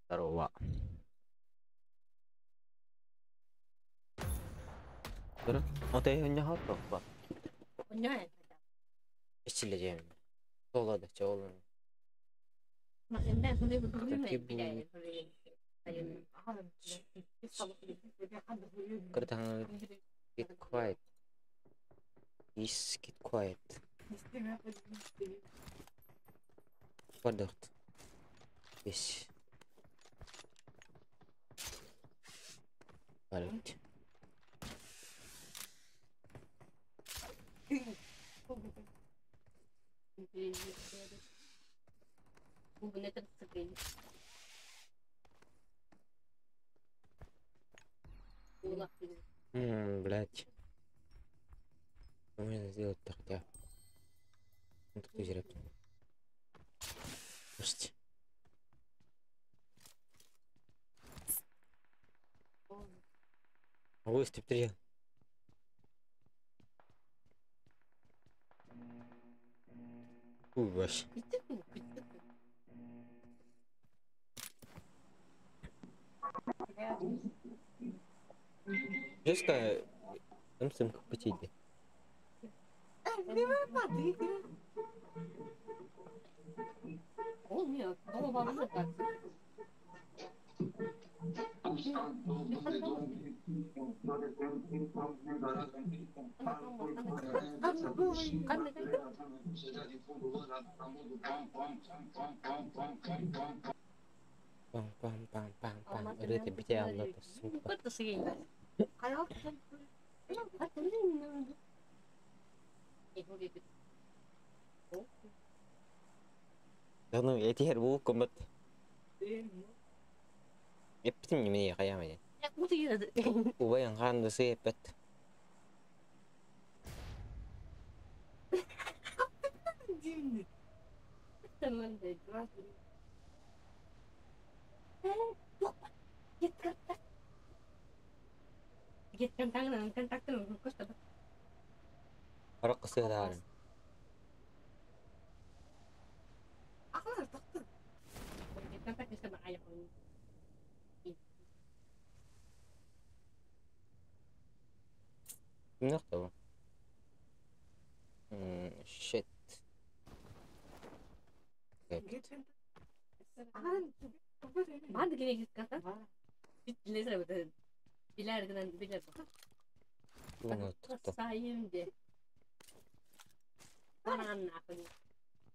Здорово. Get quiet. Please get quiet. What the? Yes. Right. Блять. Что можно сделать-то хотя? Ну, такой зря. Слушайте. Выступ 3. Ui, вообще. Жестко там потиди. Пам пам пам пам пам. Это битя сука. Да ну, я теперь буду комбат. Эптим не хаямай. Убайын ханды сыпет. رقص هذا. نقطة. شيت.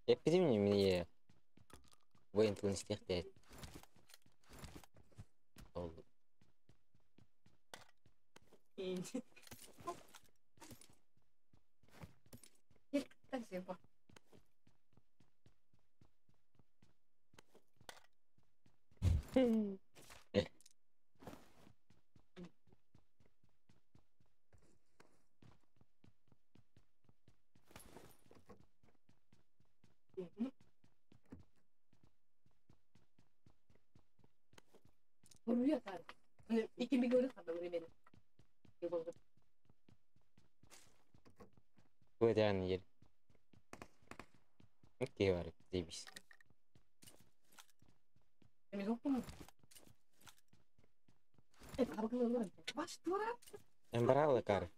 Эппитим мне воин тылын истиэхтээх. Ол Быдаан иэр. Окей бар заебись. Эмбрала кар.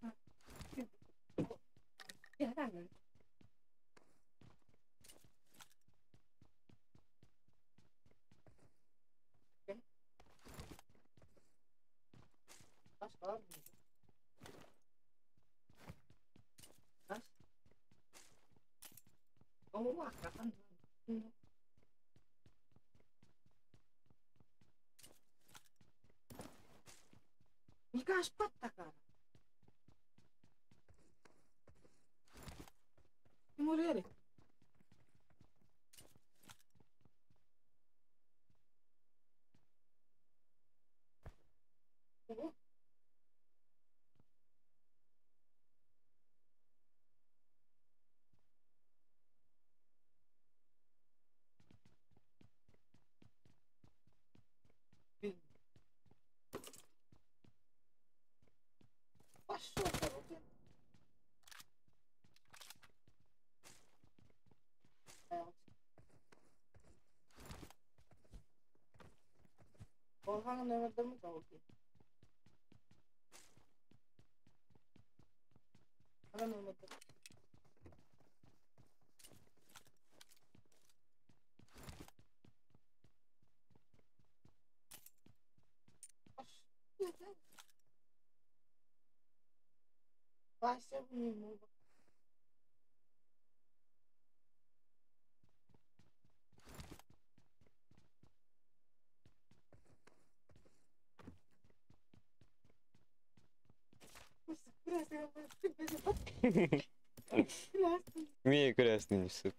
Мия красный несут.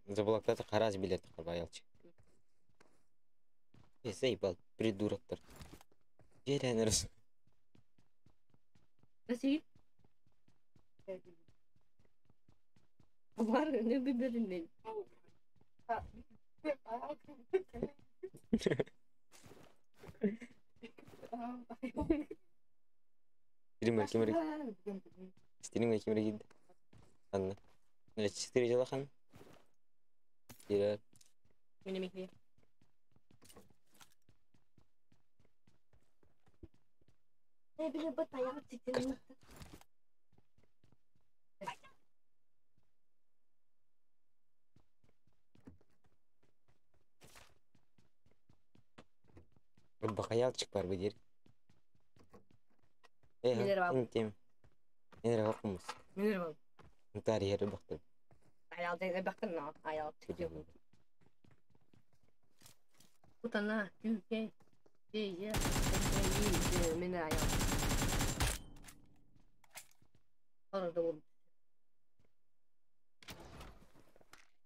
Заблоктаты хараз билет карбаялчы. Э, заебал, придуроктор. Дерянерс. Стример кимер. Стример кимер гид. Анна. 4 жылахан. Дирер. Бакаялчик бар бу дир. Э, интим. Энер хакымыз. Тарихи бактым.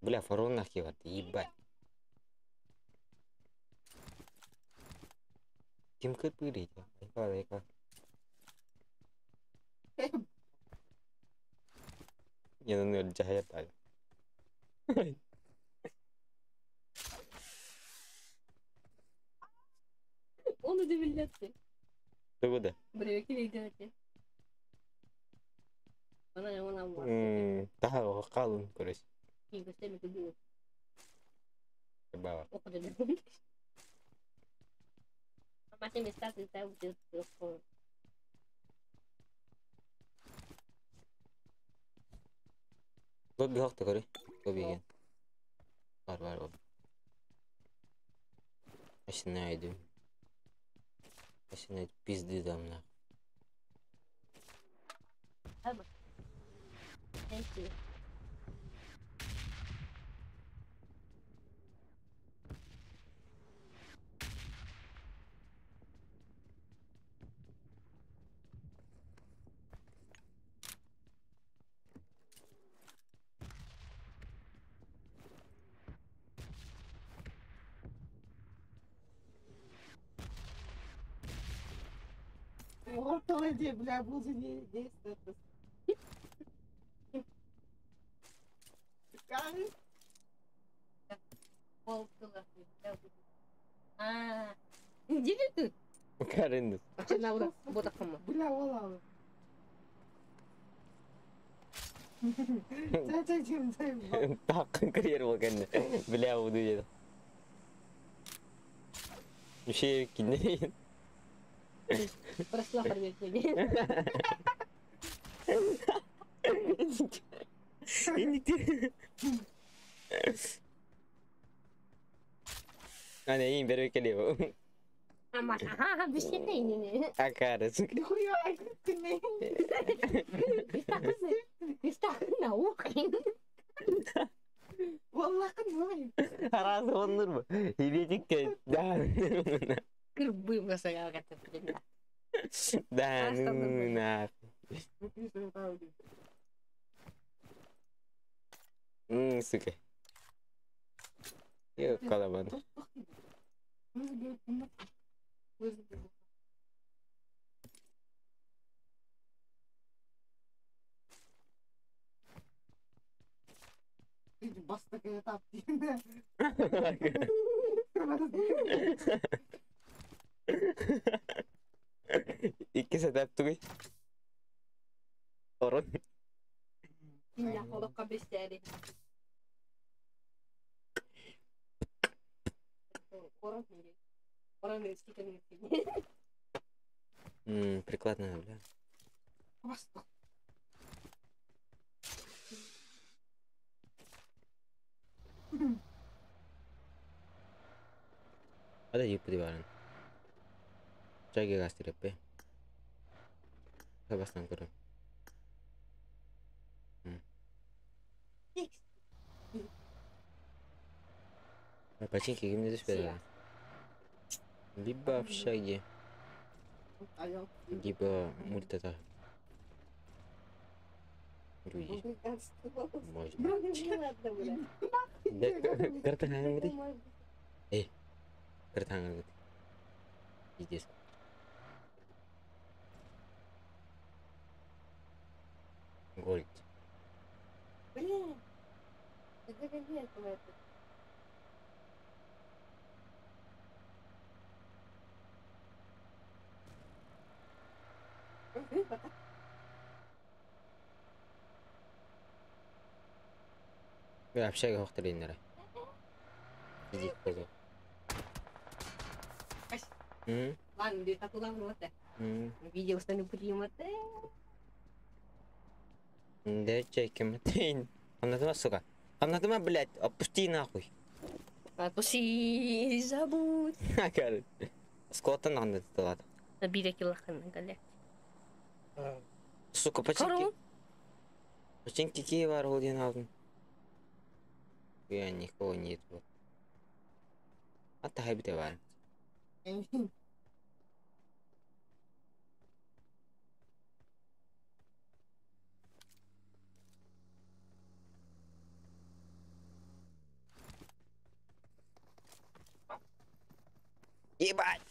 Бля, фарон нахер, ебать. Ким кырпыыр эти? Я дьаһайар. Onu da billatti. Тугу да? Біреу Она она Таха қалын көрөс. Кийгесте Баба. Masih bisa kita wujud Лобби хакта көрө. Лобби ген. Бар бар бар. Начинаю. Начинает пизды дам нахуй. Thank you. Ортолы бля, буду не действовать. А, где ты? Карындыс. Бля, олалы. Тақын кірер бол кәнді. Бля, буду деді. Мүше кинден. Прошла проверку. Ане, ең бері келе. Ама, аха, бесшетейін. Акары, сука. Нихуя, والله قنوي. Аразы оннур бу. Хибетикке да. Кырбы Да, ну нахуй. Сука. Yok kalamadım. Бастакы этап. Икки сетап тугуй. Орон. Холокка бестәри. Орон Прикладная, бля. Бастак. Ada jippi барын. Чаги гастереппе. Бастан көрөм. Починки кимде түшпөдү? Либо общаги, либо мультата. Люди. Можно. Картахангы. Эй. Картахангы. Пиздец. Гольд. Блин. Это конец это. Бля, общага хохтариннера. Пиздец, козел. Ладно, вот. Видео стану приматы. Да чайки матейн. Анатыма, сука. Анатыма, блядь, опусти нахуй. Отпусти, забудь. Акары. Скоттан анда туталады. Биреки лаханна гале. Сука, починки. Починки кие бар ол ден алдым. Я никого нет. Вот. Ата хайбите бар. Ебать!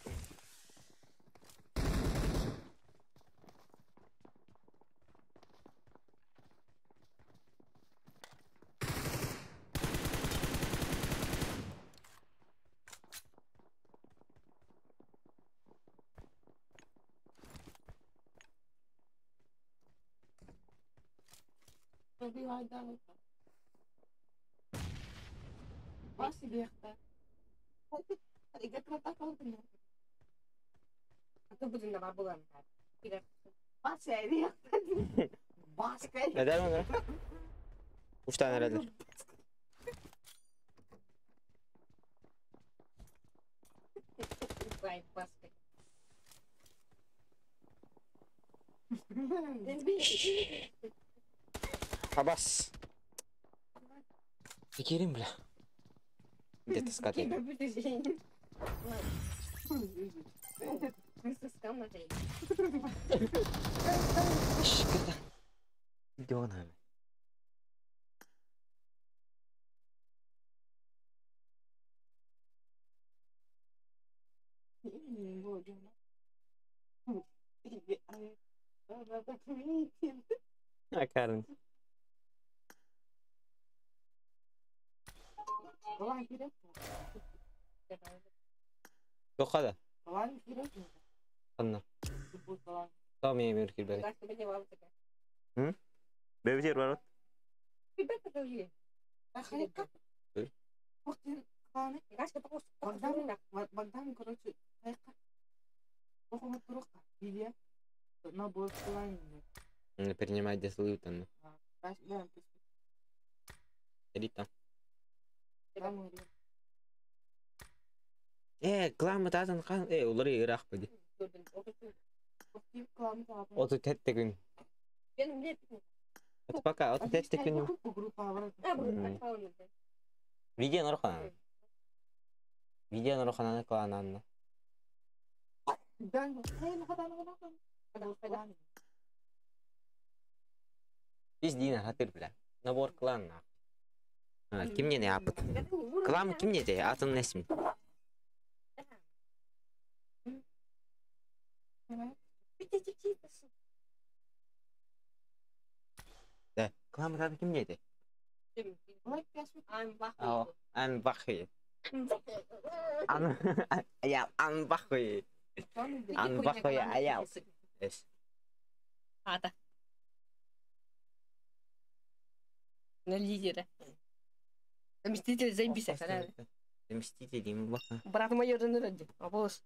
Neden onu? Üç tane herhalde. Абас. Текерим, бля. Где-то скаты. Идёна. А, Карен. Тоқада. Анна. Там я имею кирбери. М? Бебетер бар. Богдан, короче, Принимать деслы там. Рита. Кламы татан қан, олар ирақ беді. Оту тәтті күн. Оту пока, оту тәтті күн. Видео нұрханан. Видео нұрхананы клананна. Biz дина хатыр бля. Набор клан. Ким не апыт? Клан ким не де? Атын несим. Да, клан атын ким не де? I'm Бахи. Я I'm Бахи. I'm Бахи аял. Ата. На лидера. Мстители заебись, Мстители, имба. Брат майор на ради. А босс.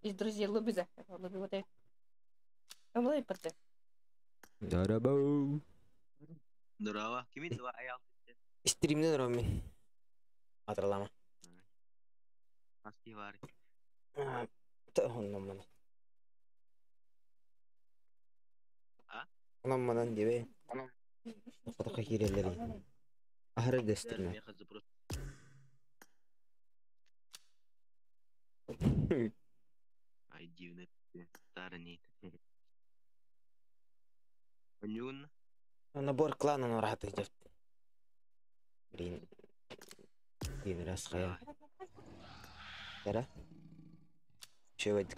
Из друзей Лобиза. Лоби вот это. Дарабау. Здорово. Кими два аял. Стримден Ромин. Атырлама. Маски var. Оннан мана. А? Оннан манан дебе. Кутака кирелери. Ахыры дестирме. Ай, дивный старый. Нюн. Набор клана рахат идет. Блин. Блин, раз хая. Да? Чего это?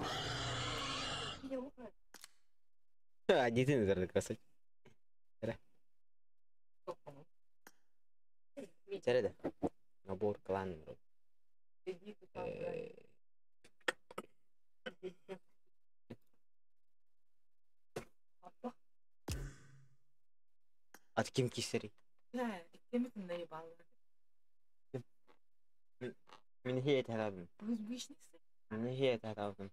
А, не ты, наверное, красавчик. Да? Да. Набор клана. От ким кисери? Да, кем это наебало? Min hiyet herhalde. Min hiyet herhalde.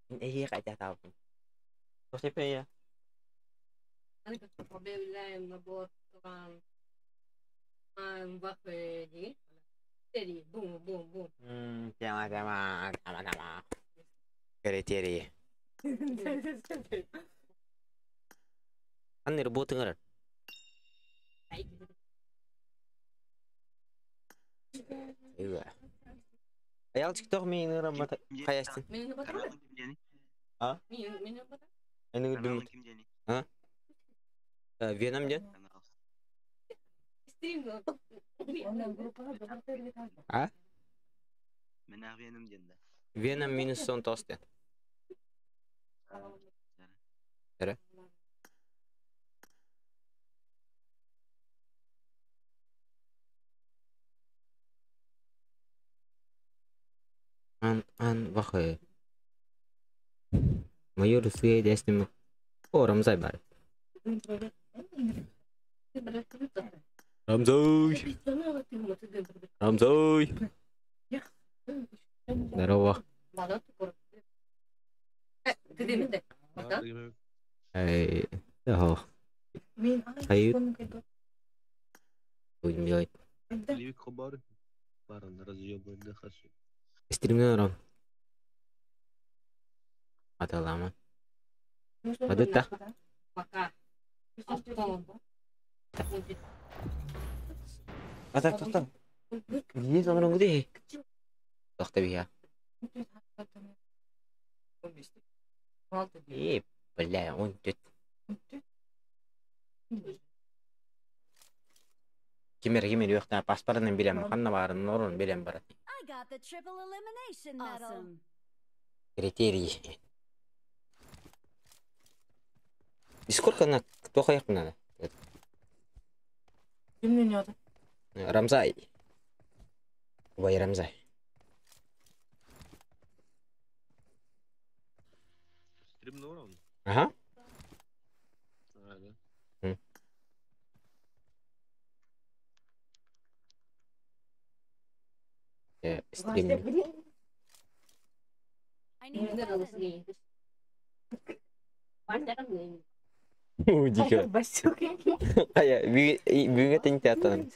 Min hiyet herhalde. Что я? Тема, тема, тема, тема. Критерии. Анны работы. Аялчик тох мин работа. Хаястин. А? А? Веном ден? А? Мен Веном диэн да. Веном минус он тосты. Эрэ. Ан, ан, wacht. Майор Суэ дестим. О, Рамзай бар. Рамзай! Рамзай! Здорово. Эй, ого. Ай, будем делать. Стримнером. Аталама. Адыта. Ата тоқтам. Не сонрон гуди? Тоқта бия. Э, бля, он тут. Кимер кимер юқта паспортын билем, ханна барын, норун билем бар. I got the triple elimination medal. Критерии. И сколько на кто хаyak надо? Рамзай. Ой, Рамзай. Стримнорон. Ага. А, да. Стрим. I need a weapon. Дико. Ая, бүгүн тин театрын.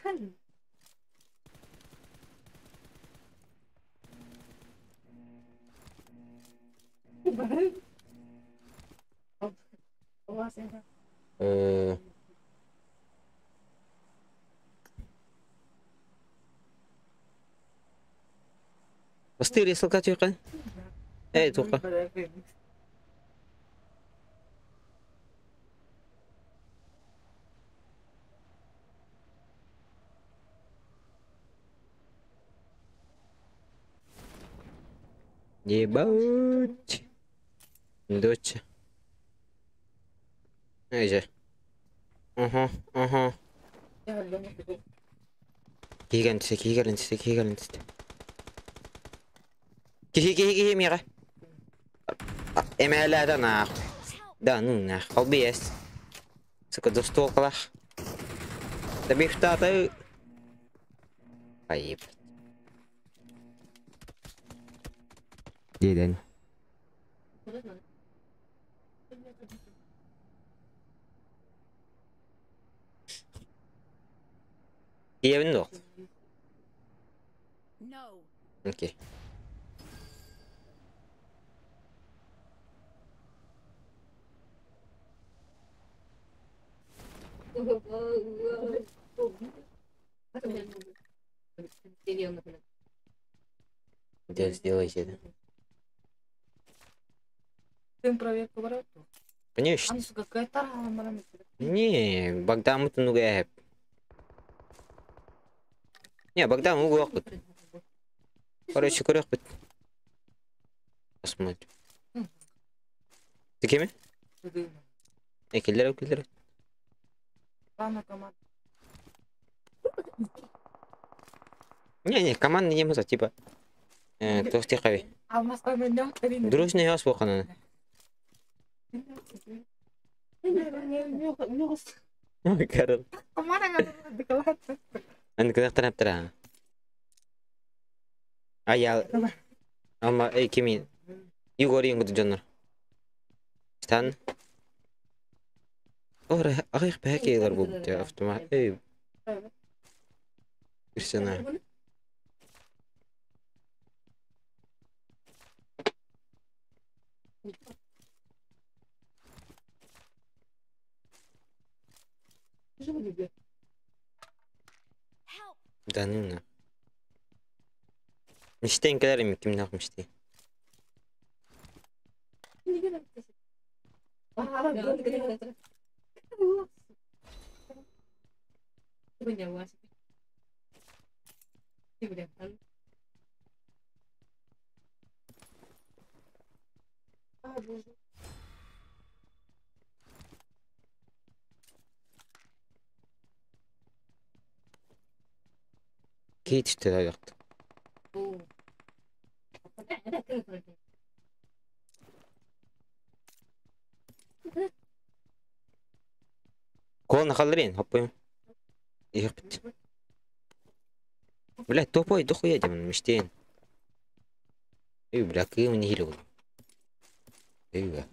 Э. Бастыр ссылка түйкөн. Эй, тука. Ебать. Доча. Эй же. Ага, ага. Киһи түсте, киһи кэлэн түсте, киһи кэлэн түсте. Киһи, киһи, киһи миэхэ. Эмээлээдэ нах. Да, ну нах. Холби есть. Сука, двустволкалах. Да бифтата. Ай, Деден. Ийэбин дуо? No. Окей. Да, сделайте это. Конечно. Не, Богдан мутунуга. Не, Богдан угу. Короче, көрөк. Посмотрим. Ты кеми? Э, киллер, киллер. Не, не, команда не муза, типа. Тоқти қави. Дружный хас болқананы. Карл. Аны кынақтан аптыра. Ая. Ама, эй, кими. Югор ең дьоннор. Стан. Ора, ағайық бәкейлер бұл автомат. Эй. Персонаж. Help. Да ну на. Мечтаем кэлэр ким нах мечты. А, боже. Кейт түстэ Кон халрин, хоппой. Ихпит. Блядь, тупой, дохуя демон, мечтен. Эй, бля, кым не хилил. Эй, бля.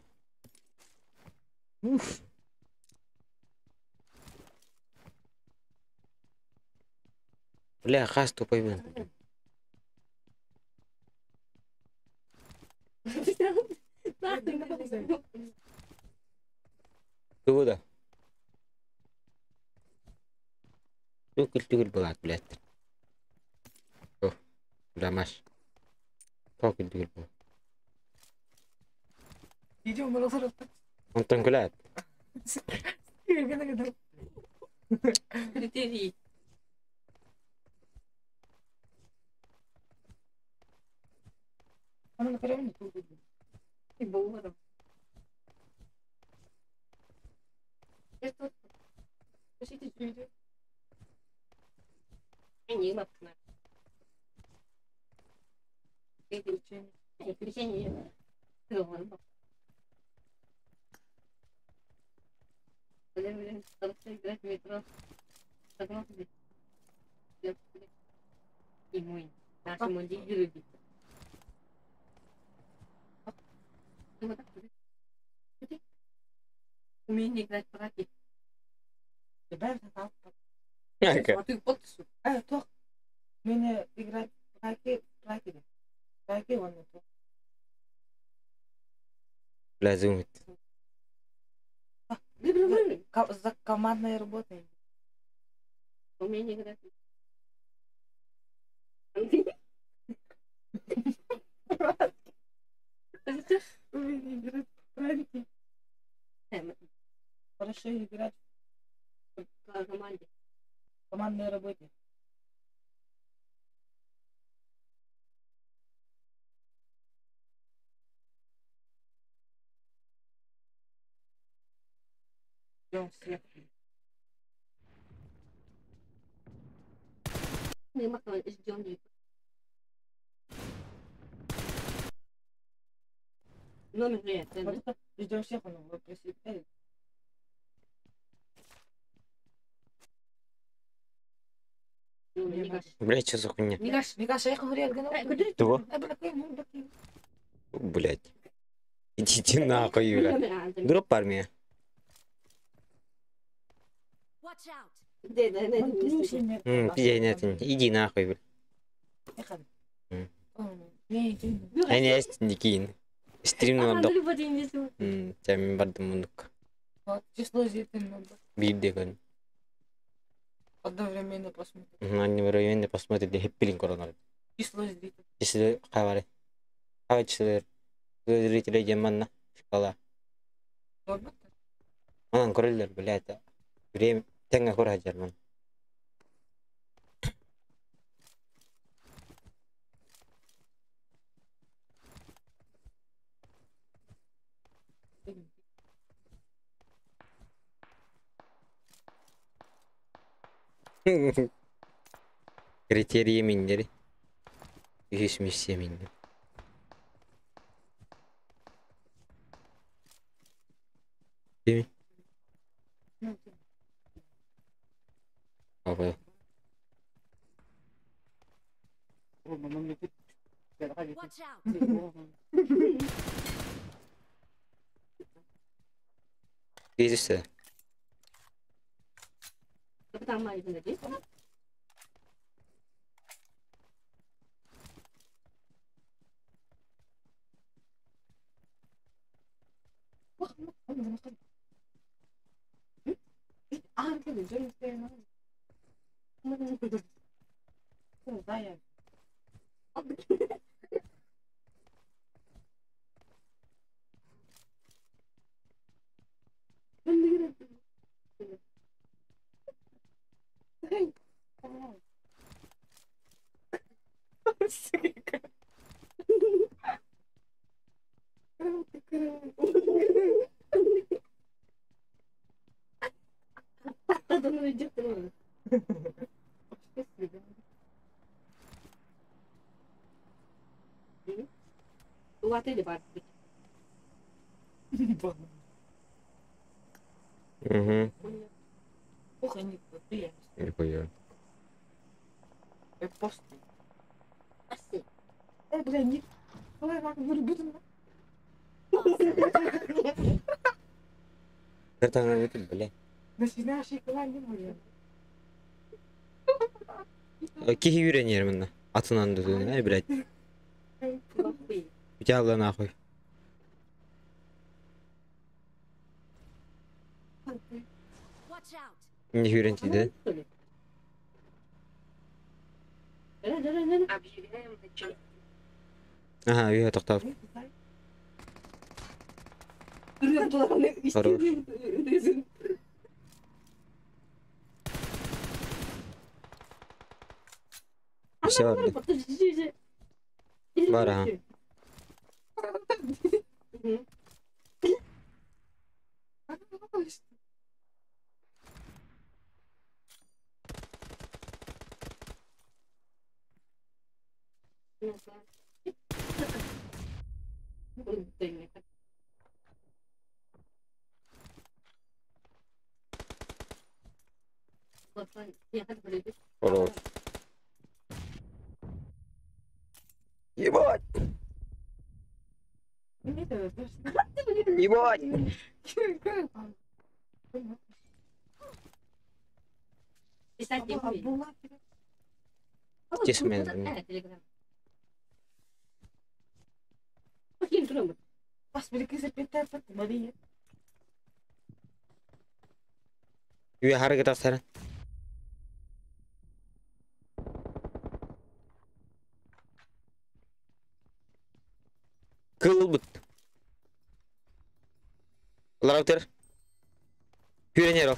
Уф. Бля, хас тупой, блин. Тугу да? Түгүл түгүл булат, блядь. О, бля, Маш. Түгүл түгүл бу. Идем, мы. Онтон күләт. Критерии. Она на прям не тут. И было. Это Спасите не Приключения. Играть в метро. И мой. Нашему лидеру. Умение играть в раки. Ага. Ты подпису. А, то. Меня играть в раки, в раки. Раки он не то. Бля, зумит. За командной работой. Умение играть. Умение играть в раки. Хорошо играть В команде. в командной работе. Ждем всех. Ждем. Номер же Ждем всех, он вот присоединяет. Блядь, что за хуйня? Микаша, я говорю, Того? Блядь. Идите нахуй, Юля. Дроп армия. Watch out. Иди нахуй, блядь. Они есть Никин. Стрим надо. Тем бардым мундук. Число зрителей Бирде көн. Одновременно посмотреть. Одновременно посмотреть хеппилин коронар. Число зрителей. Число хабары. Хабар число зрителей жеманна шкала. Анан көрөлөр, блядь. Время теңге көр хажарман. Критерии миндери. Үһүс миссия миндер. Дими? Апа. Watch out. Кезүсө. Угу. Нихуя. Бля. Киһи үйренер мында. Атынан да ай, блядь. Утяла нахуй. Не үйренти, да? Ага, үйе тоқтап. Хорош. Все, бар, ага. Хорош. Ебать! Ебать! Үйе харакет астары. Кыл бут. Лараутер. Пюренер.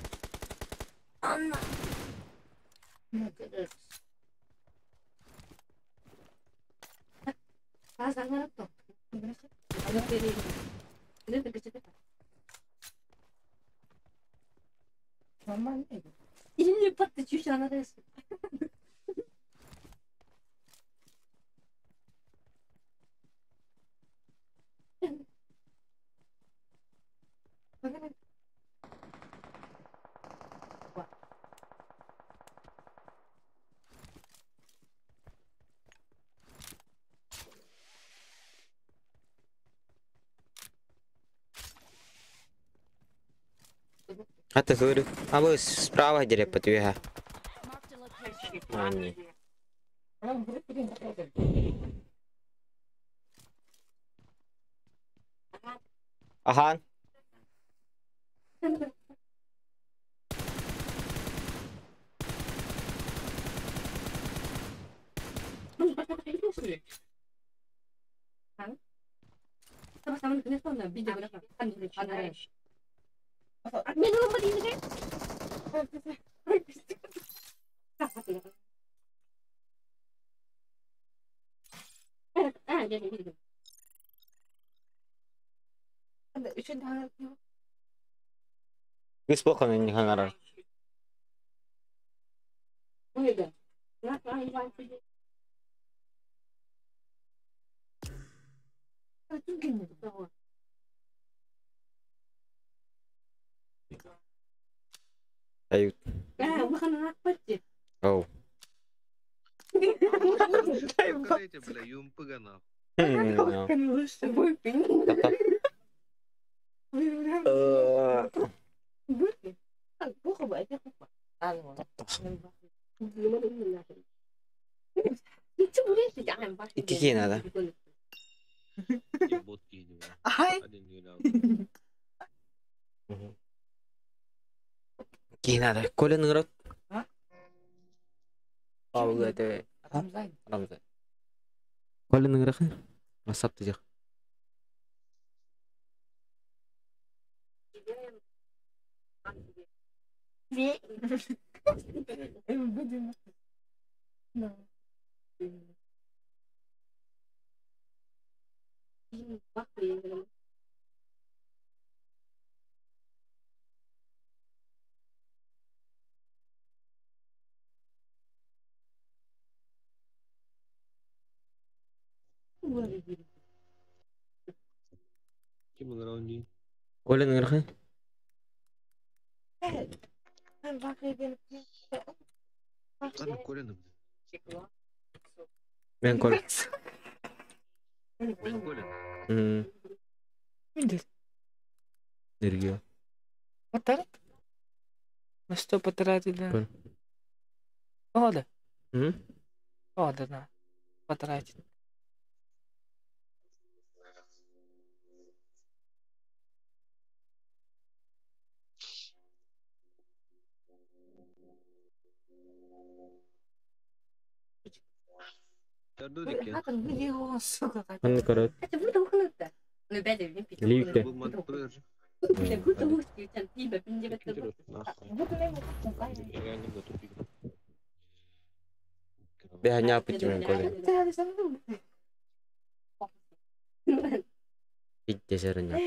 Hatta говорю, а вы справа где подвига. А, не. Ага. Бесплатно не гонорар. Дают. Оу. Какие надо? Какие надо? Коля народ. Рамзай. Коля народ. Масап ты. Ким ыҥыран дии? Коля ыҥырхан. Ладно, Коля ныбды. Мен Коля. Мен Коля. Миндер. Нергио. Потарат? На что потратили? Коля. О, да. М? О, да, на. Потратить. Тарду диккен. Ханны көрөт. Лифте. Бу мантыр. Бэһэ ньааппыт мен Коля. Итте сэрэ ньаап.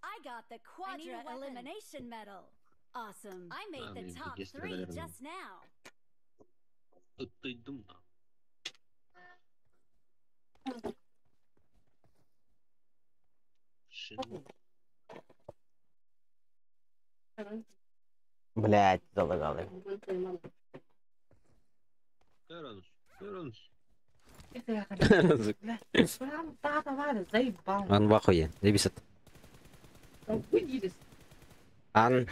I got the Quadra Elimination Medal. Awesome. I made the Ah, top yes, three they're just now. Ыттыйдым да. Шин. Блять, залагали. Каранус. Каранус. Ан вахуе. Лебисат. Ан.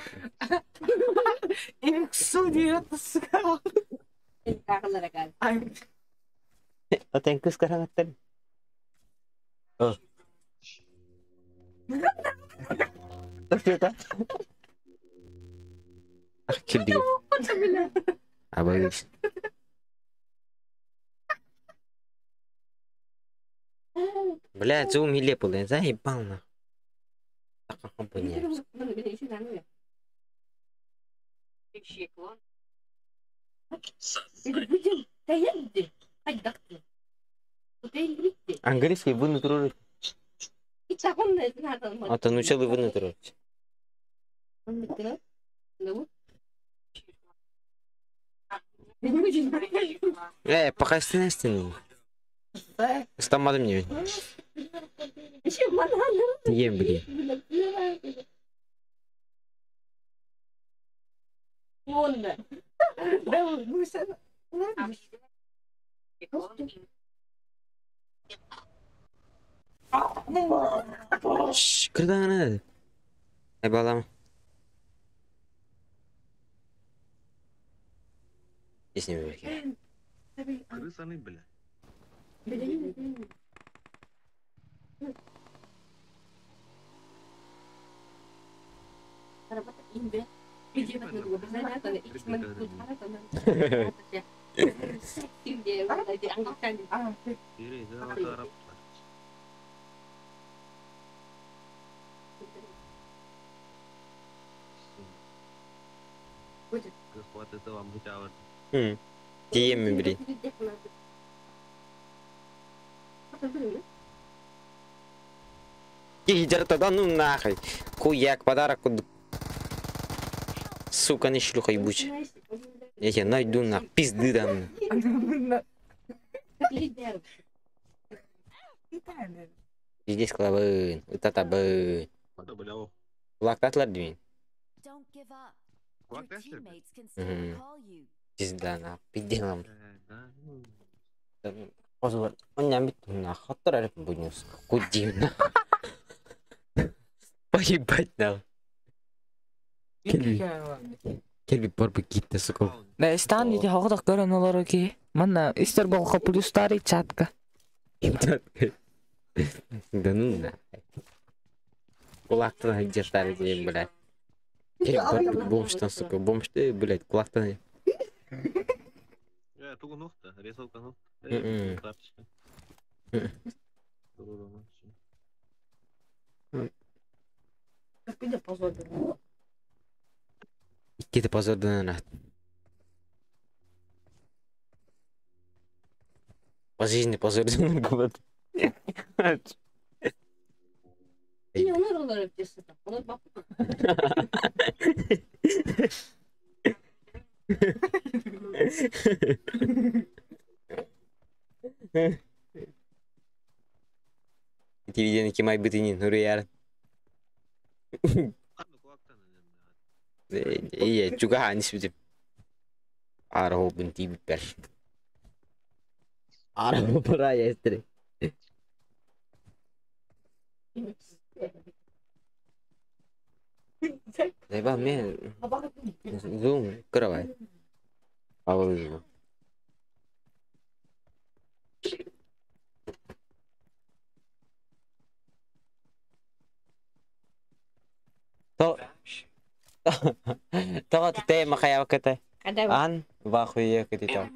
Отен кыз караңаттан. О. Тофета. Ах, кирдиги. Абайс. Бля, зум хиле пулен, заебал нахуй. Так, компания. Английский вынутру. А то научил вынутру. Пока стены. Стамадым не. Ем, блин. Шш, кырдан Ай балам. Есне бөлке. Крысаны, бля. Ире, да, тарап. Хватит вам бутявар. Тием, блин. Иди, да ну нахуй. Хуяк, подарок. Сука, не шлюха ебучая. Я тебя найду на пизды дам. Здесь клабын, вот это бы. Лактатлар димин. Don't give up. Your teammates can still recall you. Пизда на, пизде нам. Озор, он не бит на хаттар арып буднюс. Куди на. Поебать на. Келби барбы китте, сука. Да, стан иди хоғдақ көрін олар ки. Манна, истер болға плюс старый чатка. Да ну на. Кулактан держали, блядь. Келип бомжтан, сука, бомж ты, блядь, кулактан. Тугу нохта, рисовка нохта. Карточка. Икките позордан рахт. По жизни позор говорит. Yine onlar olarak diyorsun. Onlar bak. Ити видеоны ким айбытынин хуруяр. Ие, чугахан испитим. Ара хобун тибиппер. Ара пора эстери. Заебал мен зум кровать. А То Тоҕо тема хайабаката. Ан вахуя кытыта.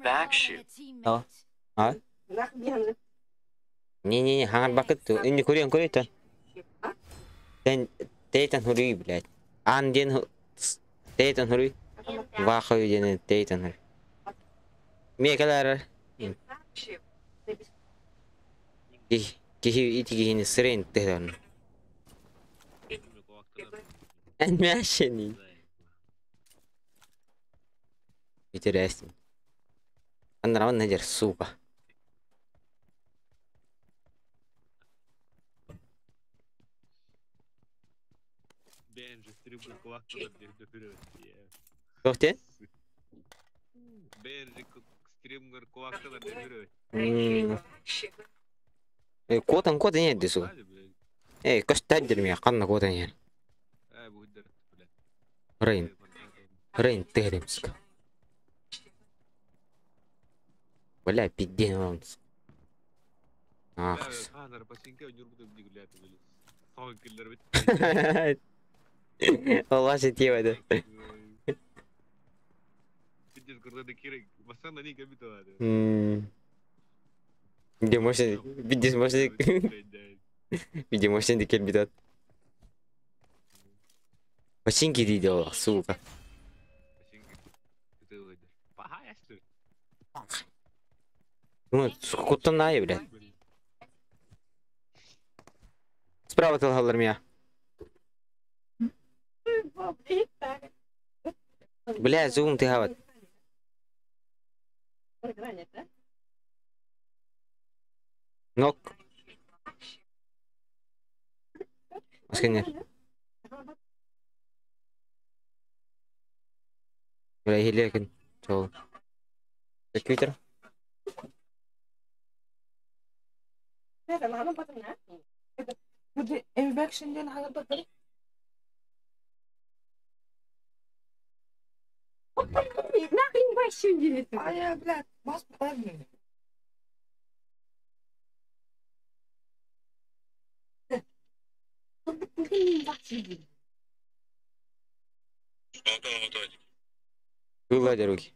То. А? Не-не-не, хаңар бакыт. Инни курьян курьян. Тен тейтен хуруй, блядь. Ан ден тейтен хуруй. Вахуя ден тейтен хуруй. Мекалар. Кихи ити кихини сырын тедан. Мяшени. Интересно. Андрон надер, сука. Кто? Котан котан нет, сука. Эй, костадер меня, канна котан нет. Рейн. Рейн, ты, сука. Бля, пиздец вам. Ах. Аллах тема, да. Где можно, видишь, можно, где можно декер бедат. Починки делал, сука. Ну, сколько на, блядь. Справа толгалар меня. Бля, зум ты гават. Нок. Сканер. Бля, хилекин. Чол. Компьютер. Вылазь руки.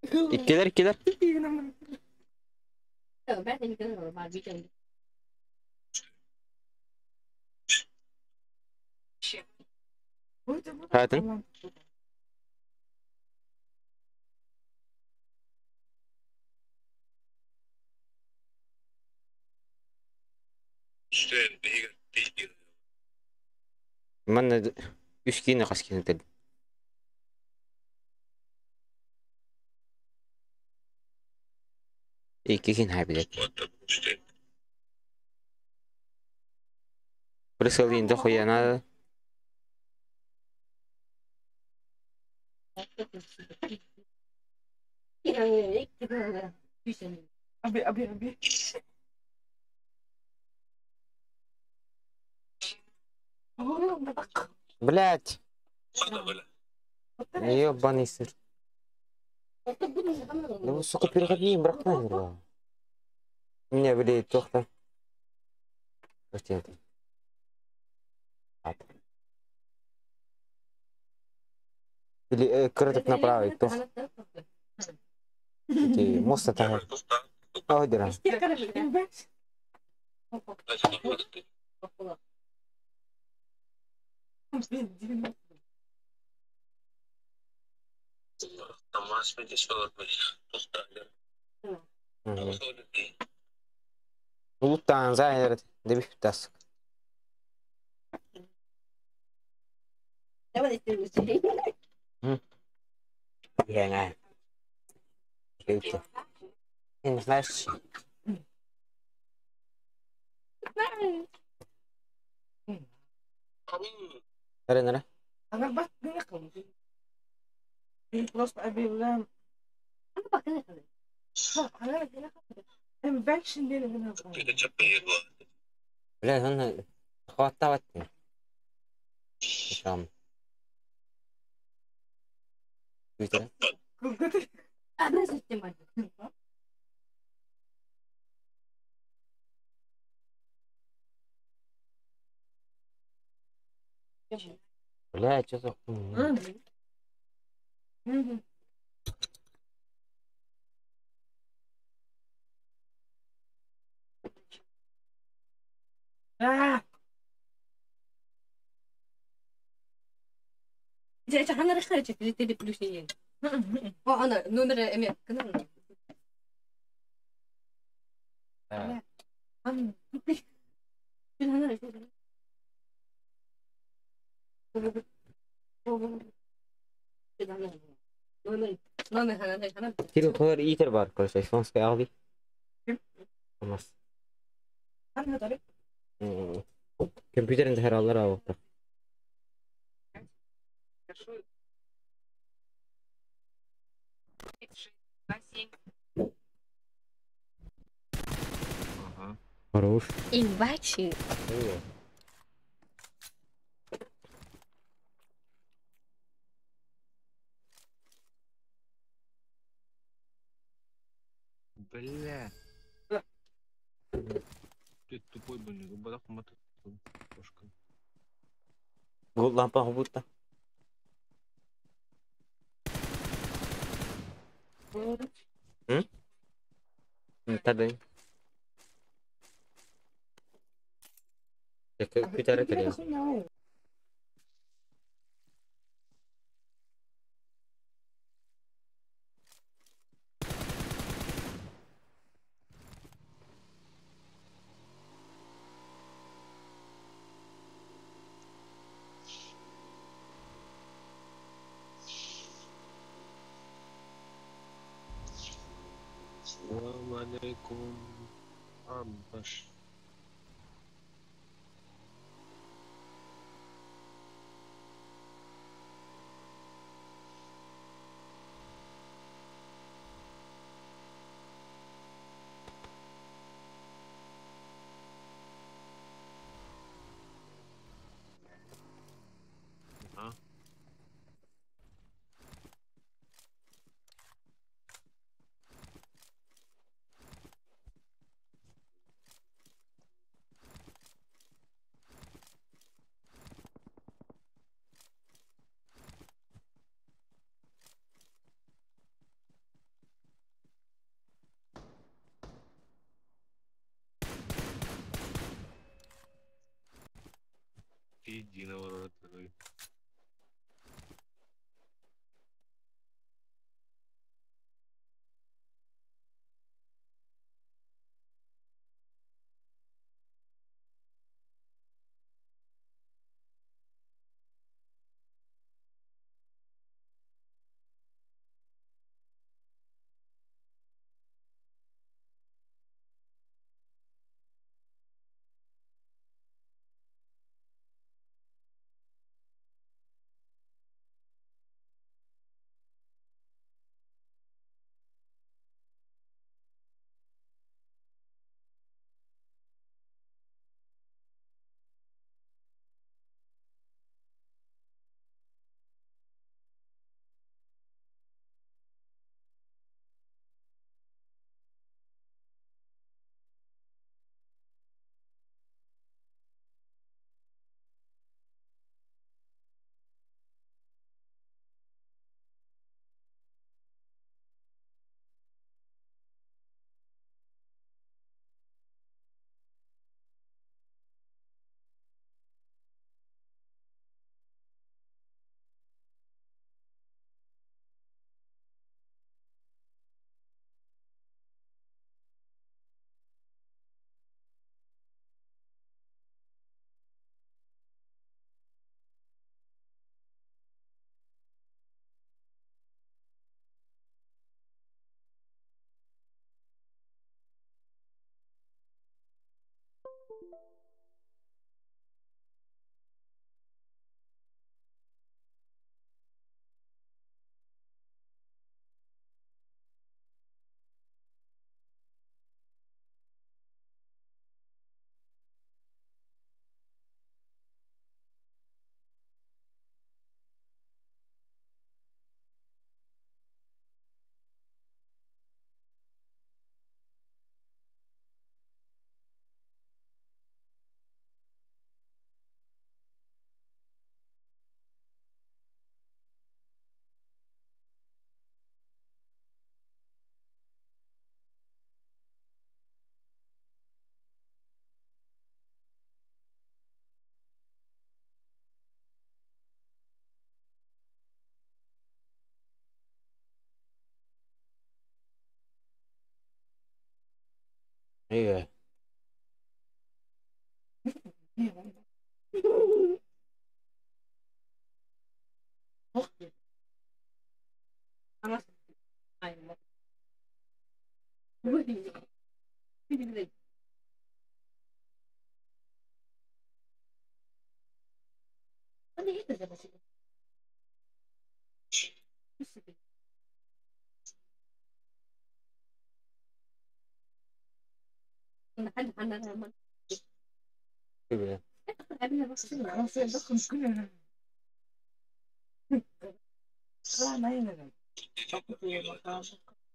И кидар, кидар. Хатын. Манна үс киини хас киини тел. Икки кин хай билет. Присылын дохуя надо. Аби, аби, аби. Блять. Ебаный сыр. Да вы, сука, переходи, брахнай. Меня, блядь, тохта. Прости, это. Или крыток направить, то. Эти мост это. А, дира. Улуттаан заа дебифтас. Давай ты Иһэҥэ. Не знаешь. Нара нара. Она бак гына. Просто объявляем. Она бак гына. Она гына. Invention гына. Бля, он хватает. Там. Она система. Бля, что за хуйня? Ана номер эме кынан. Кирилл итер бар, короче, айфонский алды. Алмаз. Компьютерин herallar алды. Ага. Хорош. Инвачи. Бля. Ты тупой, блин, губадах мат. Кошка. Гул лампа будто. Тадай. Компьютер кэлэн. Салам алейкум. Амбаш. А? Эй, бля.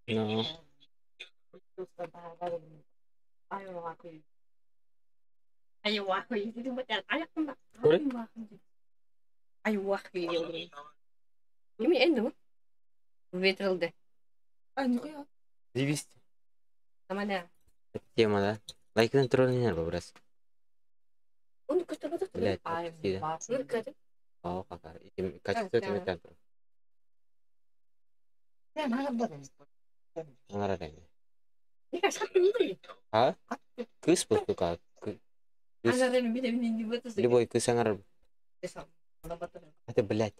Ну. Көрө? Заебись. Тема, да? Лайкынан турар не раз. Блядь, отпусти, да? О, какая. Качество это метан. Аңара А? Кыс постука. Любой кыс аңар. Это, блядь.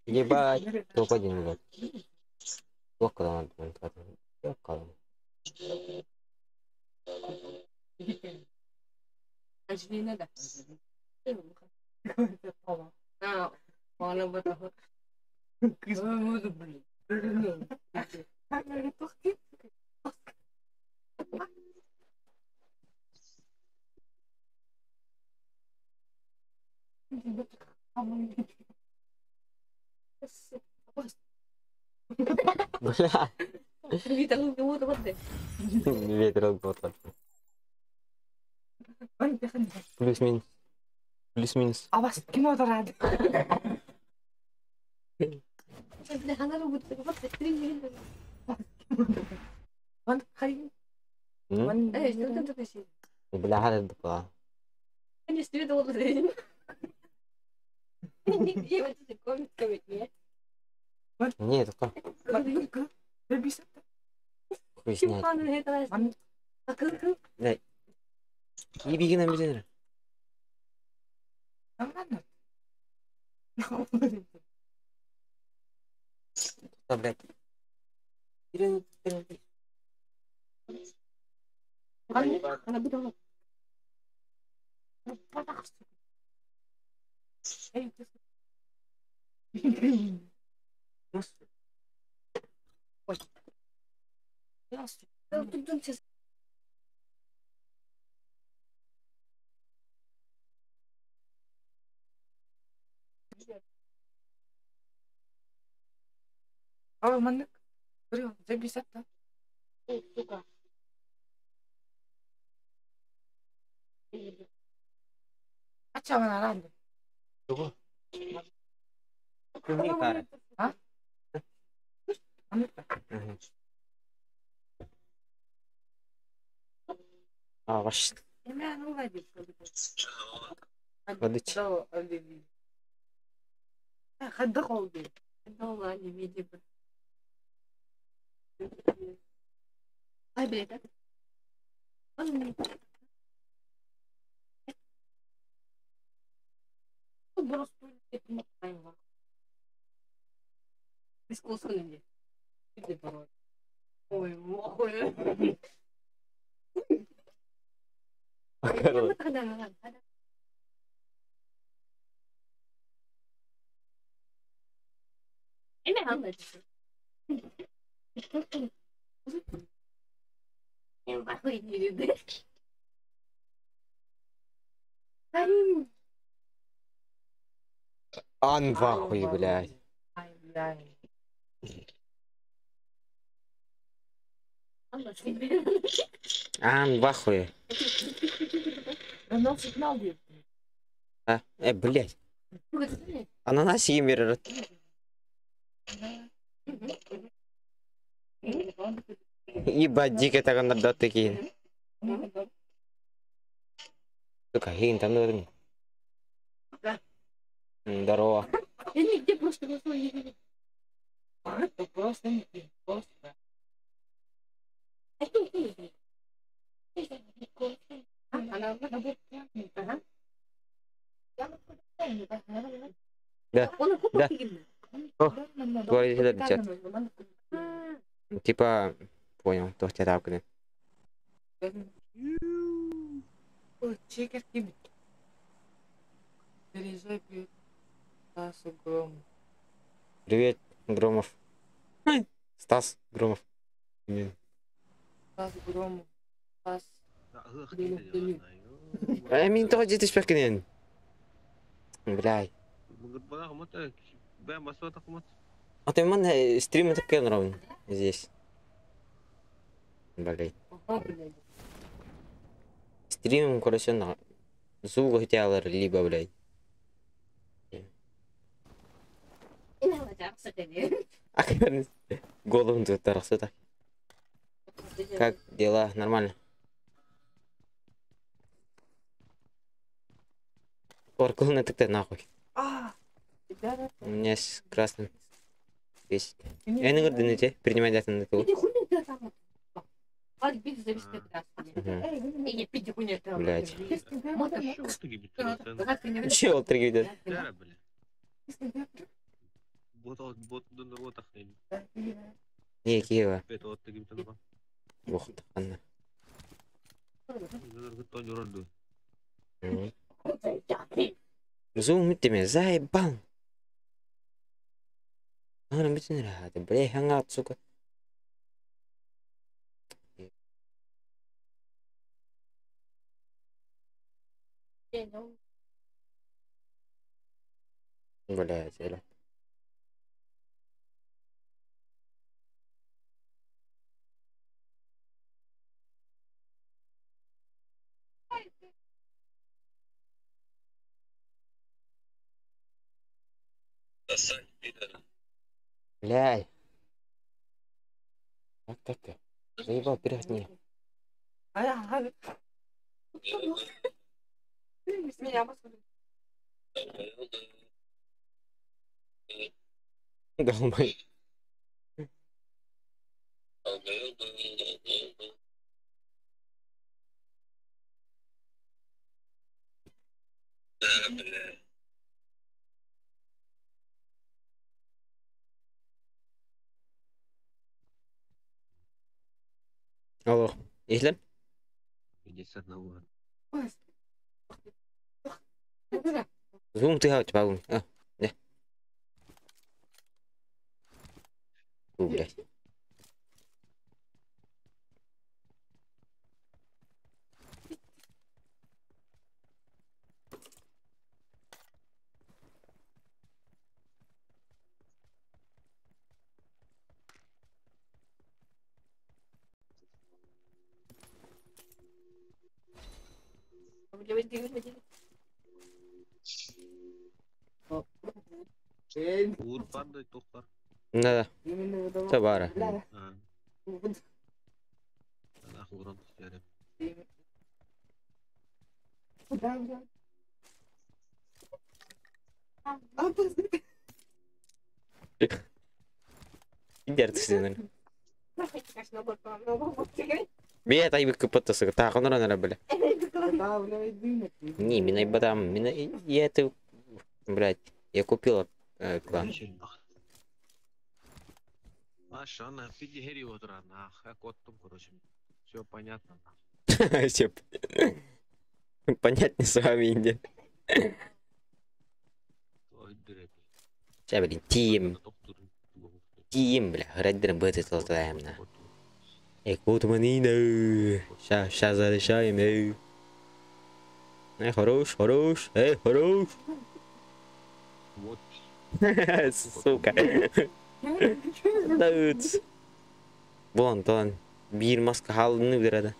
Ебать. Топ-1, блядь. Плохо надо, блядь. Бля. Ветер год. Плюс-минус. Плюс-минус. А вас кино рад. Бля, هذا Нет, только хуй знает. Да. Ебиги нам безенер. Да, блядь. Тугу? Кымны тары? А, ваш. Водич. Ан в ахуе, блядь. Ан в ахуе. А, блядь. Ананас емер. Ебать, дико так надо такие. Сука, хин там надо. Здорово. Я нигде просто не Да, да. О, говорит, чат. Типа, понял, то тебя так. Чекер ким? Переезжай, привет. Стасу Громов. Привет, Громов. Стас Громов. Стас Громов. Стас. Мин тоҕо дьиэтиспэккинэн? Бляй. А ты ман стрим это ровно здесь. Блять. Стрим, короче, на звук хотела либо, блядь. А голову тут так. Как дела? Нормально. Оркул на нахуй. У меня с красным. Есть. Я не говорю, принимай дату на ту. Блять. Чего ты Не, Киева. Ох, Анна. Зум тебе заебал. А, бля, хангат, сука. Блять, Эля. Бляй. Как так-то? Заебал пират не. Долбай. Алло, Иhlен? 51. Зум ты хаут багун. А, не. У, блядь. Да, да. Табара. Индерт. Бия тай кыппата сыгы таагыныр анара бля. Не, мина бадам, мина я это, блядь, я купила клан. Маша, она короче. Все понятно. Все понятно с вами, Индия. Сейчас, блин, тим. Тим, бля, граддером будет толтаем на. Эй, куда манина? Сейчас, сейчас зарешаем, эй. Эй, хорош, хорош, эй, хорош. Вот. Сука. Да. Вон, тон. Бир маска халыны береді.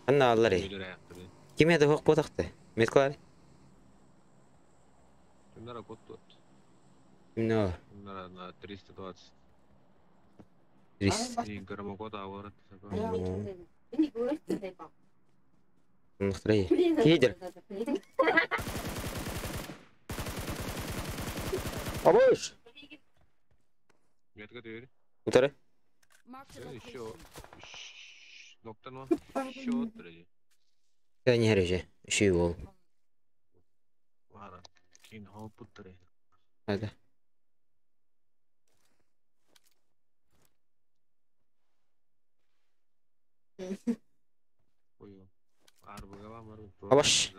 Анна аллар. Ким это хок ботакты? Метклар? Кимнара кот тут. Кимнара? Кимнара на 320. 300. И громокота аворот. Нахрей. Кидер. Абыш! Утары. Кэлэн иһэр эже. Үчүй уол. Hadi. Абаш.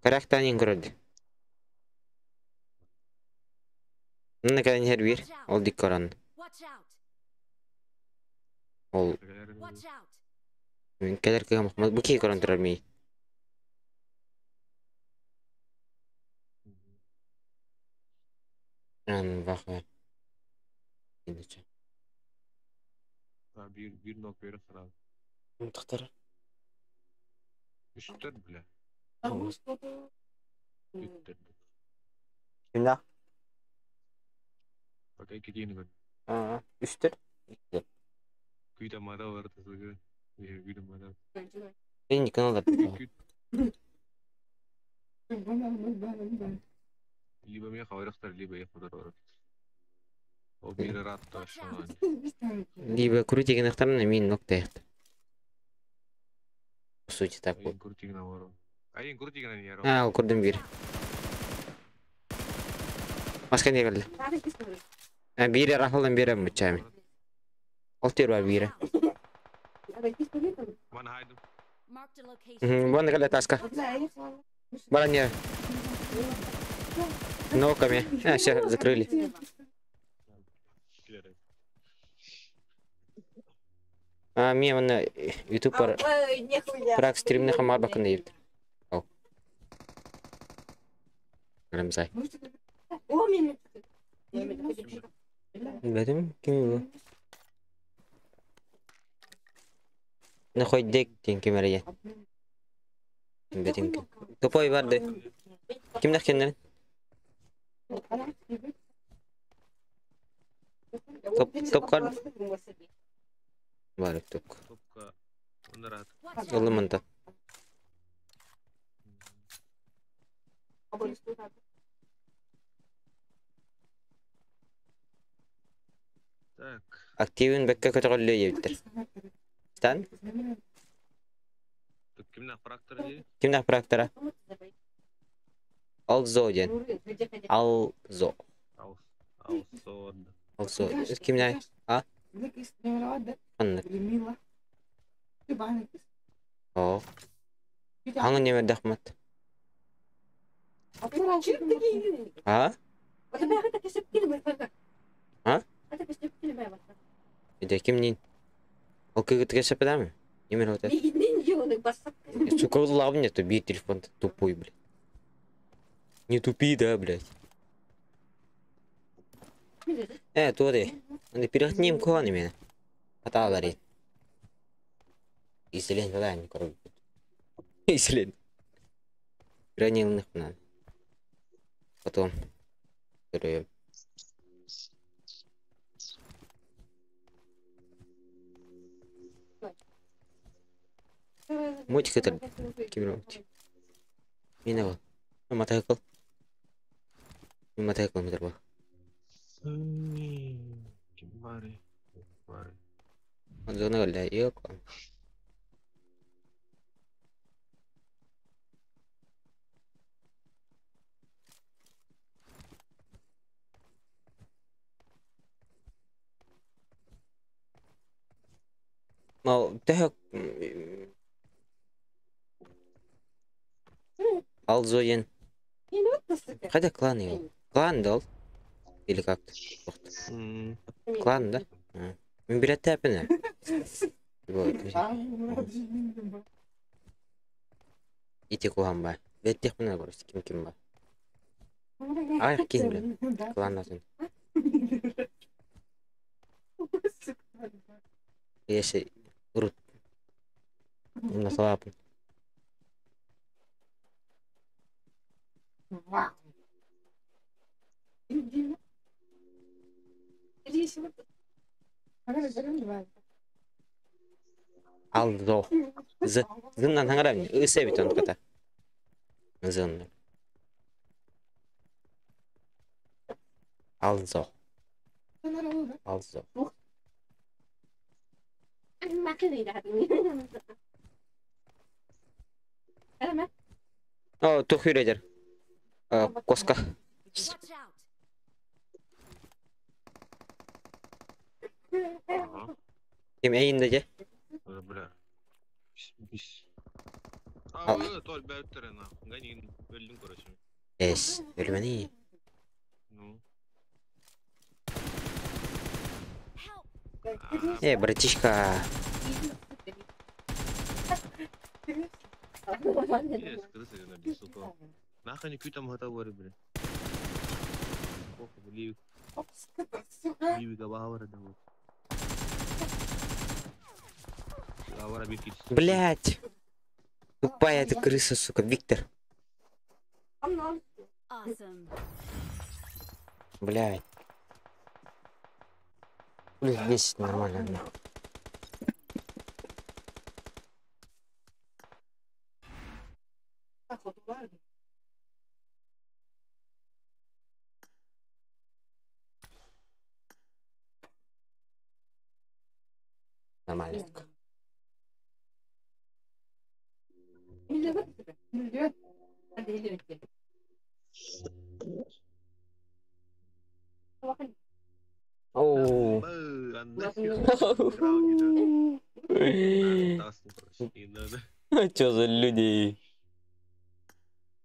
Карактан көрөдү. Мына кэлэн иһэр биир. Ол дик көрөн. Ол кэлэр кыһам бу киһи көрөн турар мии. Ан баха. Биир нок бере сразу. Тахтар. Үстер бля. Үстер. Кимнә? Пока икки көр. Аа, үстер. Күйдә мада бар тасыгы. Күйдә мада. Сен каналда. Либо мен хаварықтар, либо я худar бар. Ол бири ратта шаман. Либо крути деген ақтарына мен нокта яқты. По сути так вот. Айын крутигна бар. Айын крутигна не яро. А, ол көрдім бир. Басқа не келді? А, бири рахылдан берем бычами. Ол тер бар бири. Ман хайдым. Вон келе таска. Бара не. Ноками. А, все, закрыли. А, мен мына YouTube бар. Прак стримне хамар бакын дейт. Ау. Рамзай. Бәдім ким бу? На хой дек тен ким әреген. Бәдім ким. Тупой барды. Ким кеннер? Топ топ кар. Бар топ. Топка. Онрат. Олымында. Так. Активин бәккә көтөрөллө ебиттер. Стан? Тут кимнә практор ди? Кимнәк практора? Алзо ден. Алзо. Аус. Аусод. Алзо. Кимнәк? А? Анны. О. Аңы неме дахмат? А? А? Иде кимнин? Ол кыгытыга сападамы? Неме вот это? Сука, главное, то бей телефон тупой, блядь. Не тупи, да, блядь. То ты. Аны пирахним куаны меня. Аталари. Ислен тогда не короче. Ислен. Пиранил надо. Потом. Который. Мультик это кибермультик. Мин ол. Мотоцикл. Мотоцикл метр бар. Ким бар? Бар. Зона гөллә. Юк. Мал төһөк Алзоен. Қайда клан ел? Клан да ол? Или как-то? Клан, да? Мен билет тәпіні. Ити кухан ба. Билет тәпіні бар, ким ким ба. Ай, ким білем. Клан атын. Еші урут. Насалапын. Алзо. З. Зыннан хаңарам. Үсә бит оны ката. Зын. Алзо. Алзо. О, тухүрәдер. Коска. Watch out! Ага. Ким эйин дьэ? Бля. Бис. А. А, толь бәүттер на. Ганин өлдүм, короче. Эс, өлмени. Ну. Help! Братишка. Есть, крыса на сука. Нахуй не там готовы, бля. Похуй, ливик. Ливик абавара да вот. Авара бикит. Блять. Тупая ты крыса, сука, Виктор. Awesome. Блять. Плюс 10 нормально. Да. Нормально. Оу. Чё за люди?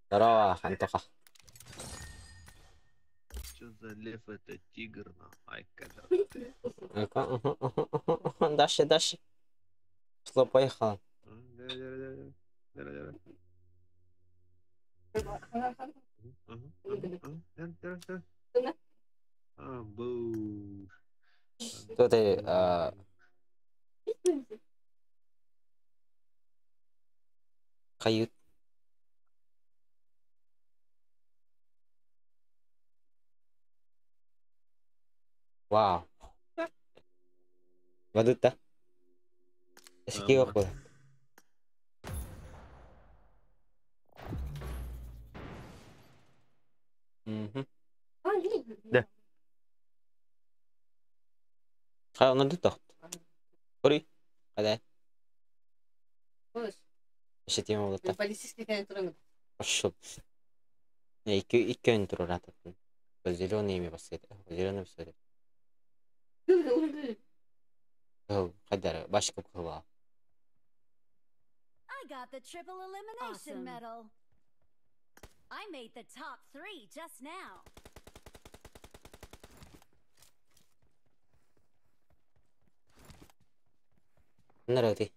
Здорово, Антоха. Что за лев это тигр на ай когда. Дальше, дальше. Пошло, поехало. Кто ты? Кают. Вау. Вадыта. Эски окула. Мгм. Да. Ха, оны тохт. Кори. Када. Ишетиме болот. Пошел. Икки икки өн турар ататын. Зеленый эми бассайт. Зеленый бассайт. Кайдары башка кыла. I got the triple elimination medal. I made the top three just now. Нарати.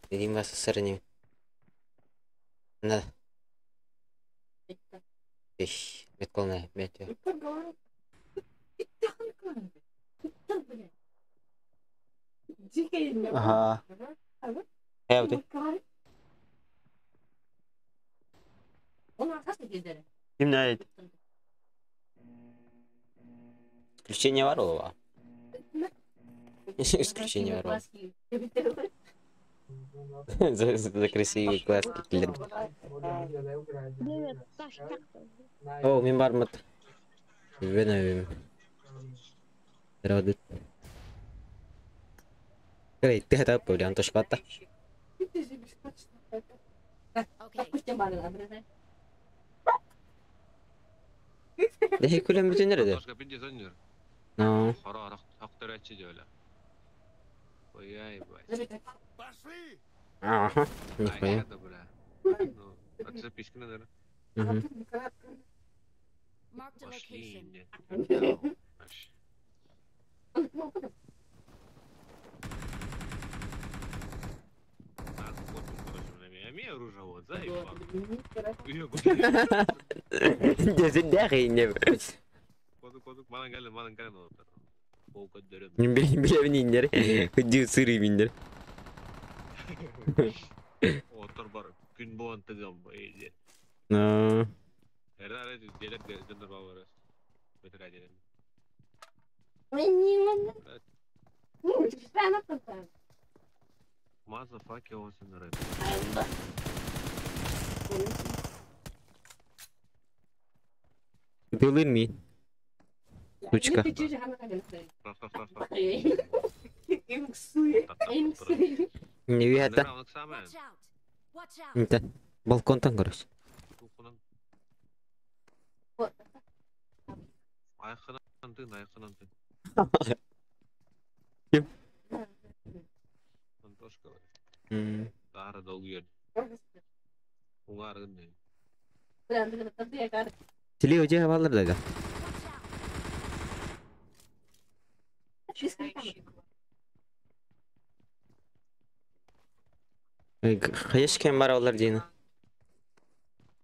Дидим вас сырни. На. Иш, метколна, мете. Ага. Эвди. Ким знает? Исключение Ворлова. Исключение Ворлова. За красивые глазки киллер. О, мин бармыт. Веновим. Радует. Эй, ты это понял, Антошка, та. Okay. Дехи күләм бүтән nerede? Антошка пинде зонер. Ну. Хара хактырачы диола. Ой, ай, бай. Ага, нихуя. Ну, отцепись наверное. Угу. Marked a location. Пошли. Биле Ходи сыры миндер. Отор бар күн болан тыгам бай. Ну. Билин ми. Сучка. Не это. Это. Балконтан, короче. Ким? Сили өже хабалар да. Хаяш кем бар олар дейін.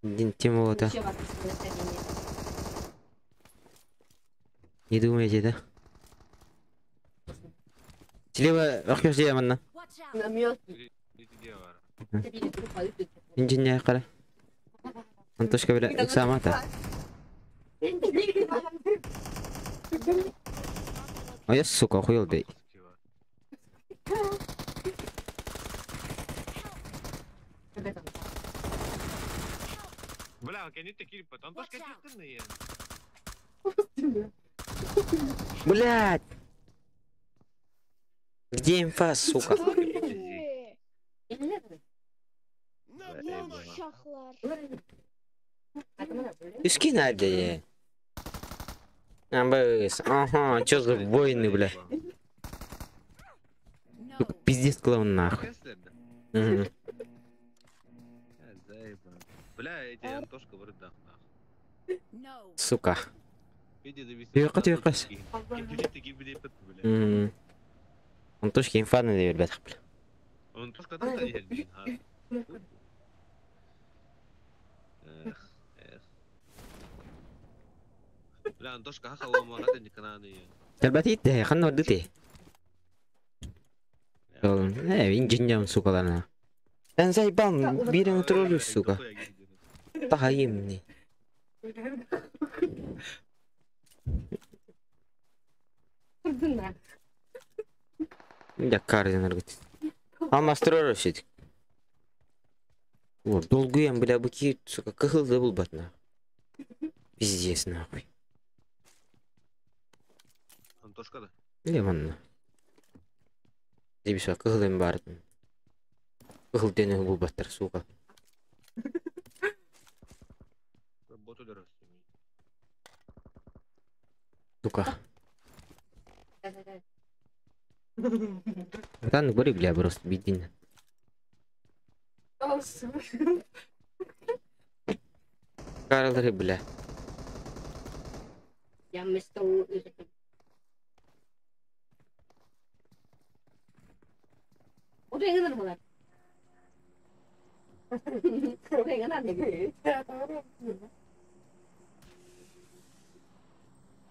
Дин тема вот. Не думаете, да? Слева, охёс я манна. Инженер қара. Антошка бля, иксамата. А я, сука, охуел, да. Бля, Антошка Блядь! Где инфа, сука? Üski nerede? Амбыс. Ага, чё за войны, бля? Сука, пиздец клоун нахуй. Угу. Бля, эти Антошка вроде нахуй. Сука. Тихо, тихо. Антошка инфа надо, ребята, бля. Антошка Эх, эх. Бля, Антошка Тэлбэтиит ханна ордути. Инженером, сука, лана. Эн заебал, бирен троллю, сука. Тахаим. Я кардин аргыт. Алмастырор сетик. Вот, долгуем, бля, быки, сука, кыхыл да булбат, нахуй. Пиздец, нахуй. Антошка да? Лемонна. Дебисва кыхыл бардын. Кыхыл дене булбаттар, сука. Работу дорос. Сука. Братан, говори, бля, просто бедин. Карлы, бля. Я вместо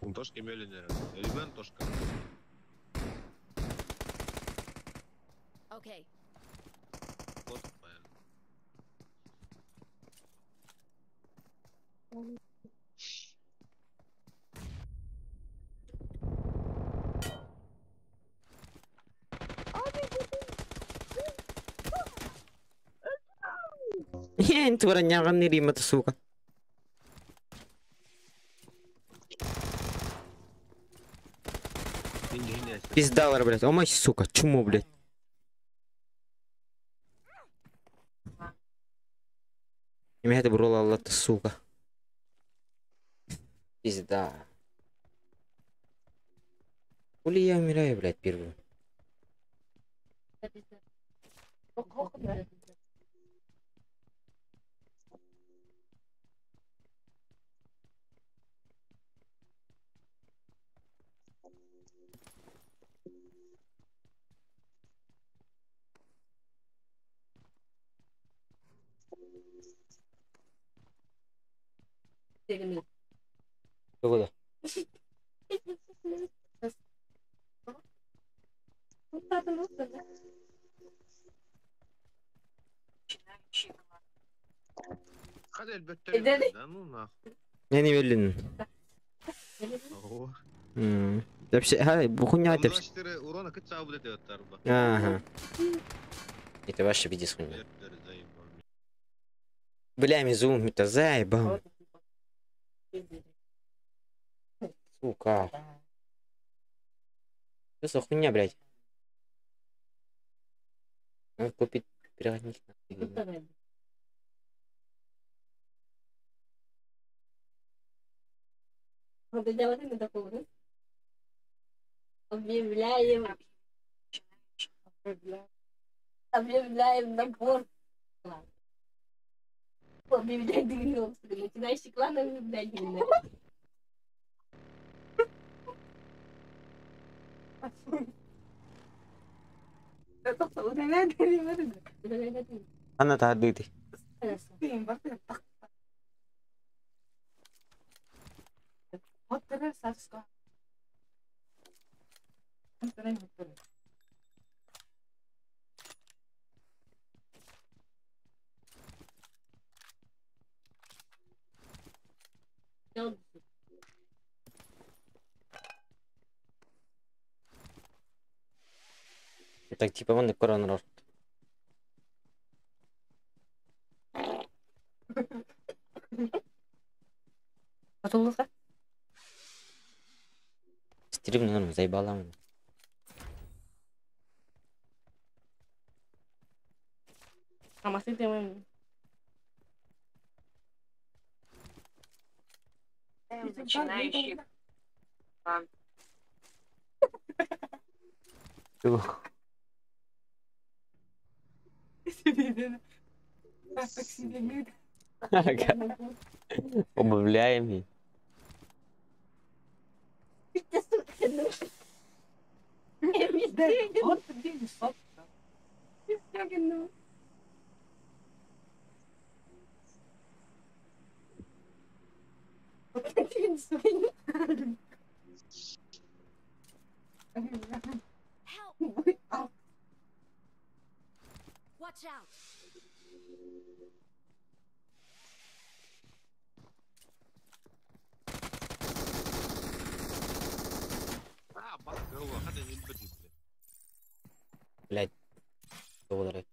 Антошка миллионер. Люби Антошка. Okay. Вот, Ен тура няган римата, сука. Пиздалар, блядь. О, мать, сука, чмо, блядь. Меня это брала Аллах, сука. Пизда. Хули я умираю, блядь, первым. Куда? Я не велин. Вообще, хуйня это. Ага. Это вообще пиздец хуйня. Бля, мизум, это заебал. Сука. Что за хуйня, блядь? Надо купить переходник. Объявляем. Объявляем набор. Объявляй дыгнём. Начинающий клан объявляй дыгнём. Ана таһардыыты. Так типа вон корон рор. Потулуха? Стрим норм, заебала меня. А масты мы. Начинающий клан. Убавляем. Help! Watch out! А, бак, هو حدا يلبد. Блядь. Доллары.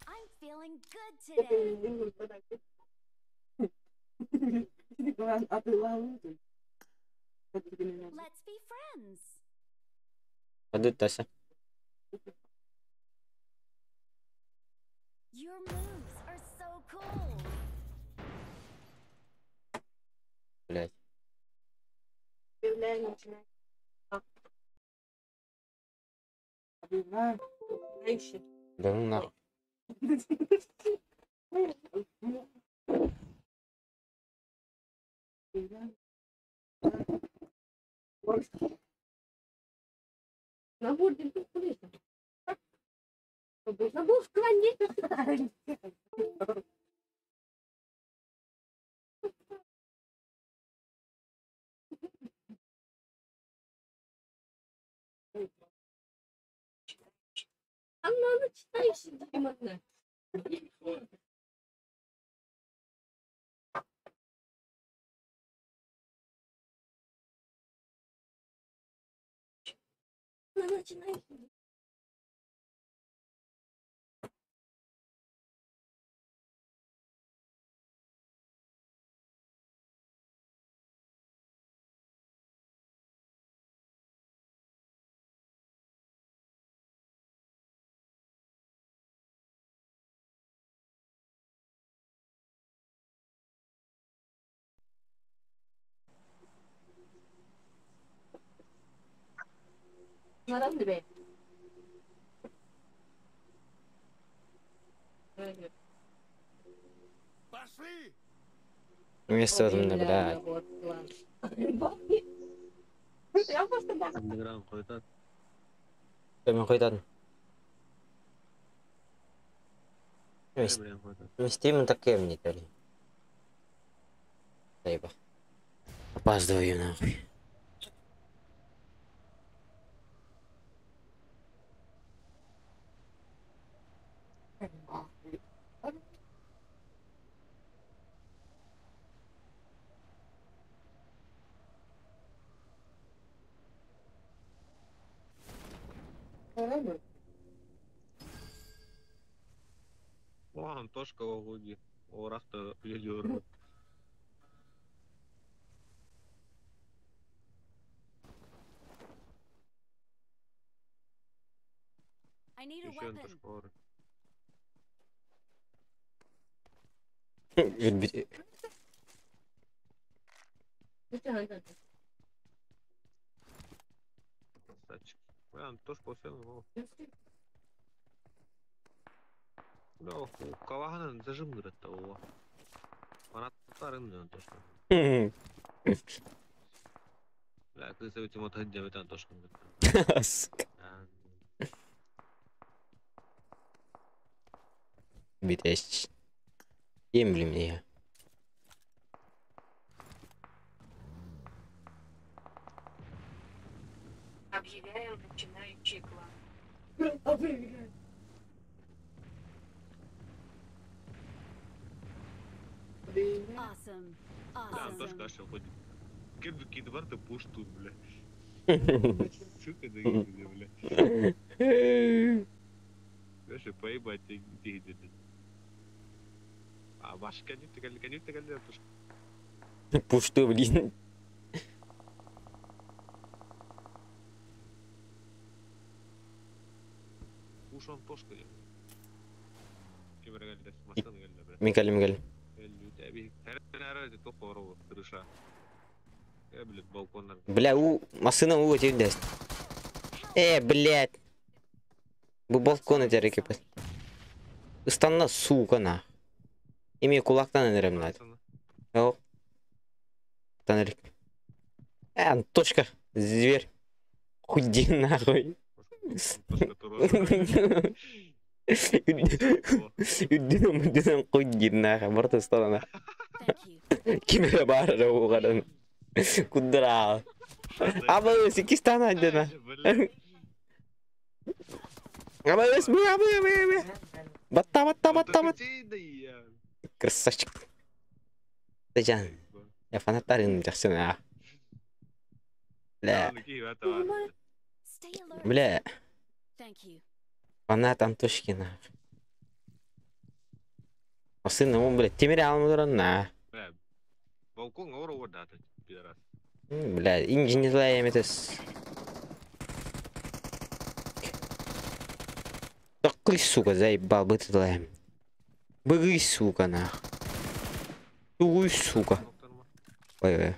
I'm feeling good today. Let's be friends. Пойду Тася. Your moves are so cool. Блядь. Да ну нахуй. Набор Набор в клане. Она начинающий демон. Она начинающий. Пошли! Вместо этого, блядь. Андеграунд қойтады. Мен қойтадым. Білем қойтады. Мен істеймін так мне дали. Заеба. Опаздываю нахуй. О, Антошка оҕуги. Орахта үлэлиир. I need a Еще weapon. Антошка ор. Өлбүт. Красавчик. Бля, Антошка все Бля, каваһынан зажим гыратта о. Фанаттарын Антошка. Бля, кыыс эбитим отын дебет Антошка. Сука. Битещ. Емли мне. Объявляем начинающий клан. Awesome. Бля, Антошка Awesome. аж ходит. Кем кидвар ты пушту, бля. Сука, да где, бля. Знаешь, поебать ты где где. А ваш конюк ты конюк ты Антошка. Пушты, блин. Пуш Антошка. Кемер geldi, машина geldi, бля. Микаль, Микаль. Крыша. Я, блядь, балкон. Бля, у машина у тебя даст. Блядь. Бу балкон эти реки. Ыстанна, сука, на. Эми кулактан энерем надо. О. Танерик. Антошка, зверь. Худи нахуй. Үрдүнэн худи нахуй. Барта станана. Thank you. Кимere баарара угаран. Кудра. Аба Сикистана айдана. Аба бля, бля, бля, бля. Батта, батта, батта, батта. Красавчик. Тажан. Я фанаттарын жакшы. Бля, Stay alert. бля. Thank you. Фанат Антошкина. А сына он, блядь, темир алмадыран на. Балкон ору да, пидорас. Бля, инженерлар эметес. Такой, сука, заебал бы ты лайм. Быгы, сука, нах. Тугуй, сука. Ой, ой.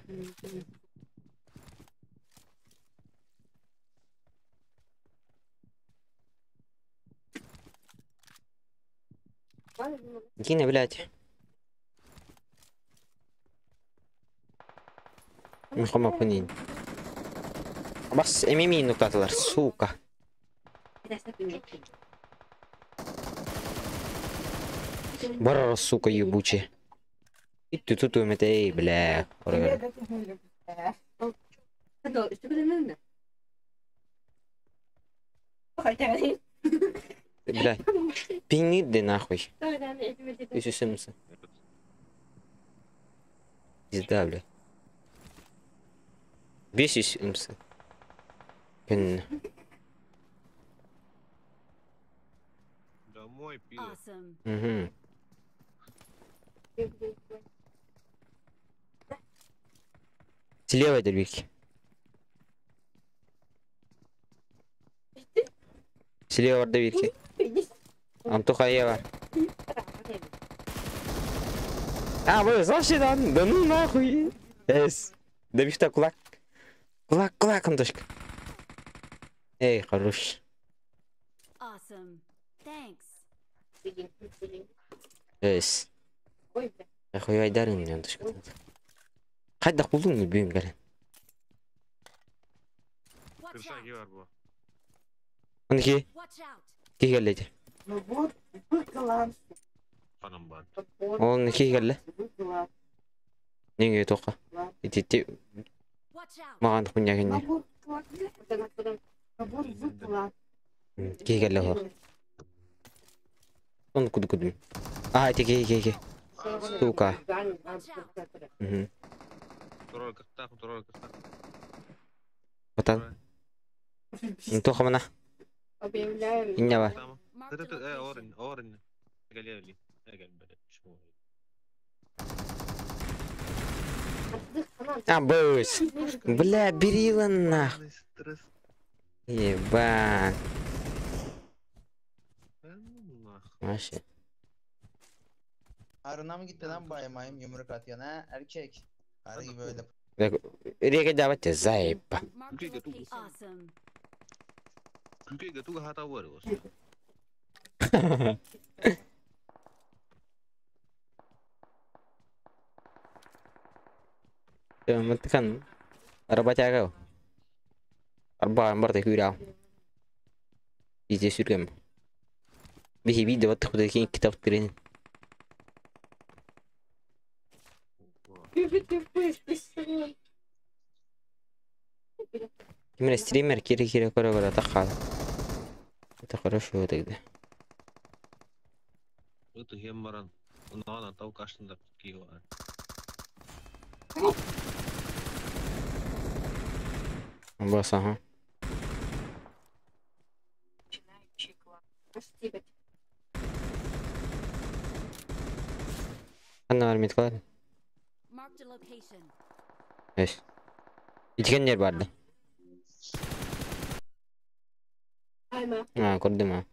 Гина, блядь. Михома пынин. Бас эмеми нуктатылар, сука. Бар, сука, ебучий. И ты тут умете, эй, бля. Бля, пини да нахуй. Үсүсүмсү. Пизда, бля. Бесисүмсү. Күн. Домой, пидор. Awesome. Угу. Слева, дербики. Слева ордовики. Антоха Ева. А, вы защидан! Да ну нахуй! Эс. Да бихта кулак. Кулак, кулак, Антошка. Эй, хорош. Awesome. Thanks. Эс. Хуй айдарын, Антошка. Хайда кулдун бүйүн кэлэн. Watch Крыша out. бар бу. Онки, Watch out. ки келледи. Ну вот, быкалан. Канам бар. Он ки келле. Неге тока. Ити Watch out. маҕан хуйня кэннэ. Набор выкладки. Набор выкладки. Киһи кэллэ оһох. Он куду куду. А, ити киһи киһи киһи. Сука. Мгм. Турар кыттаах, турар кыттаах. Батан. Туох хамана? Объявляем. Инне бар. Marked a location. Орын, орын. Кэлиэли. Кэлбэт. А, быс. Бля, берила нах. Стресс. Ебать. Ну нах. Вообще. Harun'a mı gitti lan bay mayım yumruk atıyorsun ha erkek? Karı gibi öyle Река давайте заеба. Marked a Окей, готов. location. Awesome. Күкейге туга хата бар ос. Мантыкан работяга. Арба барда күрә. Изе сүргәм. Бихи видео вот куда кин китап тирен. Кимер стример кире кире көрө көрө тахал. Это хорошо тогда. Это хем баран. Онан тау каштында кио. Бас ага. Начинающий клан. Спасибо. Ханна бар меткалар. Marked a location. Эш. Итгеннер барды. Айма. А, көрдүм а.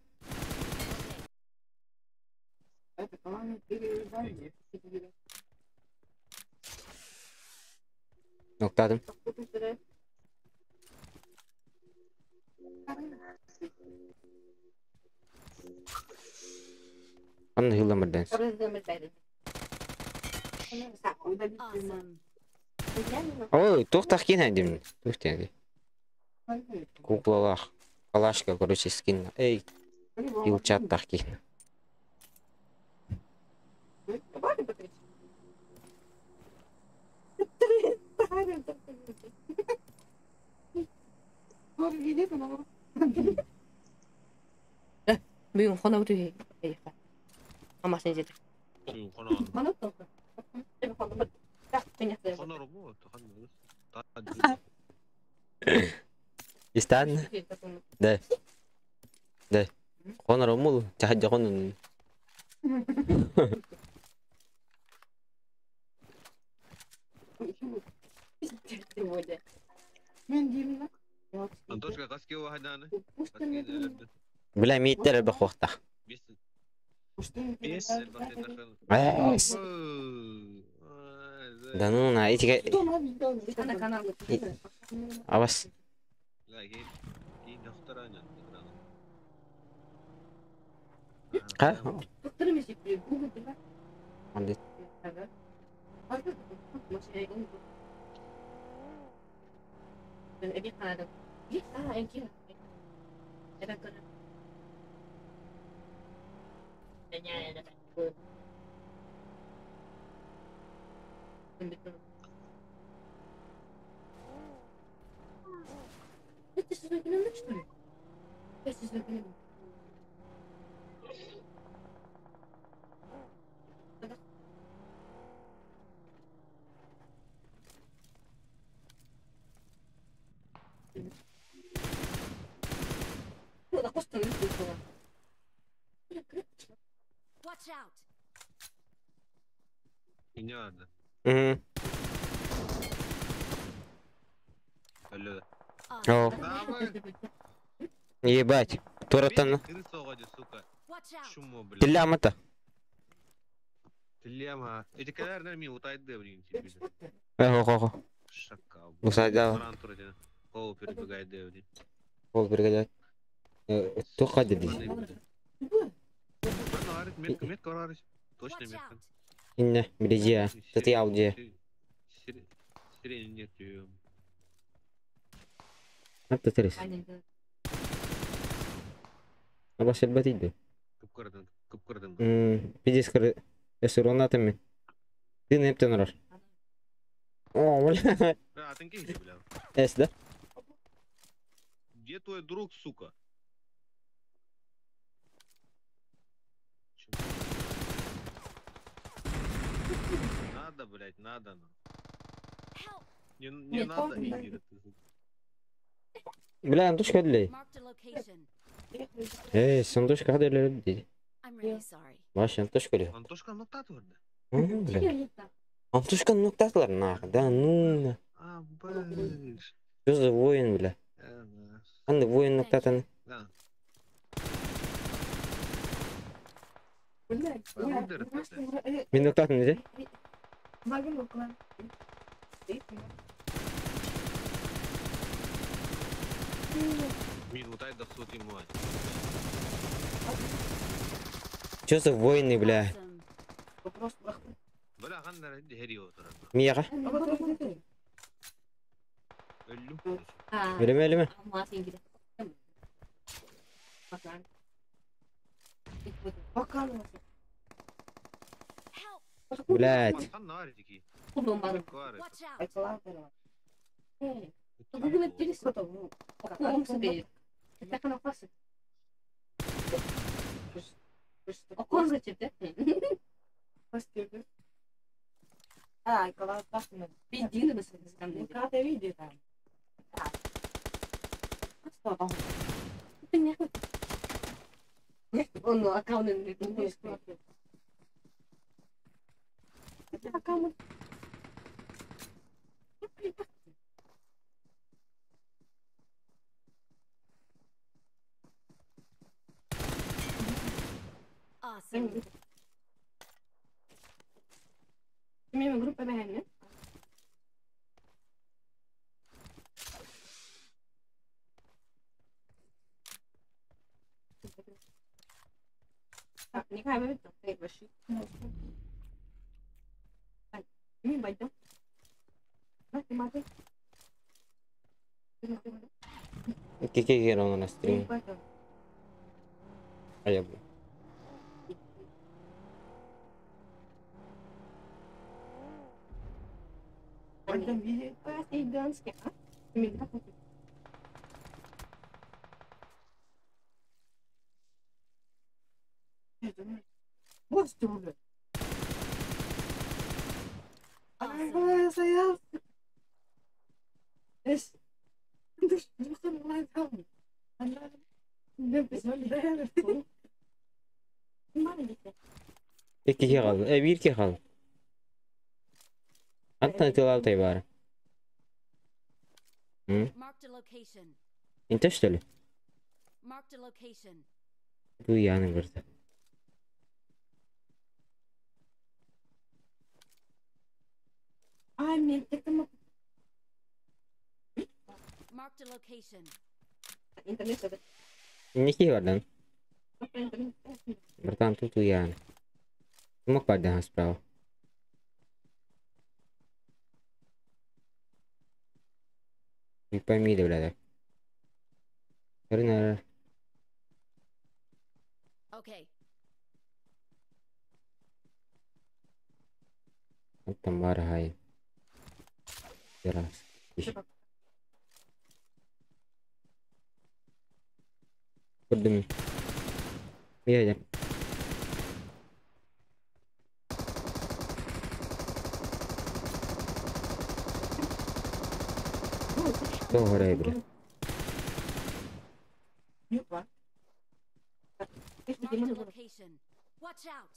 Ноктадым. Ханна хилламырдан. Awesome. Ой, туохтах киин дим. Туох диэн. Куклалах. Калашка, короче, скин. Эй, килчаттах киин. Бүгүн хонобут үһү. Амасын жети. Хонор. Хонор бу, хонор. Та. Истан? Да. Да. Хонор омул, чахаджа хонун. Антошка каски вахаданы. Бля, миттер бахохта. Бес. Бес. Эс. Да ну на, эти Абас. Ха? Анда. Watch out. Не надо. Мгм. Алло. О. Ебать. Туратан. Крыса годи, сука. Watch out. Чумо, блядь. Тилямата. Тилема. Эти калярные ми утайды, блин, тебе. Ого, ого. Шакал. Усайда. Баран турати. Кол перебегает, блин. Ол бригада. Туха деди. Метка, метка, арарыш. Точно Watch метка. out. Инне, билежия. Тати аудия. Сирени нет ее. Атта терес. Абас элбет иди. Кыпкырдың, кыпкырдың. Пиздец кыры. Эсуронатами. Ты не птенрар. О, бля. Бля, атын киһи бля. Эс, да? Где твой друг, сука? Надо, блядь, надо. На. Help! Не, не Нет, надо, он- иди. Ты. Бля, Антошка хадили. Marked a location. Эй, Антошка хадили dedi. I'm really sorry. Маш, Антошка ли? Антошка нокта турду. Ну, бля. Антошка ноктатылар нахуй. Да ну на. А, быш. Что за воин, бля? Э, да. Анда воин ноктатаны. Да. Бля, Бля, Мен ноктатын dedi. Мин утай да сути мой. Что за воины, бля? Awesome. Бля, ханна хери отырар. Мияға. Өллүм. Өлеме, өлеме. Help! Блядь. Ханна бар дики. Watch out! Awesome. Икки киһи на стрим. А я бля. Awesome. Икки киһи хаалла. Э, биир киһи хаалла. Антон тылалтай баар. М? Marked a location. Инте что ли? Marked a location. Бу яны бирде. Marked a location. Не киһи бар lan? Братан, тут уяны. Мог поднять справа. Не пойми, бля, да. Okay. Оттон баар хай. Раз. Көрдүм. Едем. Тоҕо бля. Marked a location. Watch out!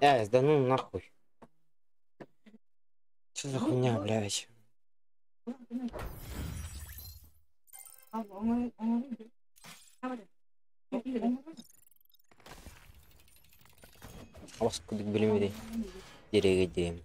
Э, да ну нахуй. Что за хуйня, блядь? Алас кудук билимеди. Дереге дейм.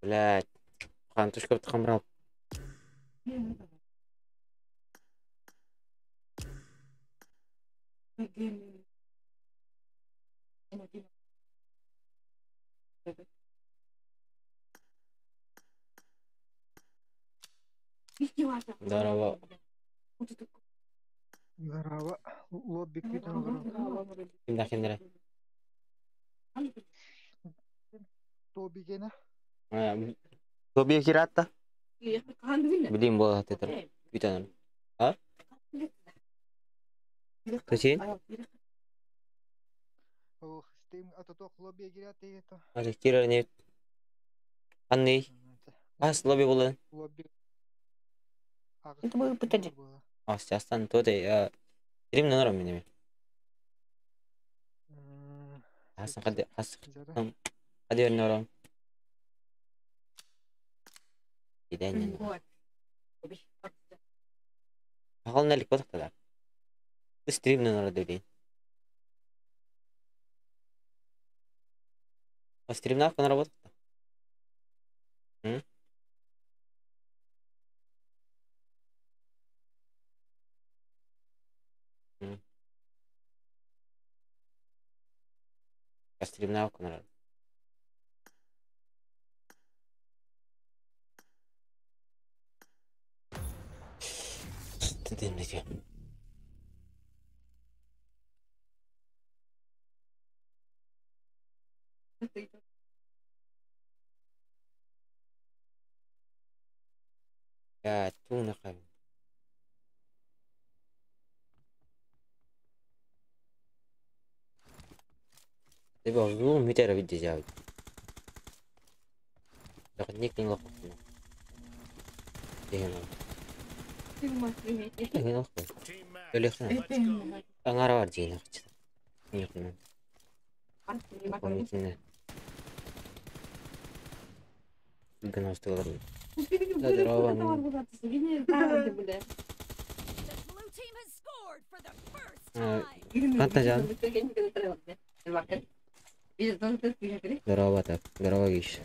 Блядь. Хантушка хамрал. Здорово. Здорово. Лобби күүтэн олоробун. Кимнээх кинилэрэ? Тоби гена. Тобия киратта? Билим буола сатыыр. Күүтэн. А? Төсин? Ох, Steam ататох лобби кират это. Ары кирер не? Анны. Ас лобби буолан. Лобби. Это было пытать. Ас частан то де стрим нором минеме. Ас қади ас қади нором. Иден. Ахал налик батақталар. Стрим нором деп. Стрим на работа. М? Стримнав канал. Тыдын. Я туна қабын. Тебе зум митера види жабыт. Никин лохпун. Деген. Деген лохпун. Өлехна. Аңара бар деген акчы. Никин. Дополнительно. Гностылар. Здорово. Канта жан. Здорово так. Здорово гиш.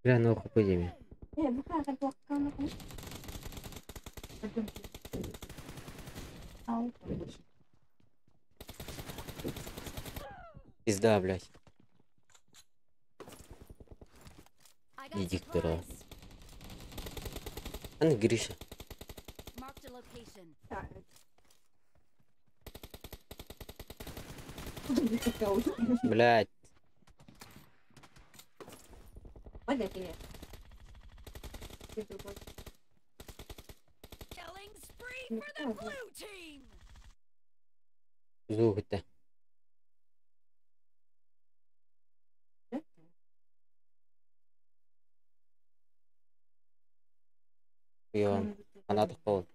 Бля, ну хуй. Пизда, блядь. Иди к дыра. А ну, Гриша. Блядь. Звук-то. Она такого.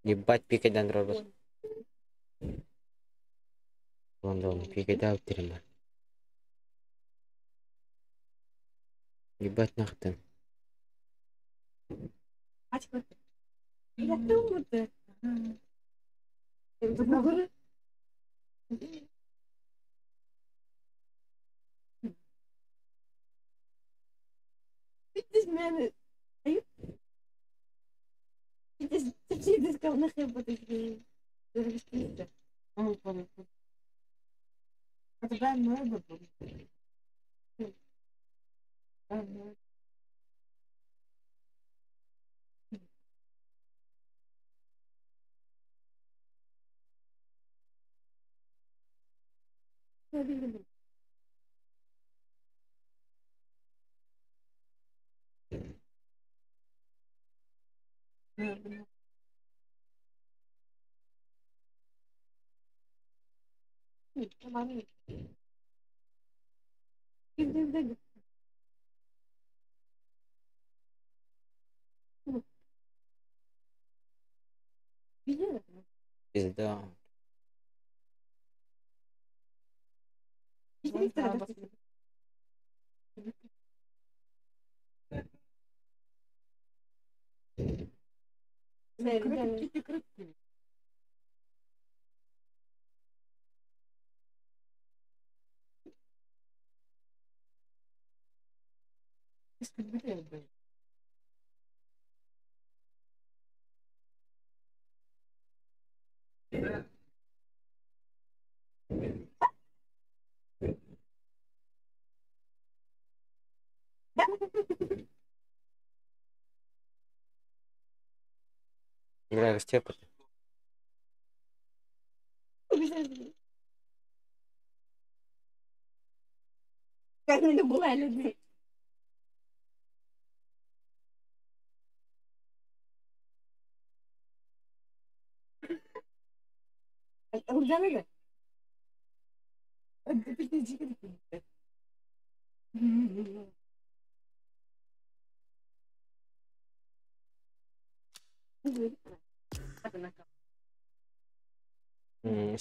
Ебать, пикайдан робот. Лондон, пикайда өттерім. Ебать нахтын. Пизда. Бля, Степа.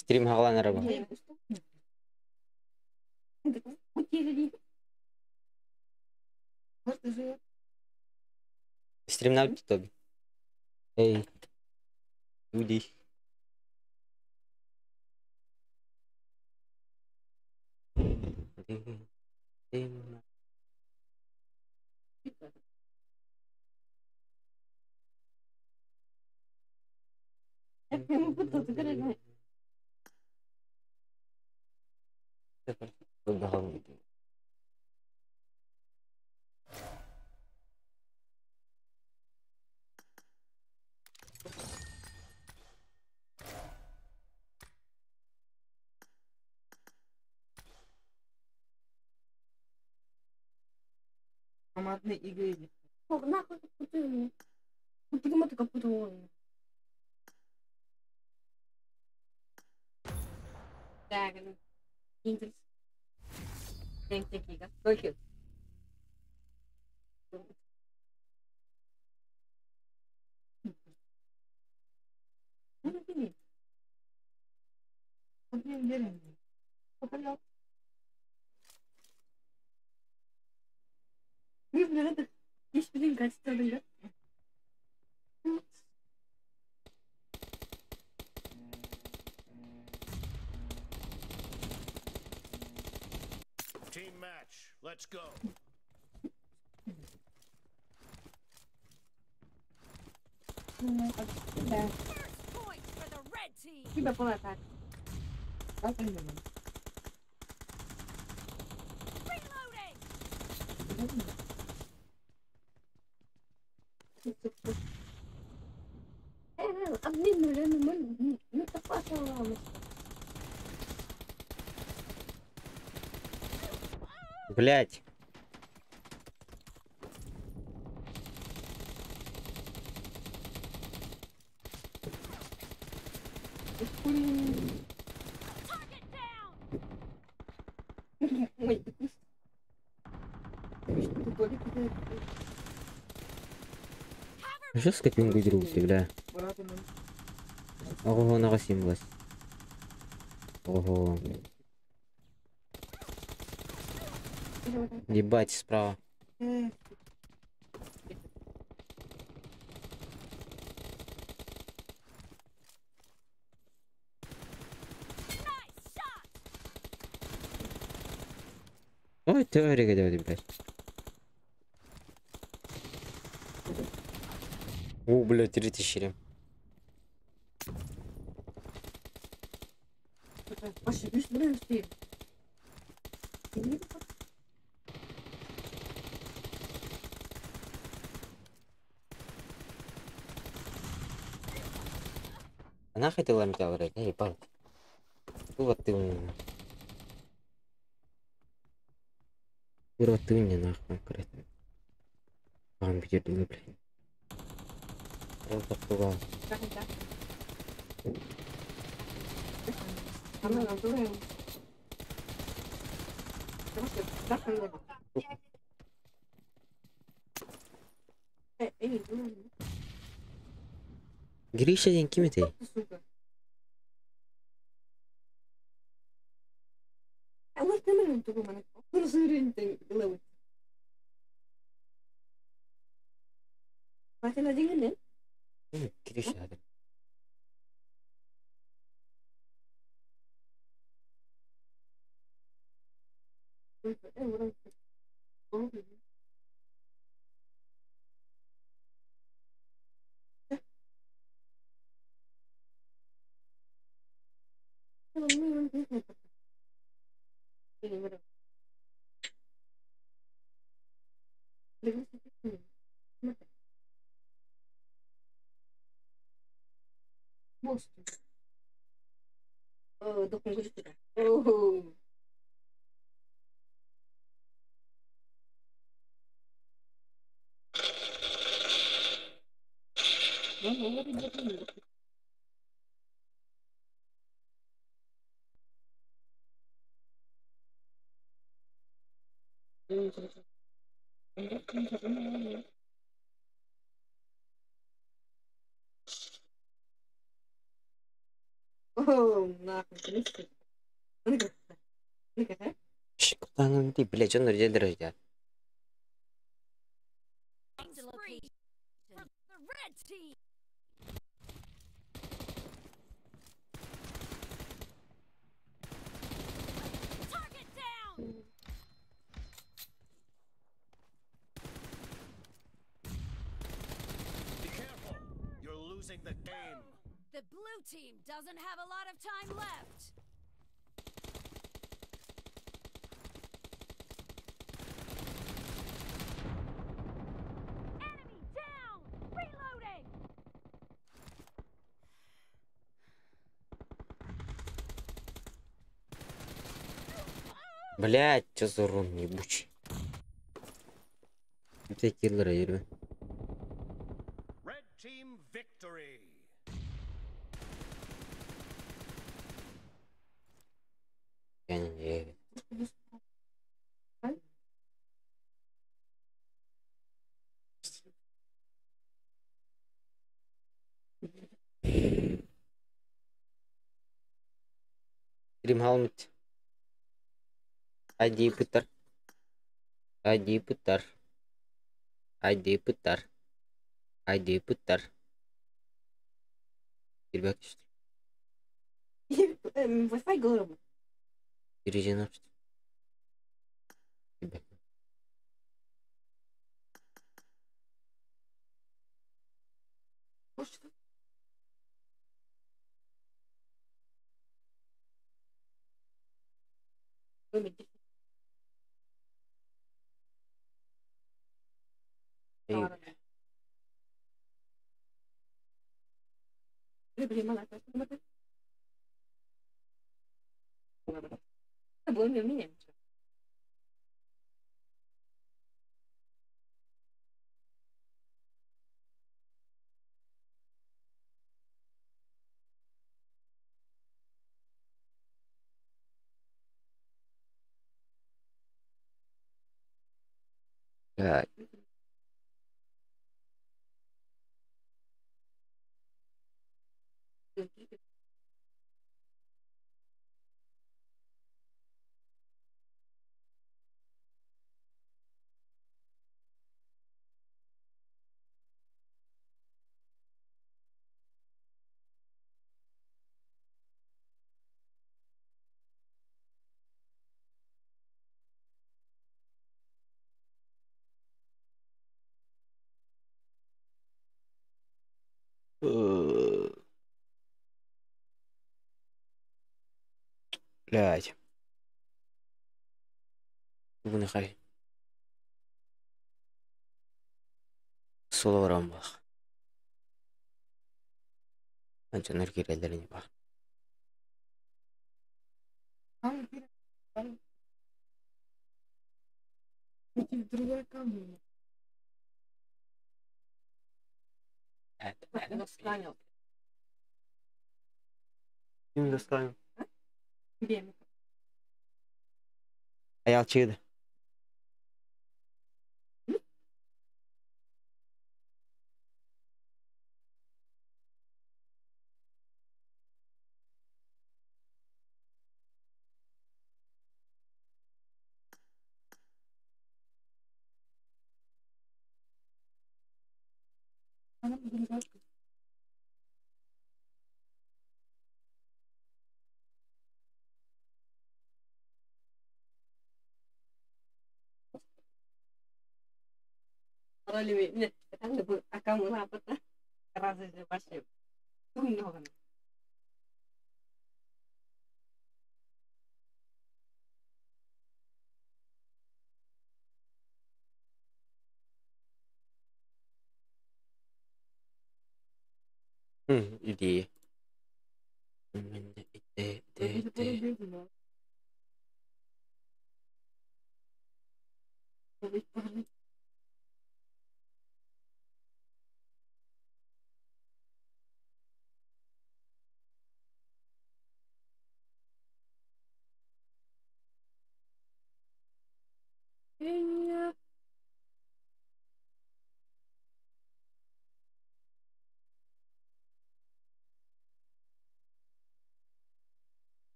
Стрим хаҕалаан эрэ бу. Стрим на ютубе. Эй, люди. Командные игры. Нахуй ты Ну почему ты как будто он? Так, интересно. Только. Team match. Let's go. First point for the red team. Reloading. Блять. Target down. Жестко пингу дерутся, бля. Ого, на 8 Ого. Ебать, справа. Nice shot. Ой, теория говорит, блядь. О, блядь, 3000. А нахуй ты ломтал, блядь, я ебал. Вот ты у меня. Курва ты мне нахуй, блядь. Вам где блядь. Вот так. Гриша день ким этэй? Кирюша. Кутаҥын дии, бля, дьон үрдэллэр өйдөөн. Spree for the red team. Target down. Be careful. You're losing the game. The blue team doesn't have a lot of time left. Enemy down! Reloading! Блядь, что за урон ебучий. Все киллеры, yürü. Red team victory. Я не верю. Стрим галмит. Ади пытар. Ади пытар. Ади пытар. Ади пытар. Кирбек işte. Wi-Fi galera. Gireceğini yaptı. Кирбек. Ey, блядь. Блядь. Нехай. Солором бах. Анчаныр кирелерини бах. Ким достанет? Аял чыгды. Идея.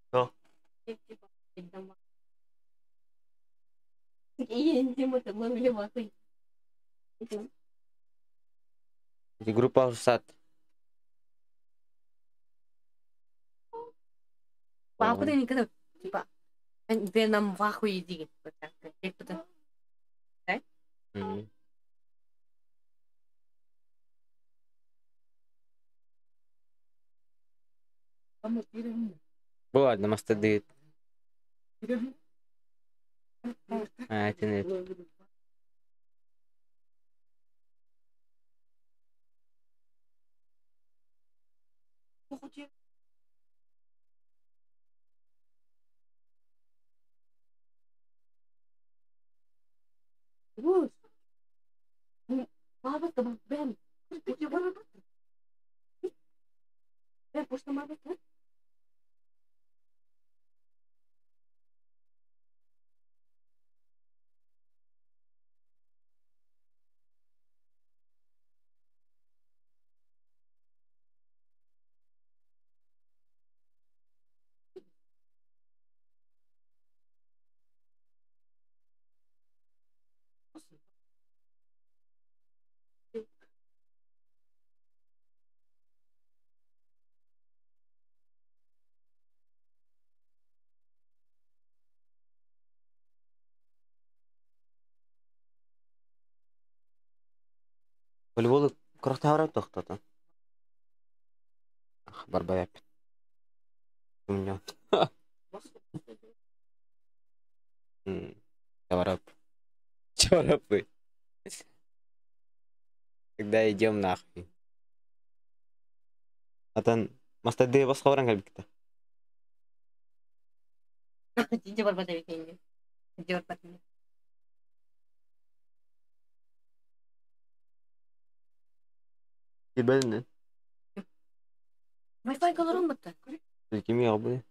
Что? Группа сад. Ладно, мастады. А, это нет. Волейболу курахтаара тохтото. Барбайап. Чарап. Чарапы. Когда идем нахуй. Атан мастады басқа калбикта. Кирбедин. Wi-Fi олорон бытта. Кими албы?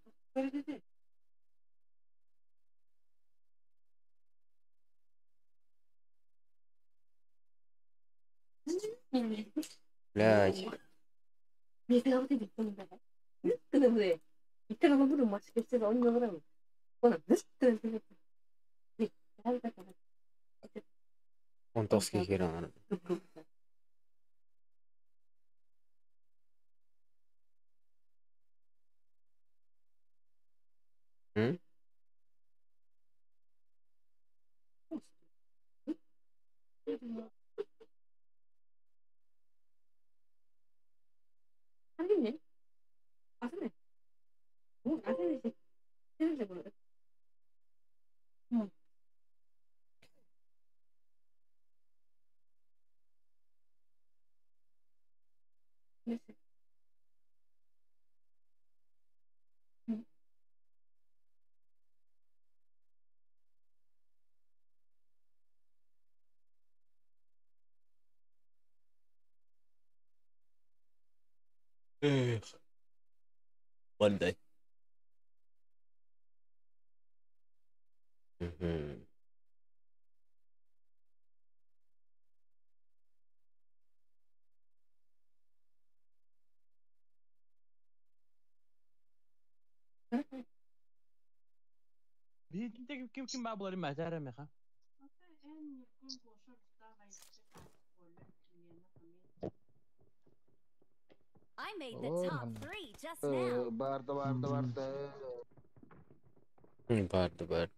Блядь. Онтоски киран. М? Эх. One day. Мгм. Ким ким баа буларын мәтәрә меха. I made the top three just now. Барды, барды, барды. Барды, бар.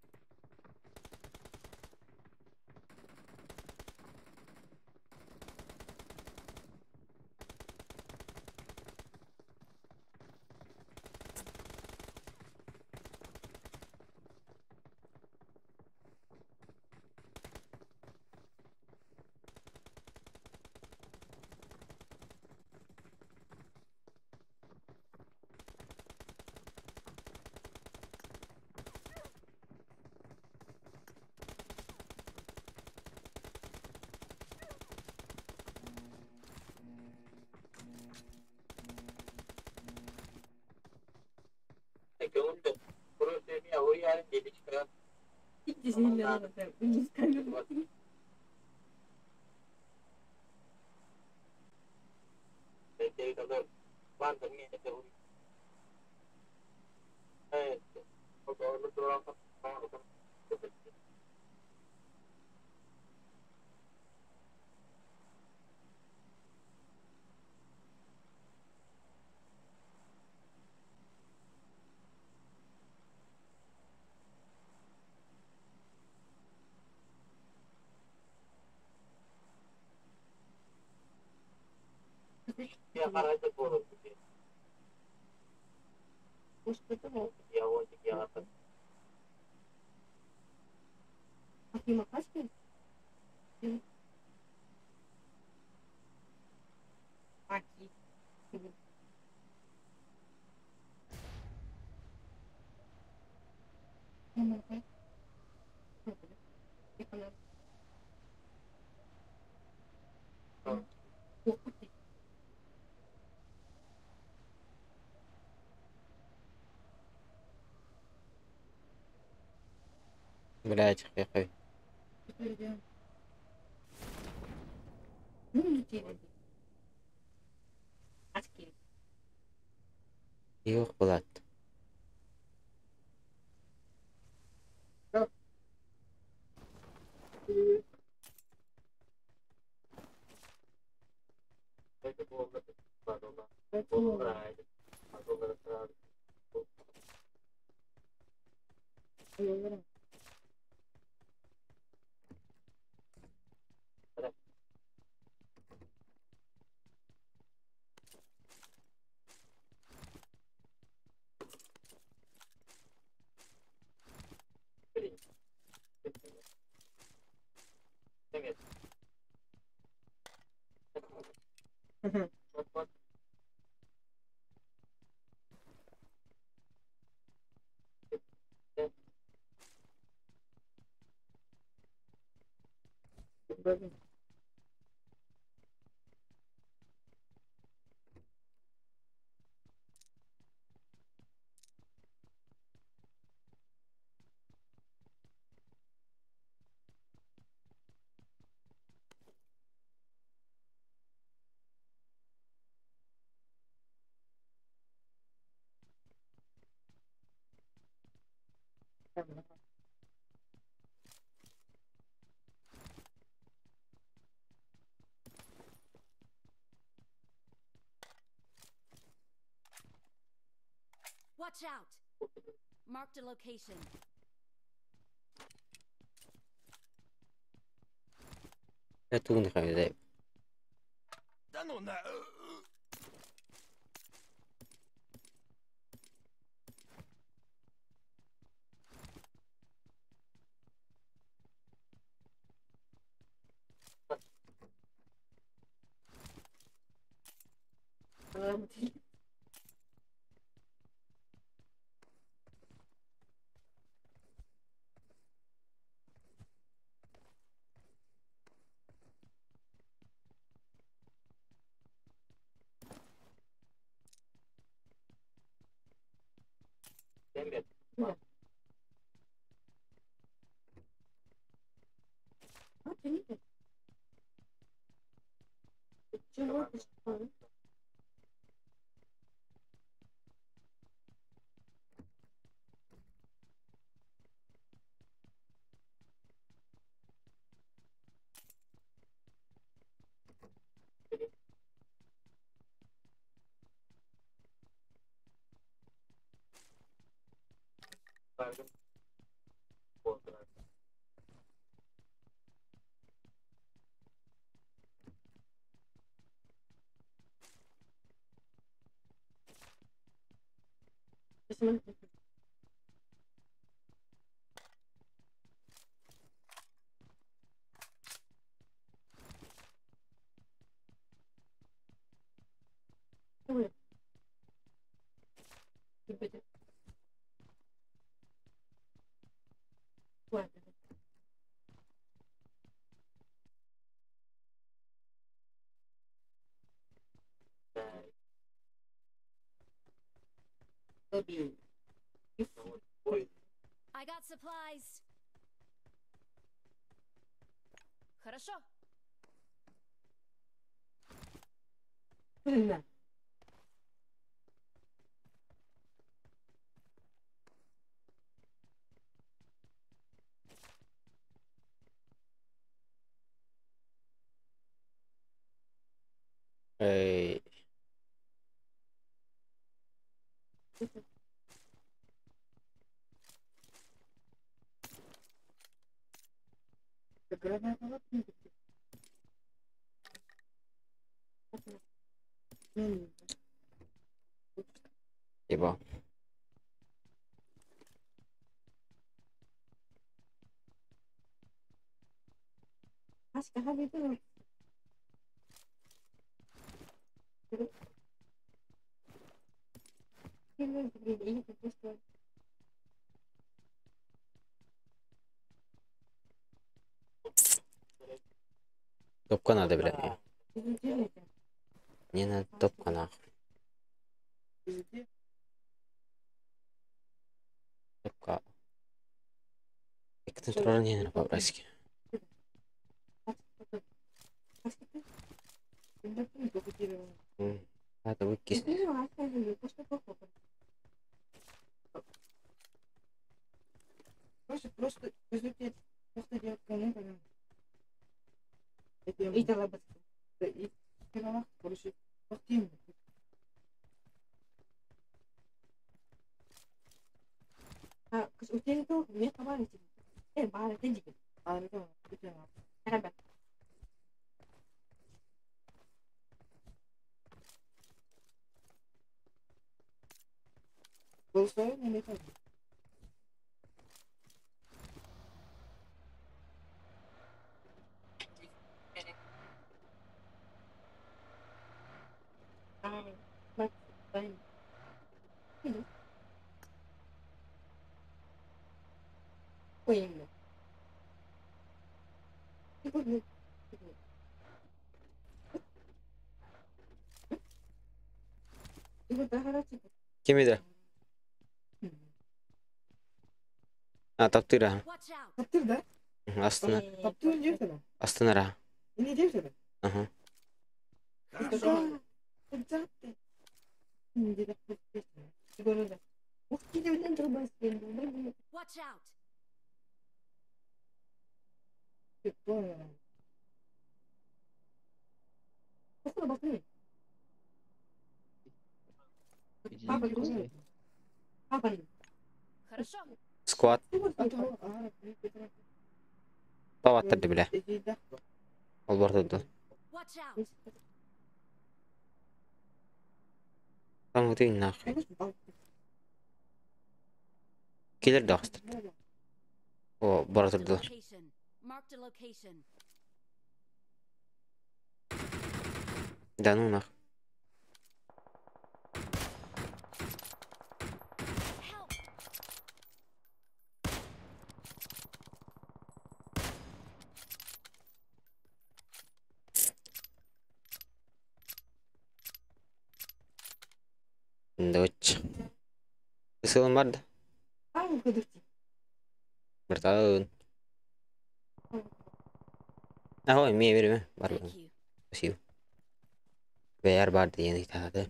Блядь, хай-хай. Yok Bulat. Watch out! Marked a location. Тугун хайда. Да ну на. I got supplies. Хорошо. Эй. Ебал. Топка надо, блядь. Мне надо топка нахуй. Топка. Контроль не надо по-братски. Надо выкинуть. Просто Ким иде? А, таптыра. Watch out. Таптыр да? Астына. Таптыр жерде. Астынара. Не жерде? Ага. Хорошо. Watch out! Иди, Хорошо. Сквад. Таваттар бile. Ол бар турду. Watch out! Там ты нахуй. Киллер да астыр. О, бара Marked a турду. location. Marked a location. Да ну нах. Help! Дочь. Сылым бар да. Братан. Ой, мне верю. Бар. Thank you. Спасибо. Бэйэр бар диэн ыйтаады.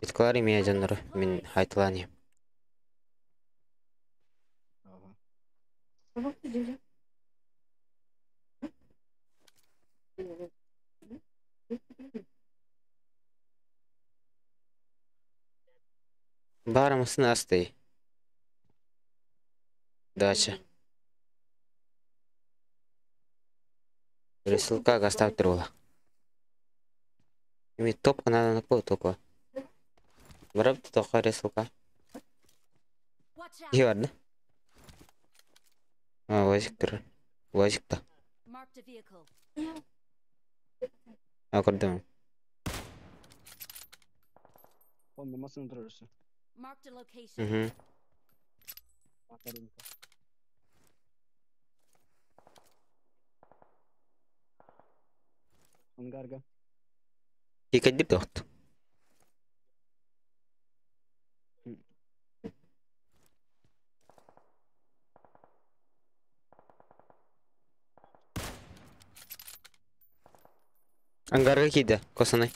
Биткалар имея дьоннору мин хайтылаани. Ага. Барымысын асты. Дача. Рисылка гастап турула. Ими топка надо на кого только. Барап тока рисылка. Watch out! И ладно. А, лазик тур. Лазик та. Marked a vehicle. А, көрдүм. Он масына турарсы. Marked a location. Угу. Макаренко. Ангарга. Кикәдип тохт. Ангарга киде, косанай.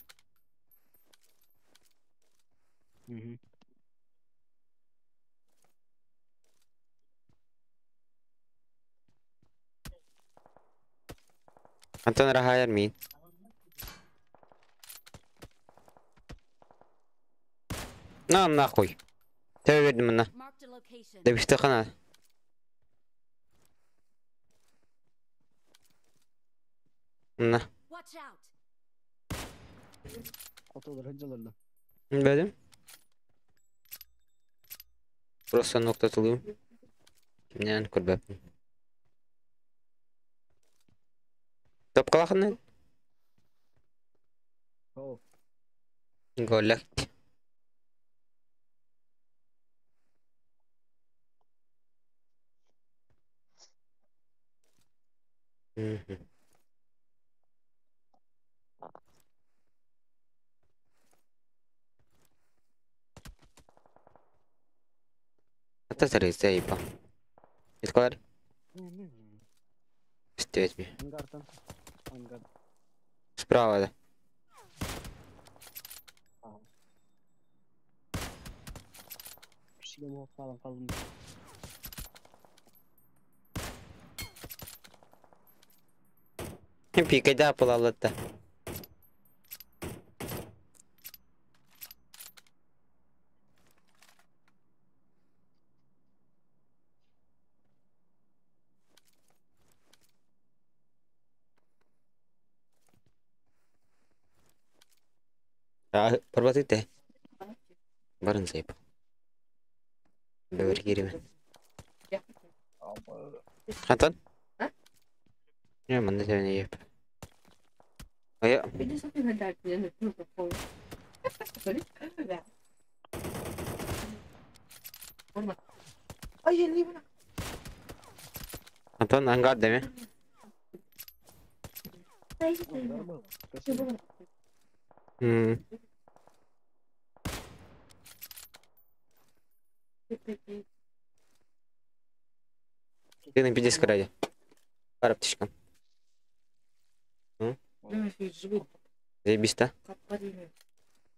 Угу. Антон рахаяр мин. На нахуй. Тебе бердим мына. Marked a location. Да биште кана. Мына. Watch out! Хотолар хыджаларда. Бедим. Просто ноктатылыйм. Кимнен көрбөппүн. Топкалахын О, Голлек. Мгм. Ата сарыйса ипа. Иткалар Стетми. Ангартан. Ангар. Справа, да. Кишиге муап калам калдым. Пикайда палалатта. Парбатыте. Барын сайып. Бәбір керемен. Антон? Не, мында сәбәне еп. Ая, Антон ангар деме. Ангар был. Спасибо. М. Ты на пиздец краде. Пара птичка. Заебись, да?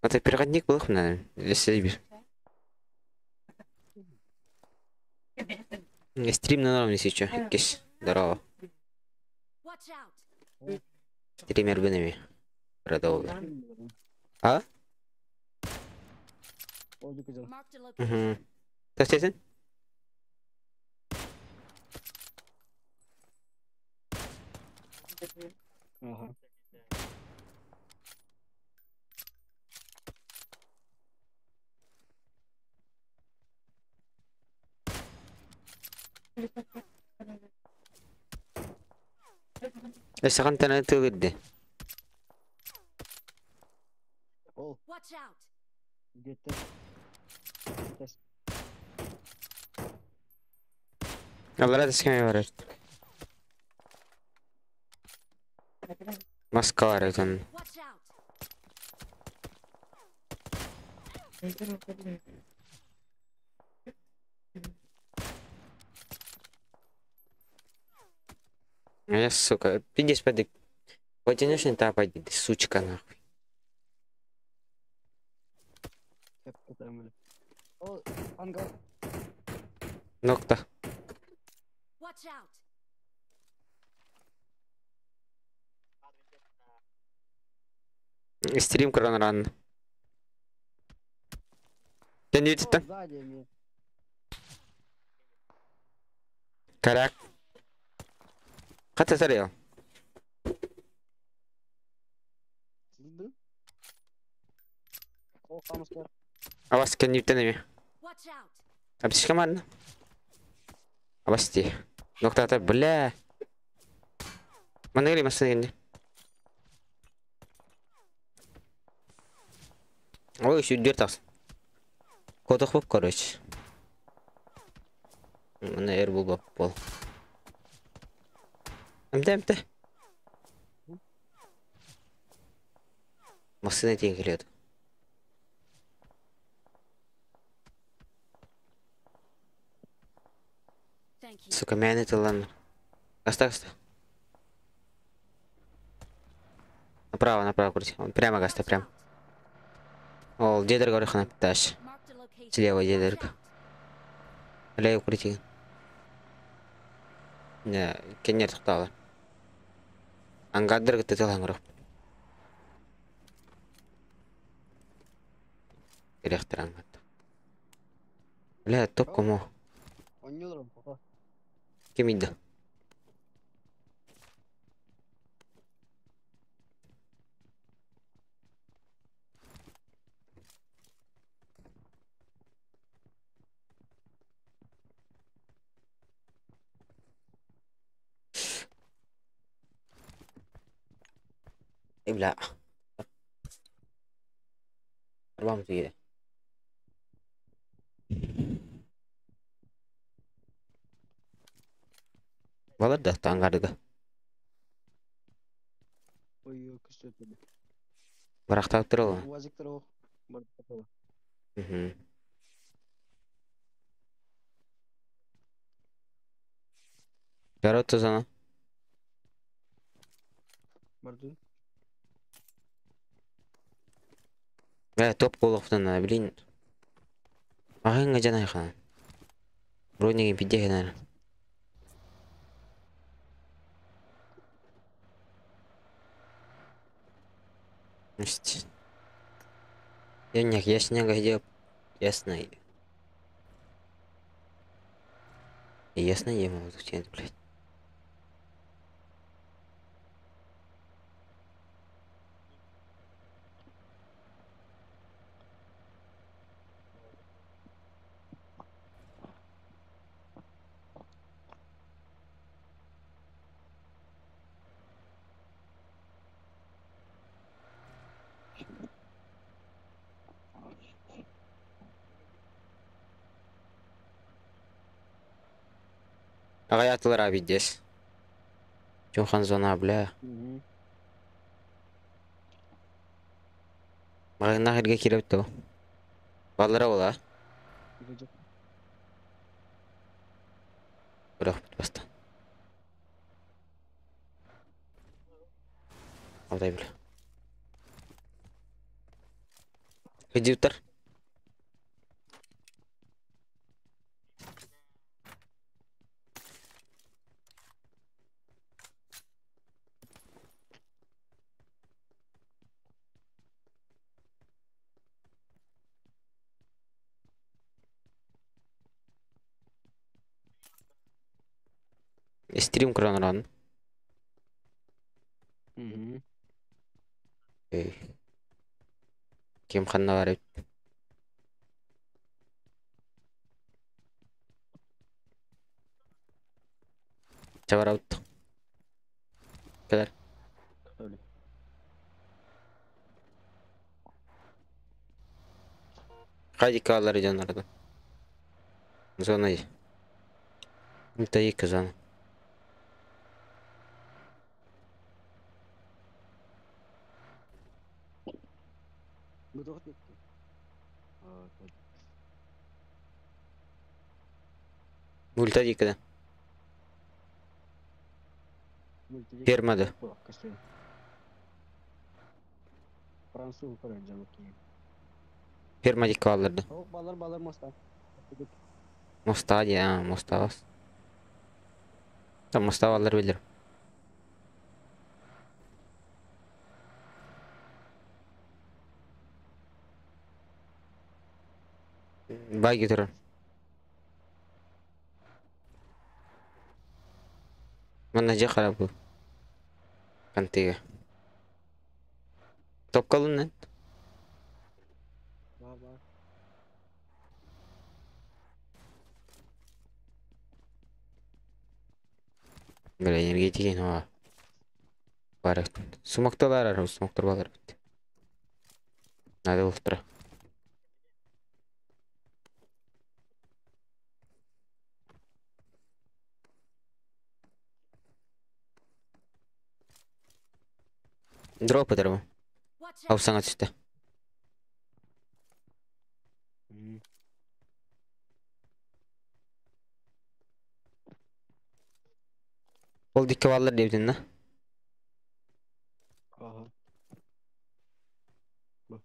Это переходник был, наверное. Или заебись. Стрим на норм сейчас. Кис. Здорово. Стример бынами. Продолжим. А? Угу. Тастесен? Ага. Эсэҕин тана тылырды. Ол. Аллара тэскэме барар. Маска бар этэн. Я, сука, пиздец, поди. Потянешь не та пойди, ты сучка нахуй. Нокта. Стрим крон ран. Тянете-то? Коряк. Хата зарел. Абас кенниптен эми. Абсишка манна. Абасти. Ноктата, бля. Манныгы масына кенни. Ой, сүддер тас. Котох боп, короче. Мына эр бул боп бол. Эмте, эмте. Масына тиен келет. Сука, мяне тылан. Аста, аста. Направо, направо крути. Он прямо гаста, прямо. Ол, дедер горохана пташ. Слева дедерка. Лево крути. Не, кенер тоқталы. Ангадыр гыты тылан горох. Керектір ангад. Бля, топ кому? Ким иди? Ибля. Арбам тиде. Балар да таңғарыга. Ой, күстөтү. Барактап туралы. Уазиктер ох. Угу. Гарот тузана. Барды. Бля, топ колоқтан, блин. Ағыңға жанайхан. Бронеге пидехен. Я не снега где ясно. Ясно я могу зачем, блядь. Ағай атылар абидес. Чонхан зона, бля. Маған нахерге керек то. Баллара ола. Бірақ бітпастан. Алдай бля. Кыдьыттар. Стрим көрөн. Ким ханна бар эбит? Чабарабыт. Кэлэр. Öyle. Хайди каалар дьоннордон. Зона. Мутайка зона. Bu da gitti. Aa, tabii. Мульта дикада. Мультик. Фермада. Көстөн. Француз көрөр жамык. Ферма дикка алларды. О, балар балар моста. Моста ди, а, моста бас. Там моста аллар билер. Бай турар. Манна же харап бу. Кантыга. Топкалын нен. Бар бар. Бля, энергетики но. Бар. Сумакталар ар, сумактар балар бит. Надо ултра. Дроп өтөр бу. Watch out. Алсаңа түстэ. Ол дикке баллар диэбитин на. Ага. Бу.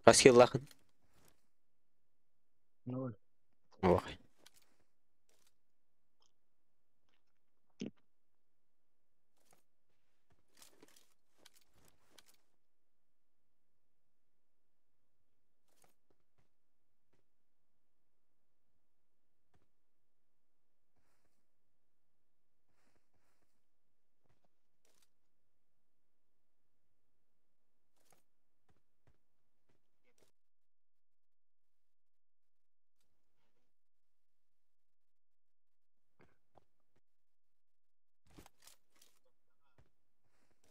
Хас киллахын. Ноль. Ох.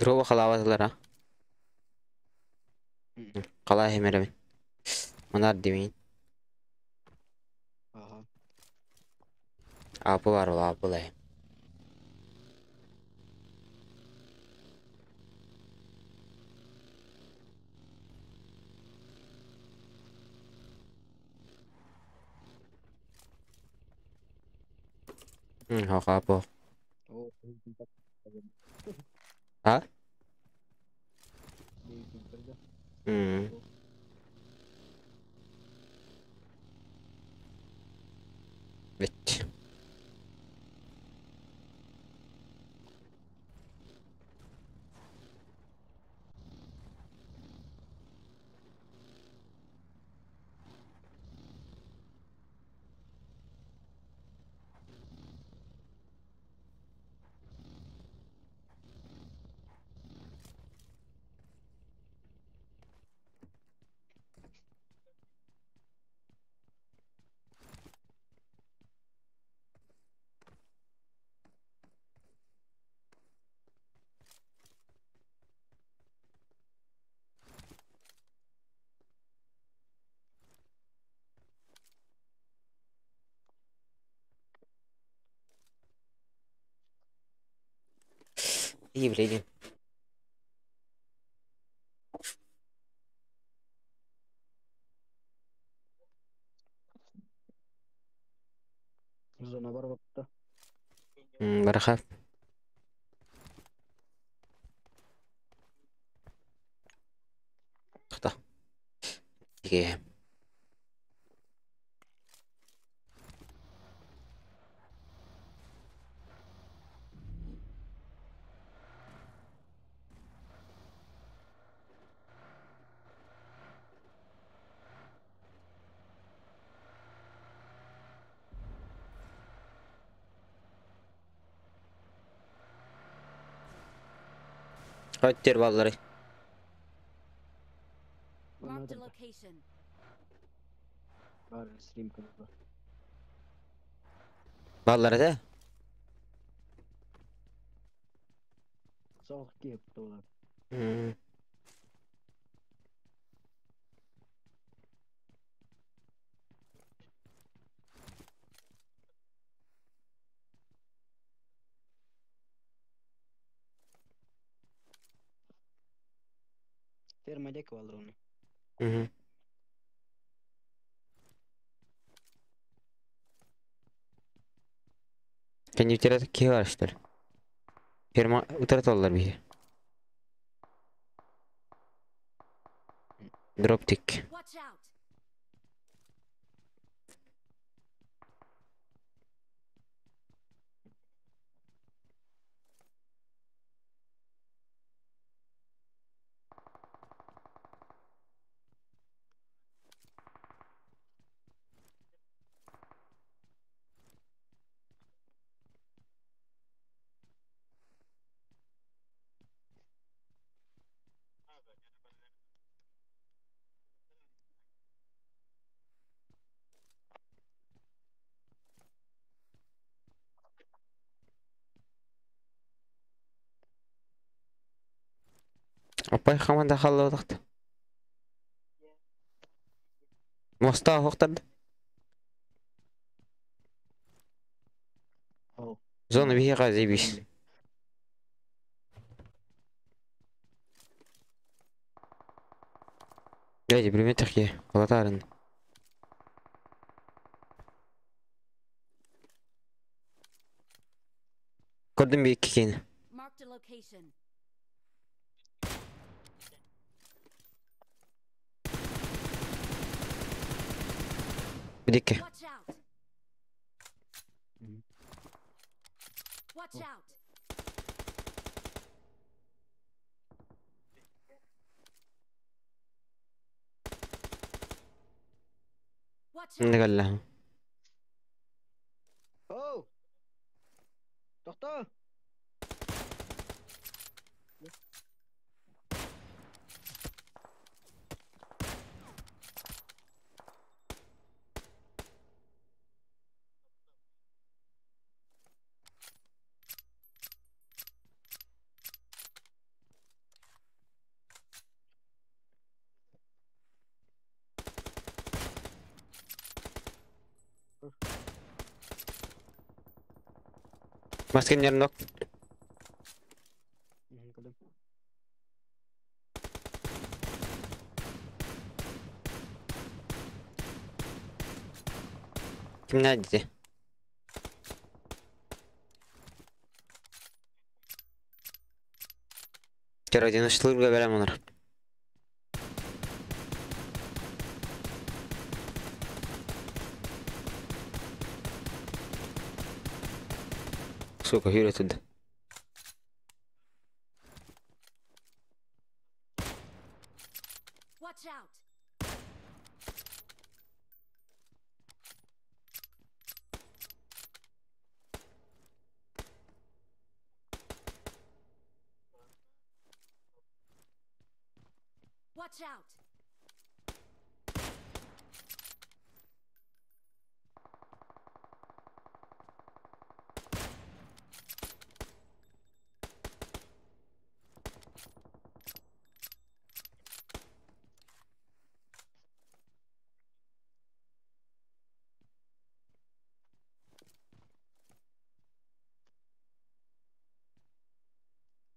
Дрова халаватылар а. Кала хемеребин. Манар дебин. Ага. Апы бар ол апы лай. Хоқ апы. О, А? Бейсин. Явление. Зона барбатта. Барахав. Хта. Тиге. Хаттер баллары. Marked a location. Бар стрим каналы. Баллары да? Соқ кеп тула. Ферма дек баллар оны. Мгм. Кеннифтере ки бар что ли? Ферма утраталар бихи. Дроптик. Watch out! Апай хаманда халлаудақты. Моста хоқтарды. Зона бихи гази бис. Дядя, примет такие. Латарын. Көрдім бе екені. Marked a location. Бидеке. Watch out! Watch out! Watch out! Нгалла. Оу! Тоқта! Маскен нок. Ким найдете? Керодин ушлырга берем онар. Сука, yürü туда. Watch out! Watch out!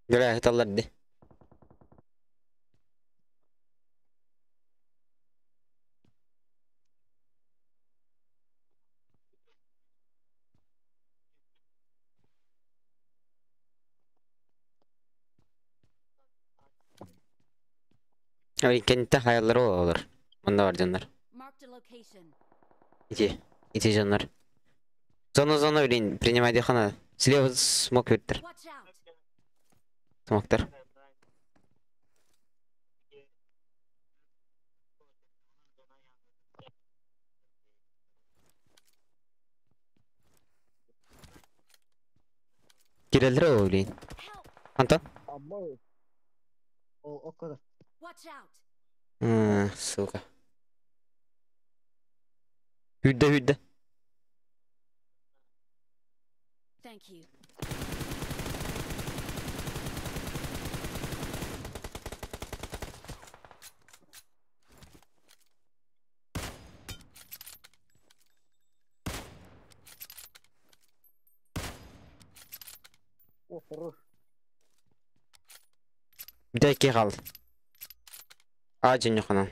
Бля, ыталлар ди. Ой, кэнтэ хайалары олор. Онно бар дьоннор. Marked a location. Ити, ити дьоннор. Зона, зона, блин, принимай хана. Слева смок виттер. Watch out. Смоктар. Киреллер ол, блин. Help. Антон? Абба. Ол o kadar. Watch out. Сука. Hüdde hüdde. Thank you. О, хорош. Bir iki kaldı. Ağacın yukarı.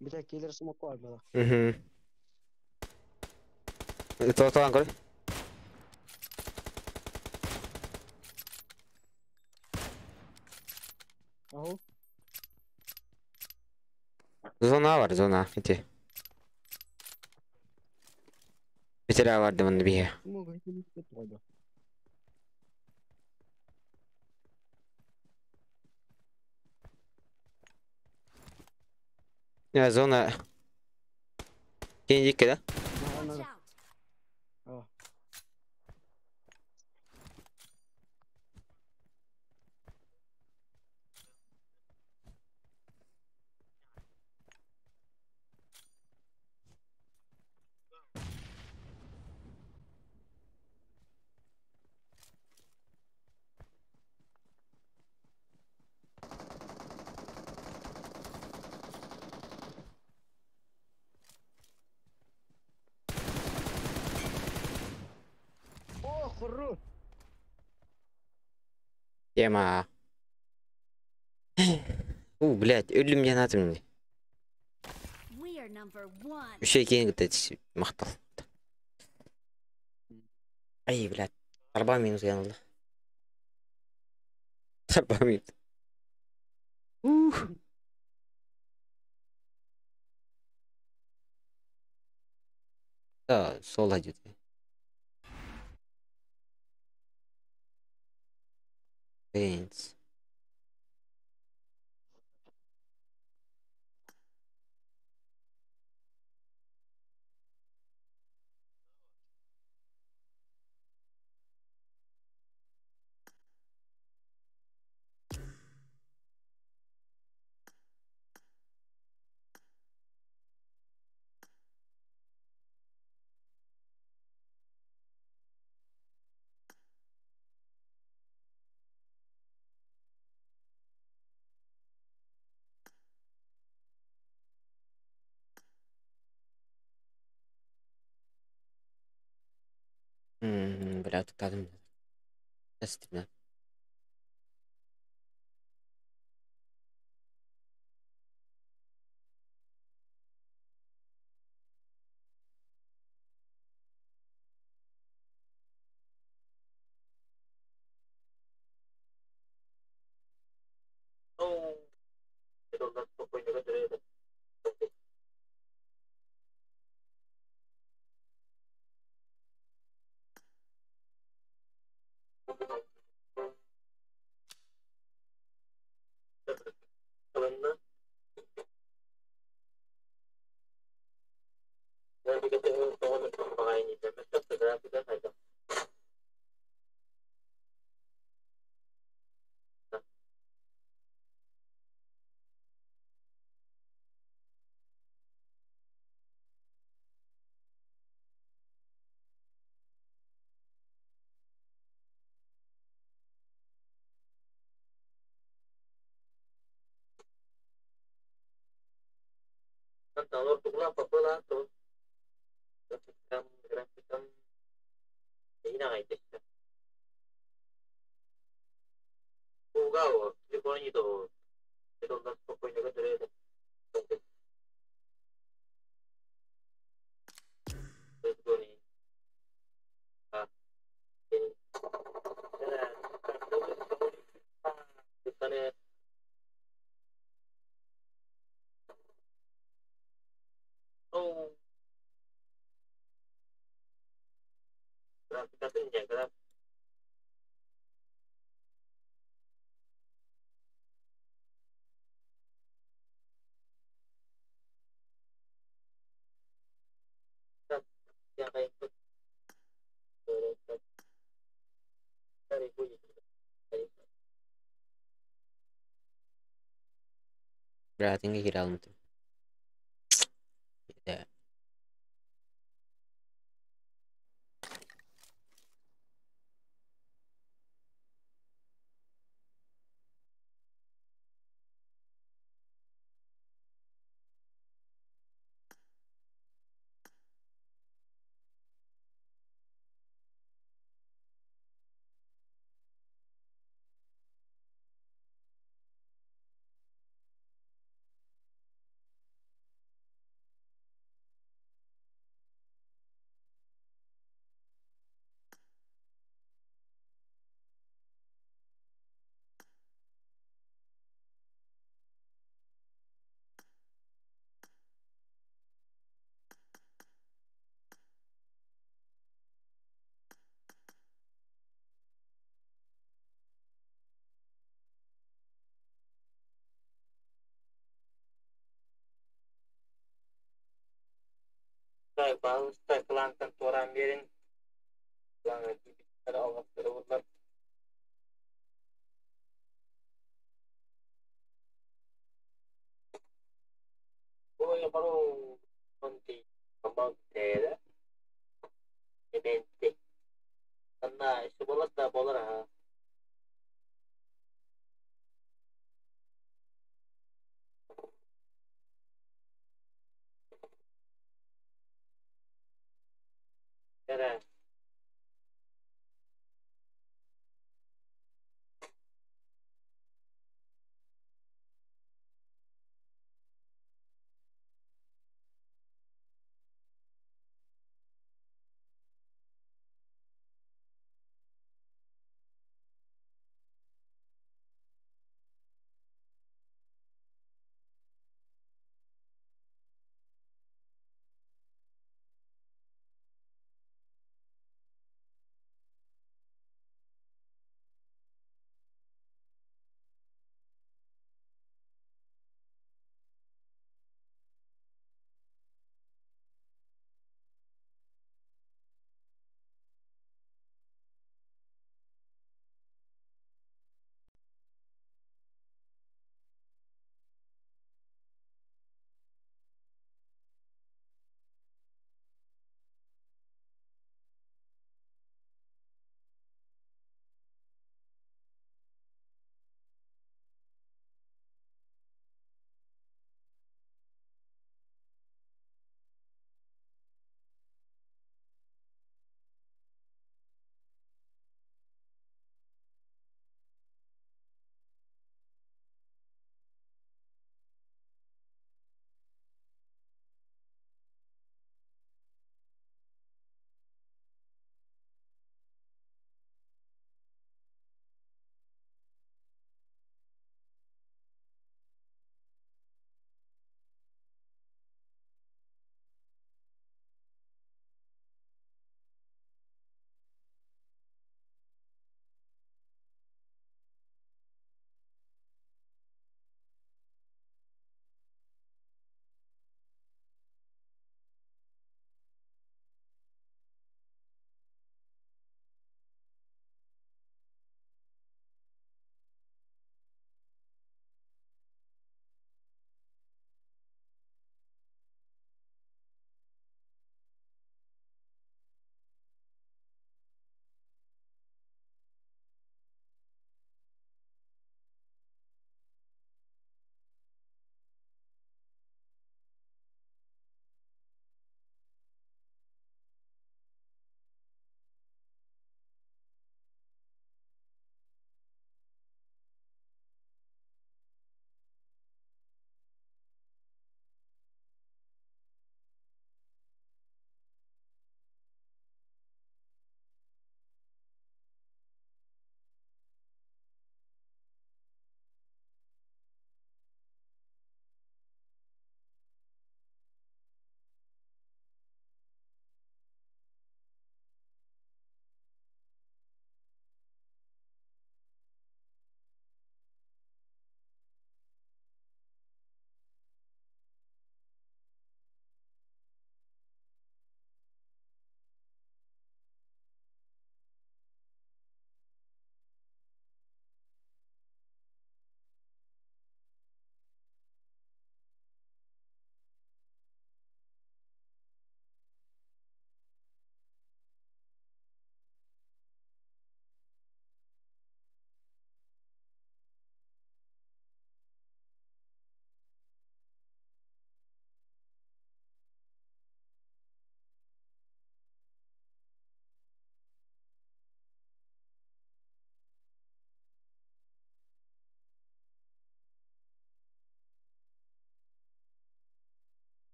Bir dakika gelir smoke var bana. Hı. Тоқталан көр. Ау. Зона бар, зона. Ити. Битер бар дымын бие. Smoke hiç koydu. Ya зона. Кейін да? Watch Anladım. out. А. О, хорош. Тема. У, блядь, өлім жанатым. We are number one. Үше кейін күтеді мақтал. Ай, блядь. 4 минут янылды. 4 минут. Ух. Да, сол идет. Пейнтс. Бля, tıkladım. Nasıl lan? Berarti kira tuh. Ya.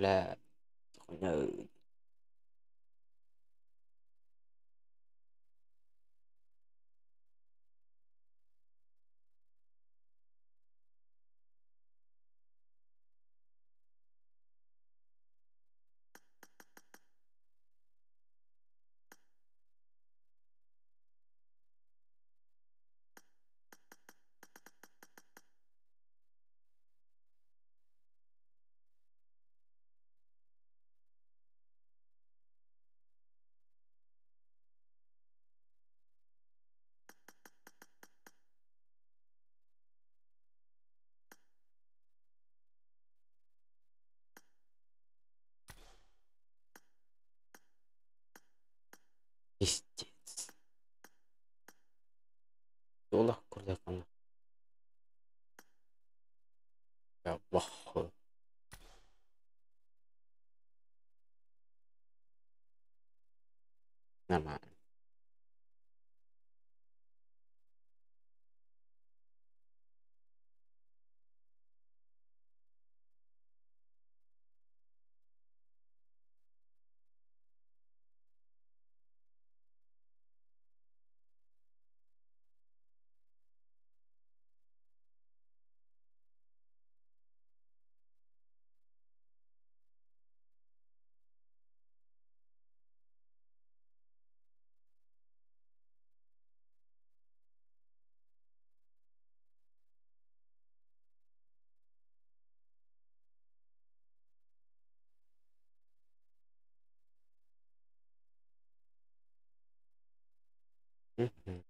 Бля, хуйня. Пиздец. Олох курдук. Я в ахуе. Нормально. Мгм.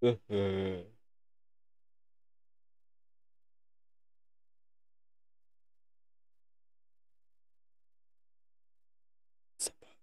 Мгм. Собака.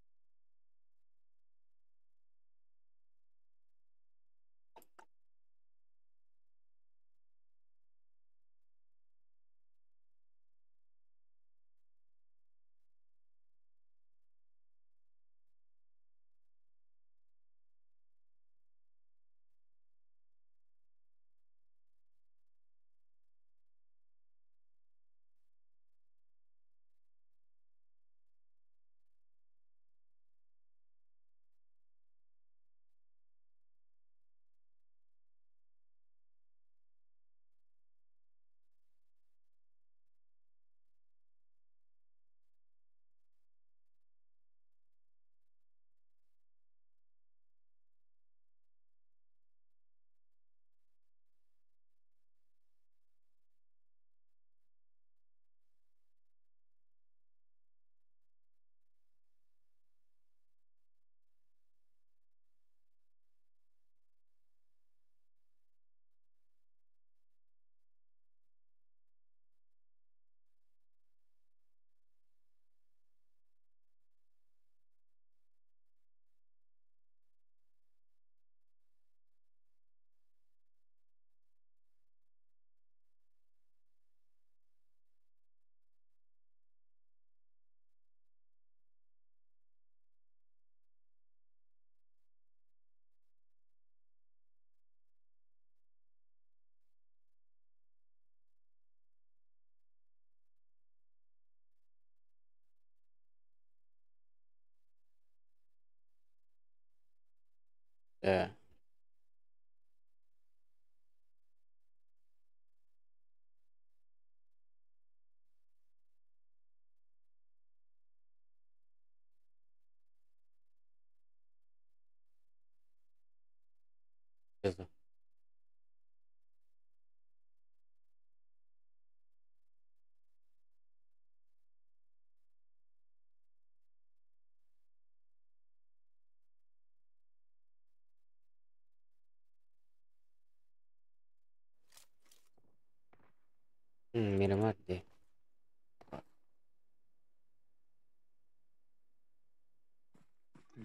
Да. Это. Miramar deh.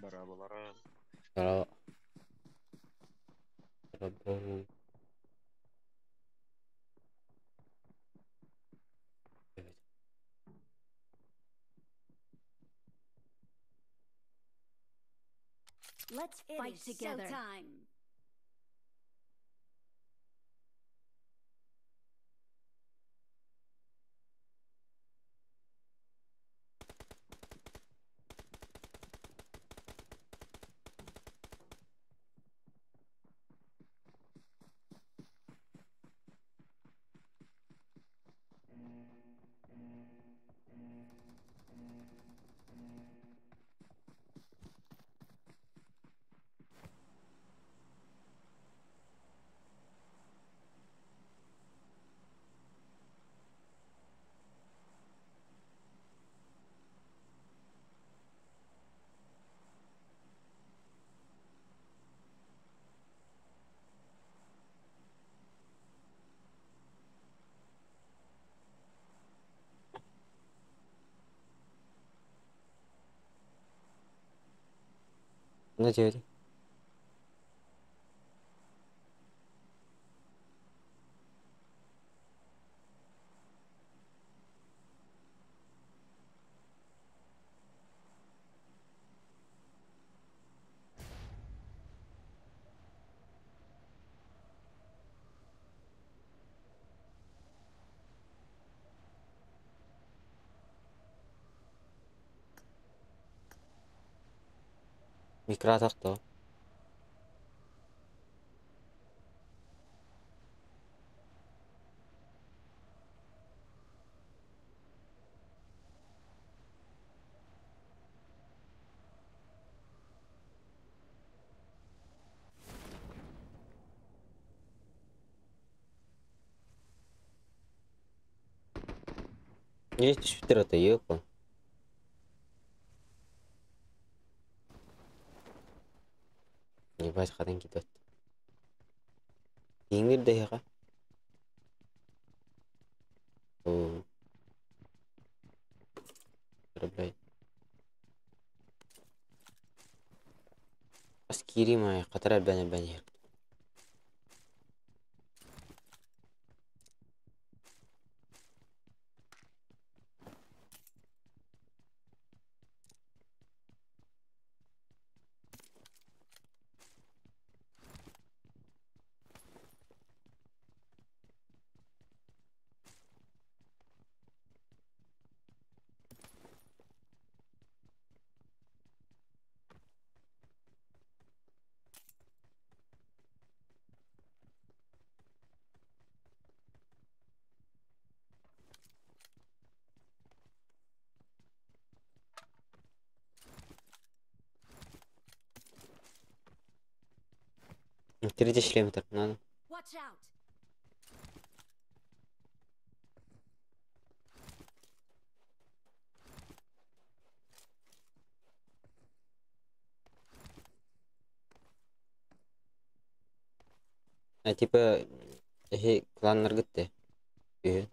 Дорооболоруҥ. Let's It fight is together. showtime. Ne diyor? Mikro atak da o. Есть түспүттэр ото ёпа. Ебать, хатан кидет. Иңир да О. Блядь. Бас кири май катара бәне бәне. Третий шлем так надо. Watch out. А типа кланнар гытты. Үһү.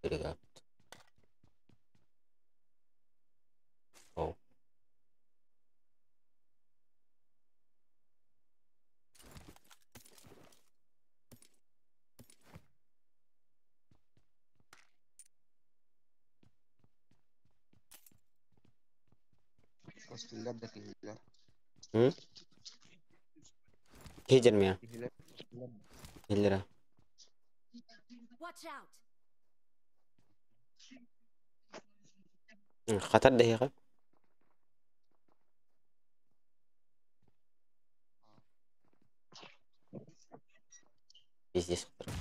Перегап. О. Костылар да киһилэр. Hı? Кежер Киһилэр. Киһилэр. Хиллера. Watch out. Хатар да хега. Пиздец хатар.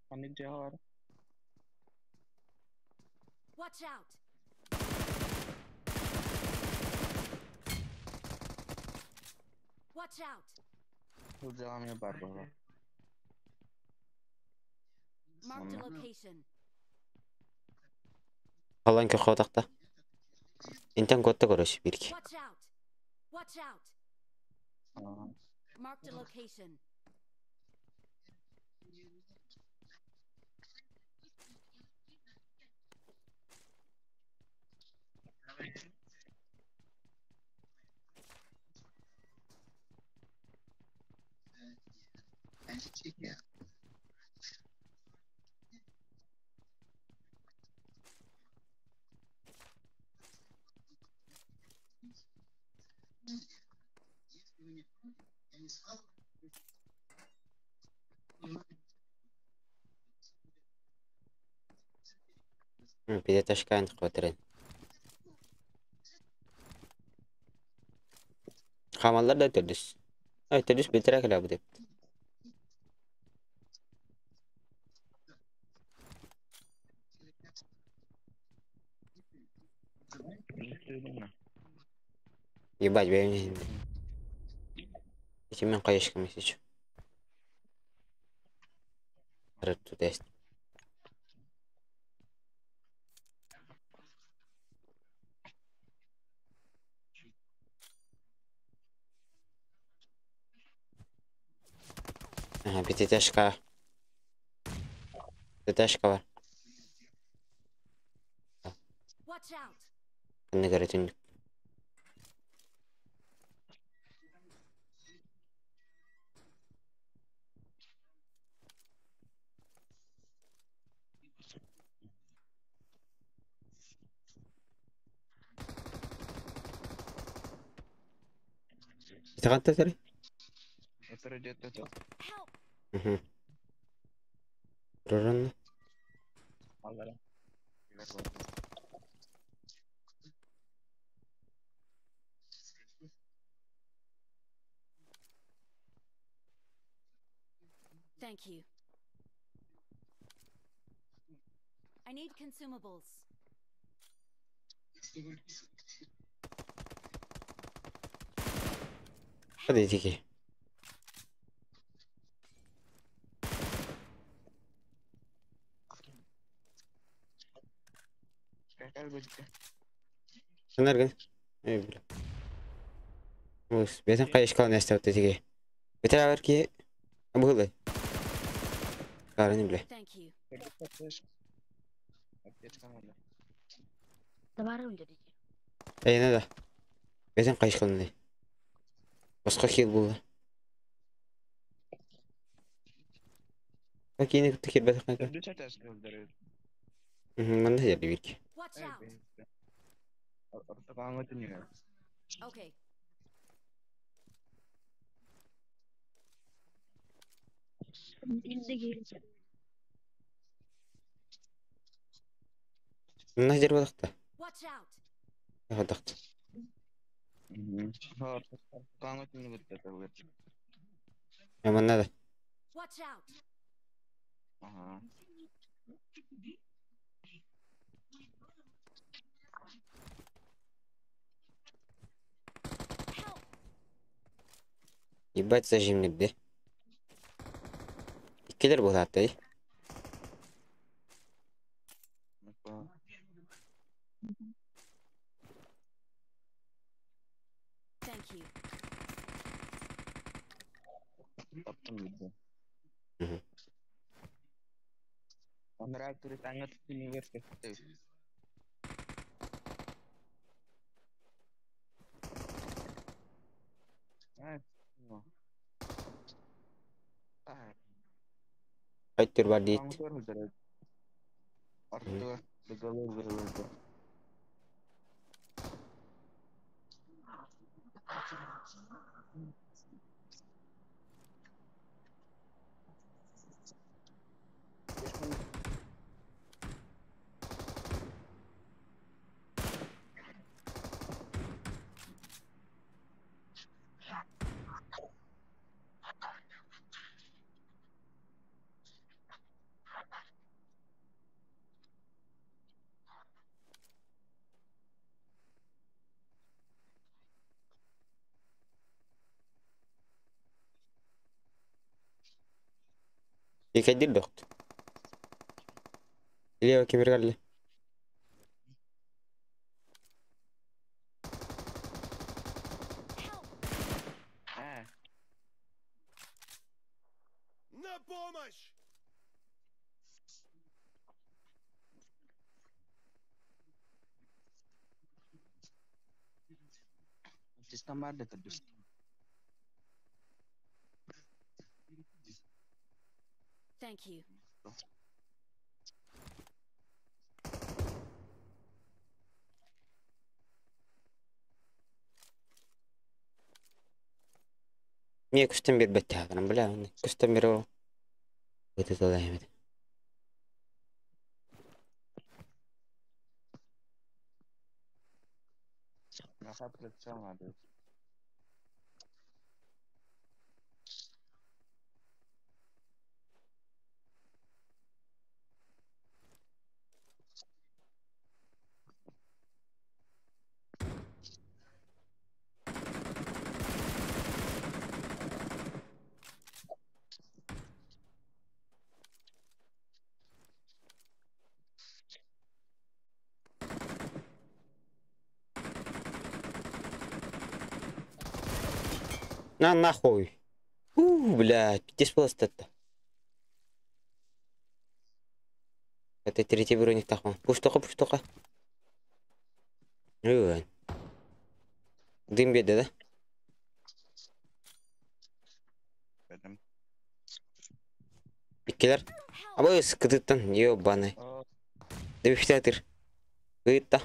Ханнык дьиэҕэ бар. Watch out. Watch out. Бу дьиэҕэ эмиэ баар буолла. Marked a Онно. location. Халан көхө тахта. Интен котта короче бирки. Watch out. Watch out. Аа. Marked a location. Пятиэтажка хватит. Хамаллар да төрдүс. Ай, төрдүс битирэ кэлэ бу деп. Ебать, бэйм. Ити мен кайышкам еще. Туда есть. Ага, пятиэтажка. Пятиэтажка бар. Watch out! Ханна көрөтүн. Итаганта тери? Это где-то тут. Help! Угу. Проран. Аллара. Thank you. I need consumables. Hadi tiki. Какая будет? Энерген. Эй, бля. Ус, бетен кайышкалан эстеп тиги. Бетер авер ки бу Караны бля. Thank you. Аптечка надо. Табарым dedi. Эй, надо. Бетен кайышкалан. Боско хил булды. Окей, тикер бетен кайка. Төрдүс этажга өлдөрөт. Мында жерде бик. Watch out! Ортогааңы түнүгө. Okay. Şimdi geleceğim. Мында жер болакта. Watch out! Ходакта. Ортогааңы түнүгө өтөт. Мында да. Watch out! Ага. Help! Ебать зажимнерди. Иккилер болатты. Thank you. Таптым видео. Мгм. Анрак түрү университетте. А, ну. Так. Айттыр бар дейт. Аңтор өлдөрөт. Ортого договор өлдөрөт. Икәдир докт. Илия кемер галли. Help! А, На помощь! систем бар да түрдүс. Thank you. Мне көстөн биэрбэт театрым, бля, көстөн биэрэ ол. Ытыталаһымыт. Наха прицел надо. На нахуй. У, блядь, пиздец было. Это третий броник тахман. Пуштока, пуштока. Ой. Дым беды, да? Benim. Иккилэр. Абы кытыттан, ебаный. Дебифтятыр. Кытта.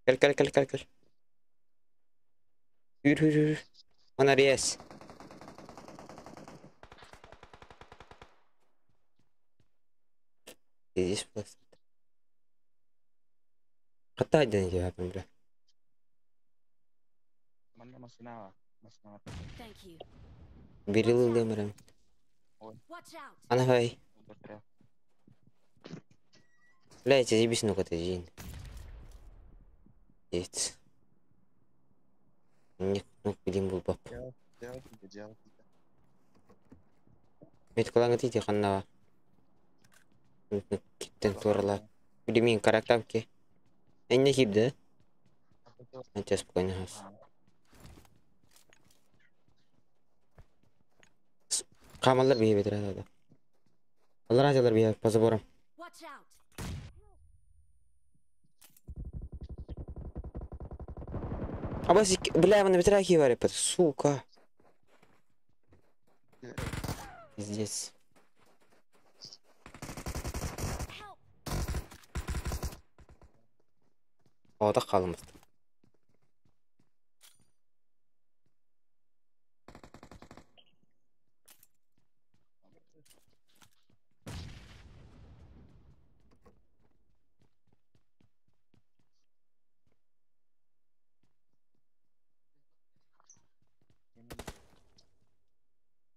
Кел, кел, кел, кел, кел. Үр, үр, үр. Монарес. Здесь просто. Хата один я, бля. Манна машина. Машина. Thank you. Берилы лемерем. Watch out. Анахай. Блядь, заебись, ну-ка ты, Зин. Есть. Не, ну, блин, был баб. Меткалаңы тиди ханнава. Киттен турла. Билимин карактам ки. Энне хибде. Хотя спокойно хас. Камалар бие бетер да. Алар азалар бие по заборам. Watch out. Абас, бля, на бетер хиваре, сука. Пиздец. Ода қалымыз.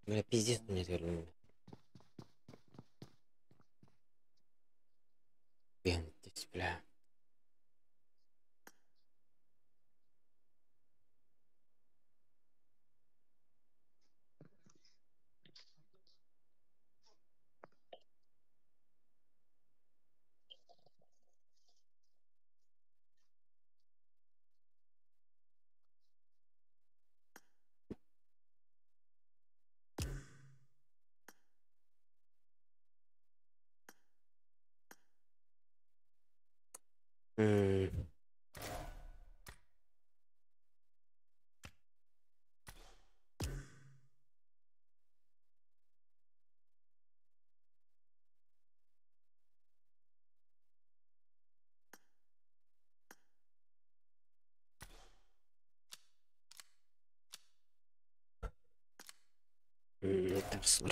Бля, пиздец, мне вернули. Пиздец, бля.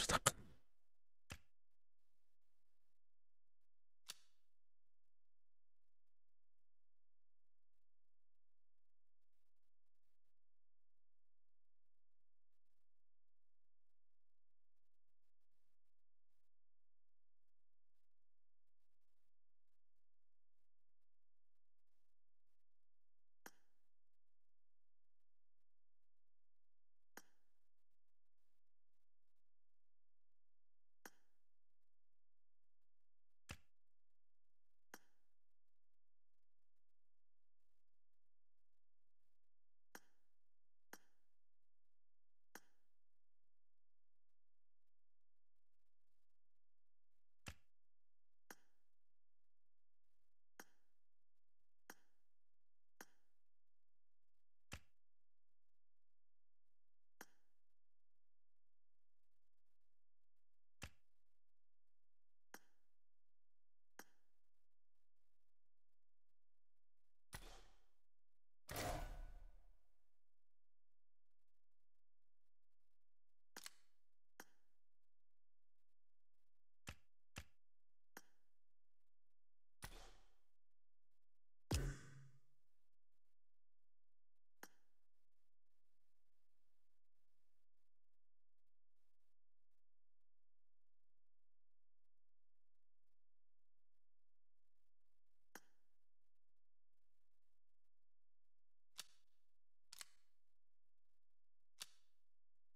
Так,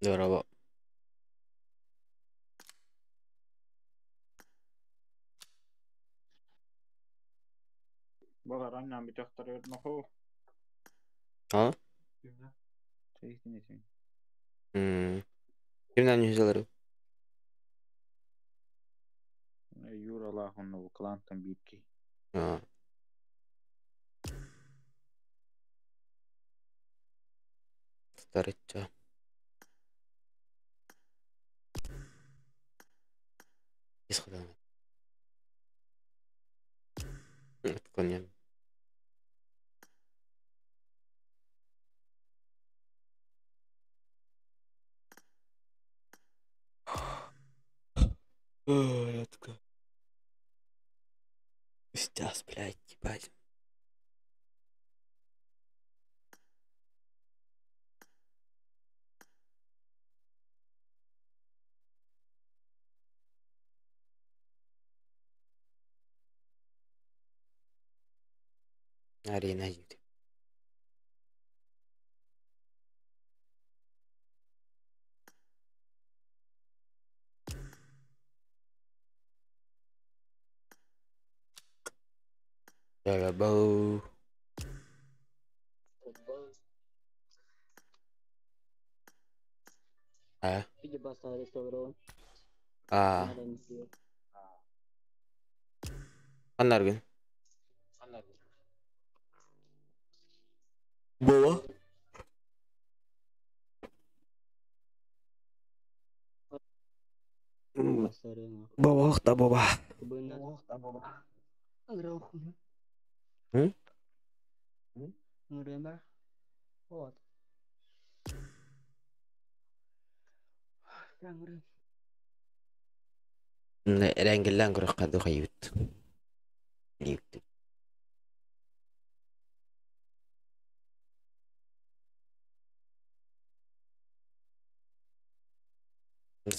Здорово. А? Кимнән ньүһүзэлэр? Аа. Старича. Исхода. Отклоняем. Ой, я такой. Сейчас, блядь, ебать. Арена ют. Дорабо. А? А. Аннаргын. Бола. Бабах та боба. М? Эрэнгиллэн көрөххө духайбыт.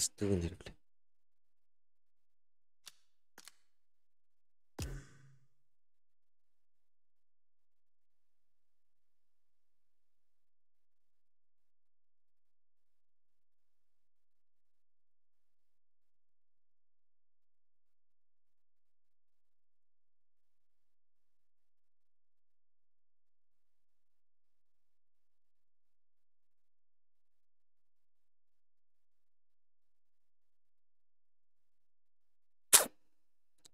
Стыгыныр, бля.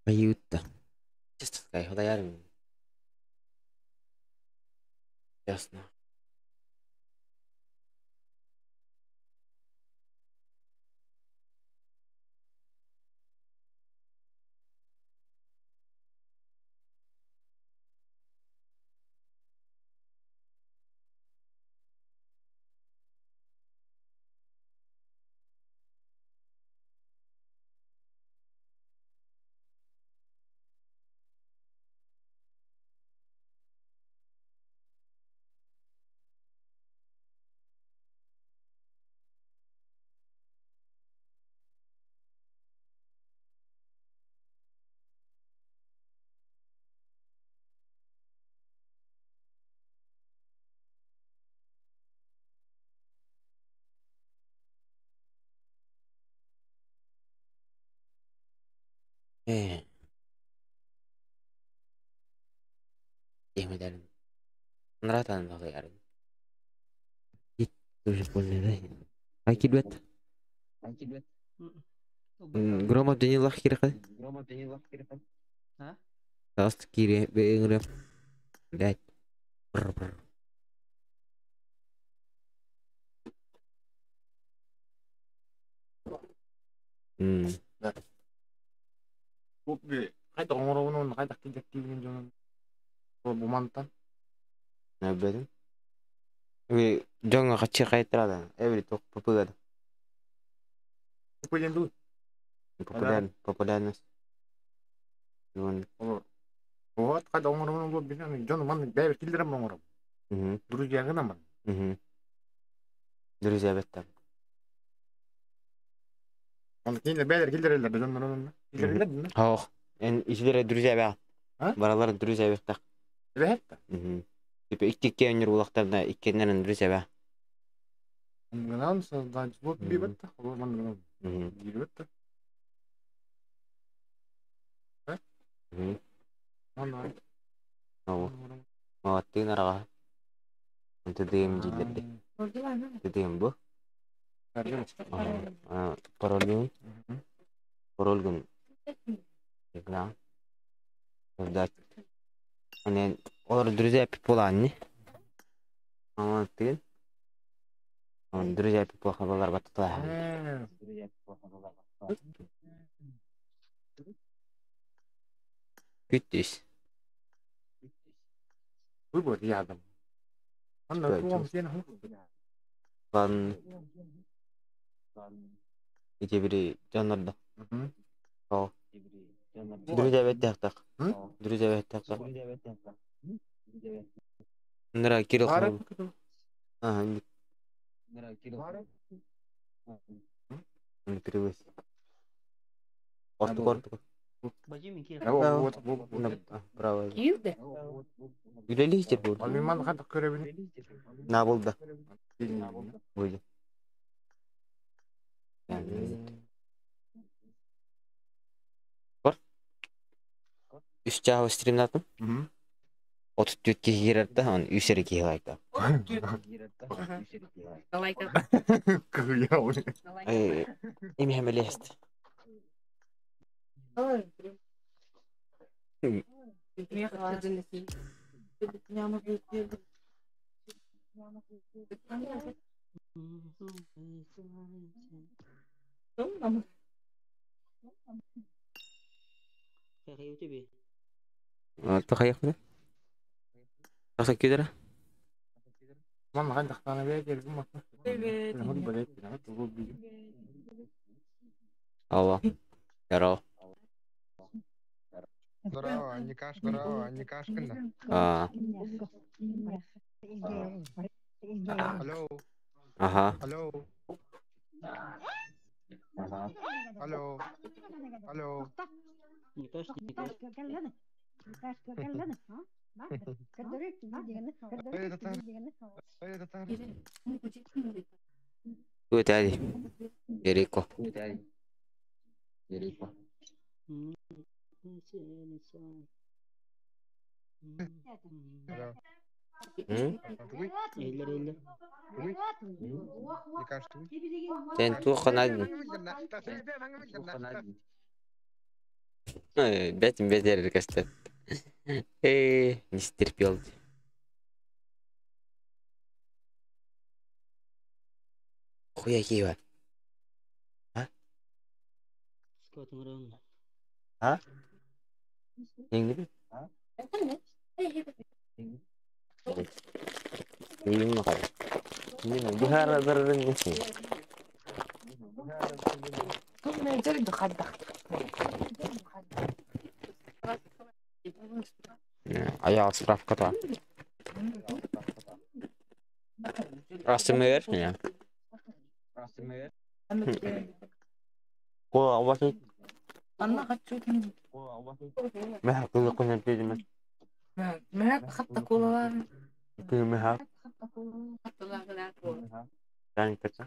Аютта. Честно сказать, худаярым. Ясно. Э. Дем. Нратан багыярым. Тоже понял, да? Акибет. Громов Данилах кирха. Таст кире бэңрэ. Блять. Бр-бр. М. Хайда оҥоробун хайдах киллэртиибин дьонун бу мантан Набедин. Дьоҥҥо хаччы хайттарада. Эбри туох попыгада. Популярен дуу. Популярн, популярность. Вон. Вот хайда оҥоробун бу билэн дьону манна бэйбэр киллэрэн оҥороб. Друзья гынаман. Друзья беттер. Оны кинилер бэйэлэр киллэрэллэр дьоннор онно. Киллэрэллэр дии. Хоох. Эн исилere друзья баа. Баралар друзья беттах. Эбэһэт. Типа икки өнөр улахтарда иккеннерин друзья баа. Гынан создать лобби бетте. Ол ман гынан бетте. Ана. Оо, тыын араҕа. Тыдыым дииллэрди. Тыдыым бу. Пароль парольгун игра. Создать. Аны олар друзья people Аны тыын. Друзья people хабалар баттала. Күттүс. Выбор рядом. Анна туом сен Бан Ити дьоннордо. О. Друзья беттехтах. Друзья беттехтах. Нра Кирилл. Ага. Не перевось. Орту орту. Вот, вот. Право. Кирилл Үлелейте бұл. Алмиман хатық көребін. На болды. Болды. Бар. Үш жағы стримнатым. 34 киһи киирэрдэ, он үс эрэ киһи лайка. Лайка. Эми хэмэлиэст. Тахайахны? Тахса кидера? Ман хандахтана бэйдер гумма. Алло. Здорово. Здорово, Никаш, здорово, Никашкин. А. Алло. Ага. Алло. Алло. Алло. Туэтади. Ерико. Сен туохханадын. Бэтим бетер кастет. Не стерпел. Хуя киева. А? А? Эңдиби? Ийин кай. Неме бухара зарарын несин? Аял справка та. АСМР? Не. Ко абасы. Мә кылы көнө педиме. Мә хатта колалар. Мә. Тан кача.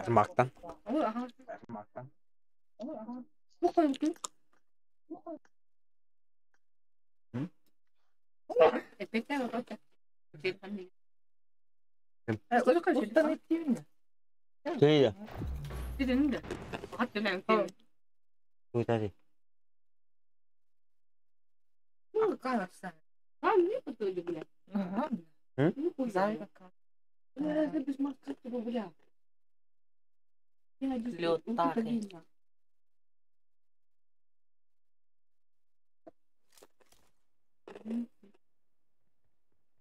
Мактан. Кейде. Туйтади.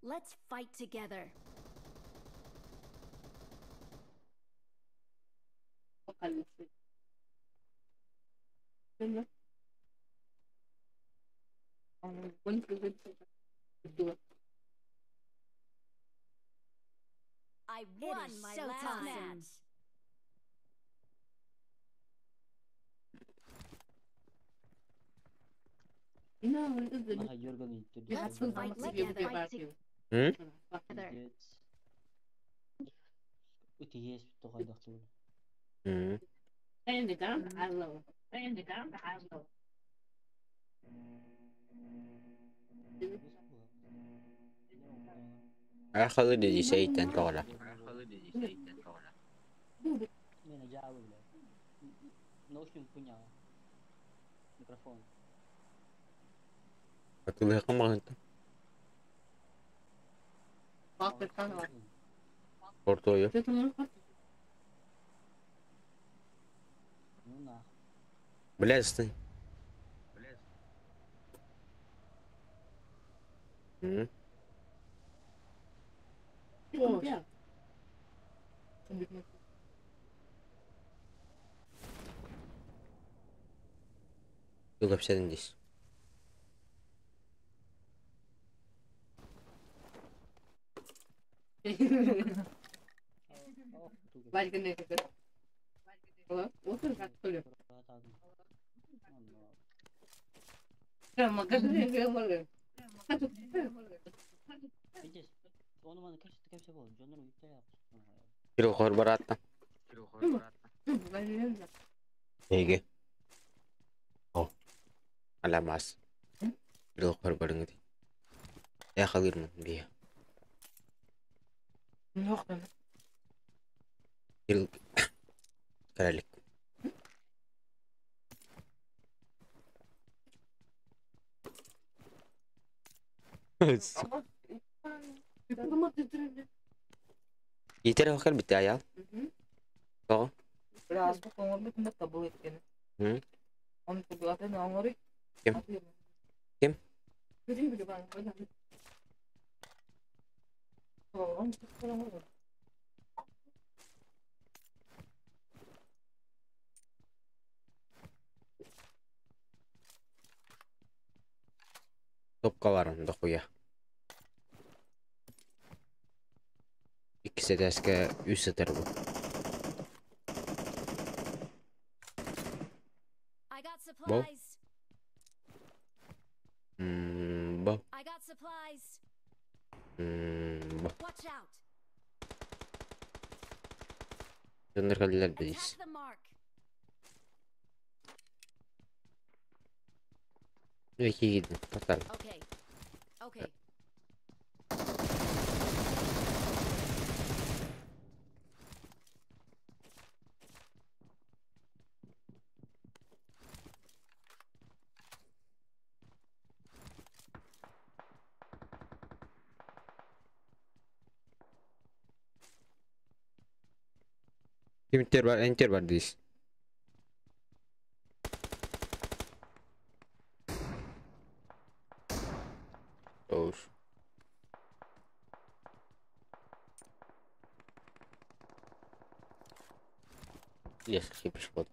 Let's fight together. I won my last match. Let's fight together. М? М. Ахалы дедисейтен тоҕола. Атылыахха маҕантан. Портуойу. Бля, стой. М? Тугу кэпсэтин дии. Кирохор бараатта. Эйге. О. Аламас. Кирохор барыңыт. Я халырмын бия. Кирилл Королик. Итер хакар битте аял. Тоҕо? Ким? Ким? Топка бар дохуя. Иккис этээскэ үс сытар бу. I got Бу. supplies. М, Бу. I got supplies. М, Бу. Watch out. Дьоннор кэллилэр билис. Attack the mark. Киирдим. Тотал. Okay. Okay. Кимтер бар, энтер бар дейсіз. Ош. Yes, кипиш вот.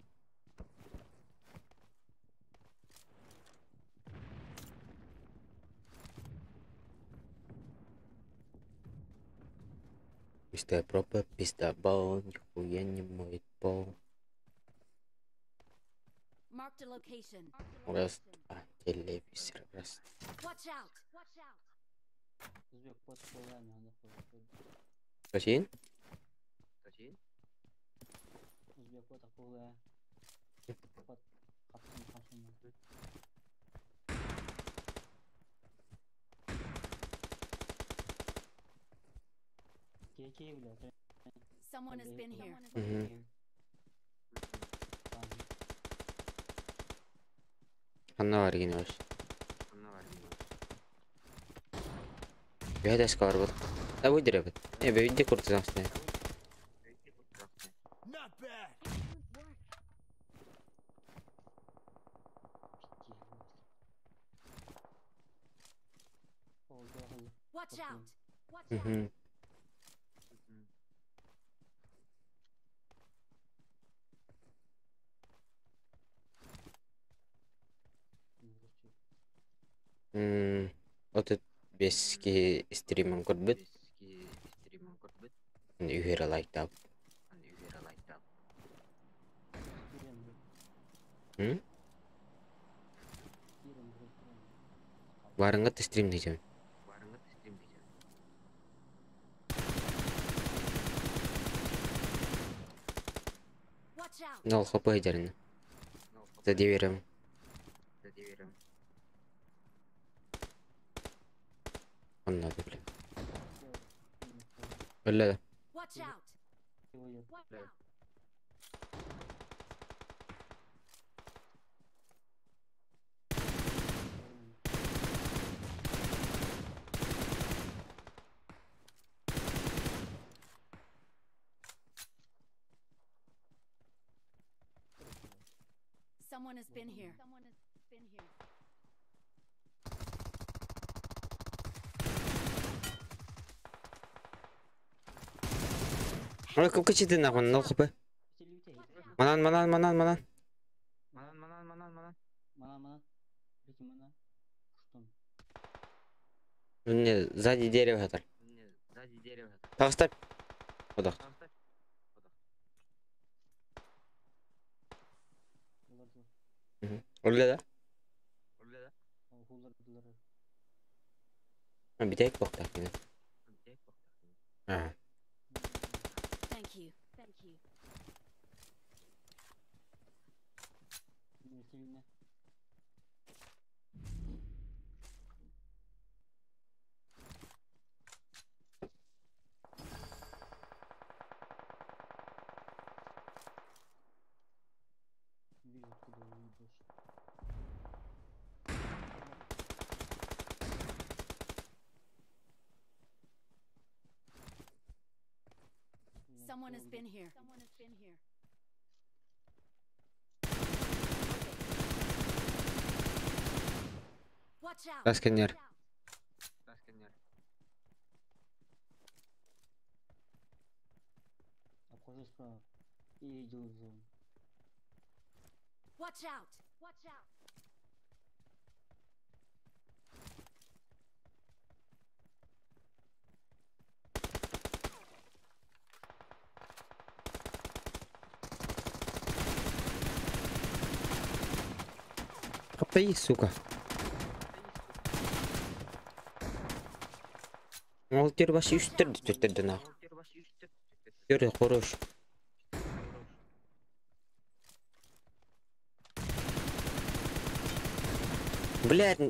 Мистер Пропер, пиздабол, нихуя не моет пол. Marked a location. Раз, два, телевизор, раз. Watch out. Watch out. Косин? Someone has been here. Мгм. Ханна бар гин ош. Бэдэс бар бут. Да выйдер бит. Э, бэйди куртузамсны. Not bad. Watch out. Watch out. Мгм. М, 35 киһи стримин көрбүт. Үһүрэ лайктаап. М? Барыңга стрим дейсем. Нол хп дерни. За дверем. Он надо, блин. Бля. Watch out! Watch out! Someone has been here. Someone has been here. Ой, кычыты нахуй, нол хп. Манан, манан, манан, манан. Не, сзади дерева хатар. Таста. Куда? Öyle да? Битек бокта. А. Thank you. Thank you. Someone has been here. Someone has been here. Watch out! Расканер. Watch out! Watch out! Хапай, сука. Ол тер башы үстірді түртірді нахуй. Тер хорош. Блядь,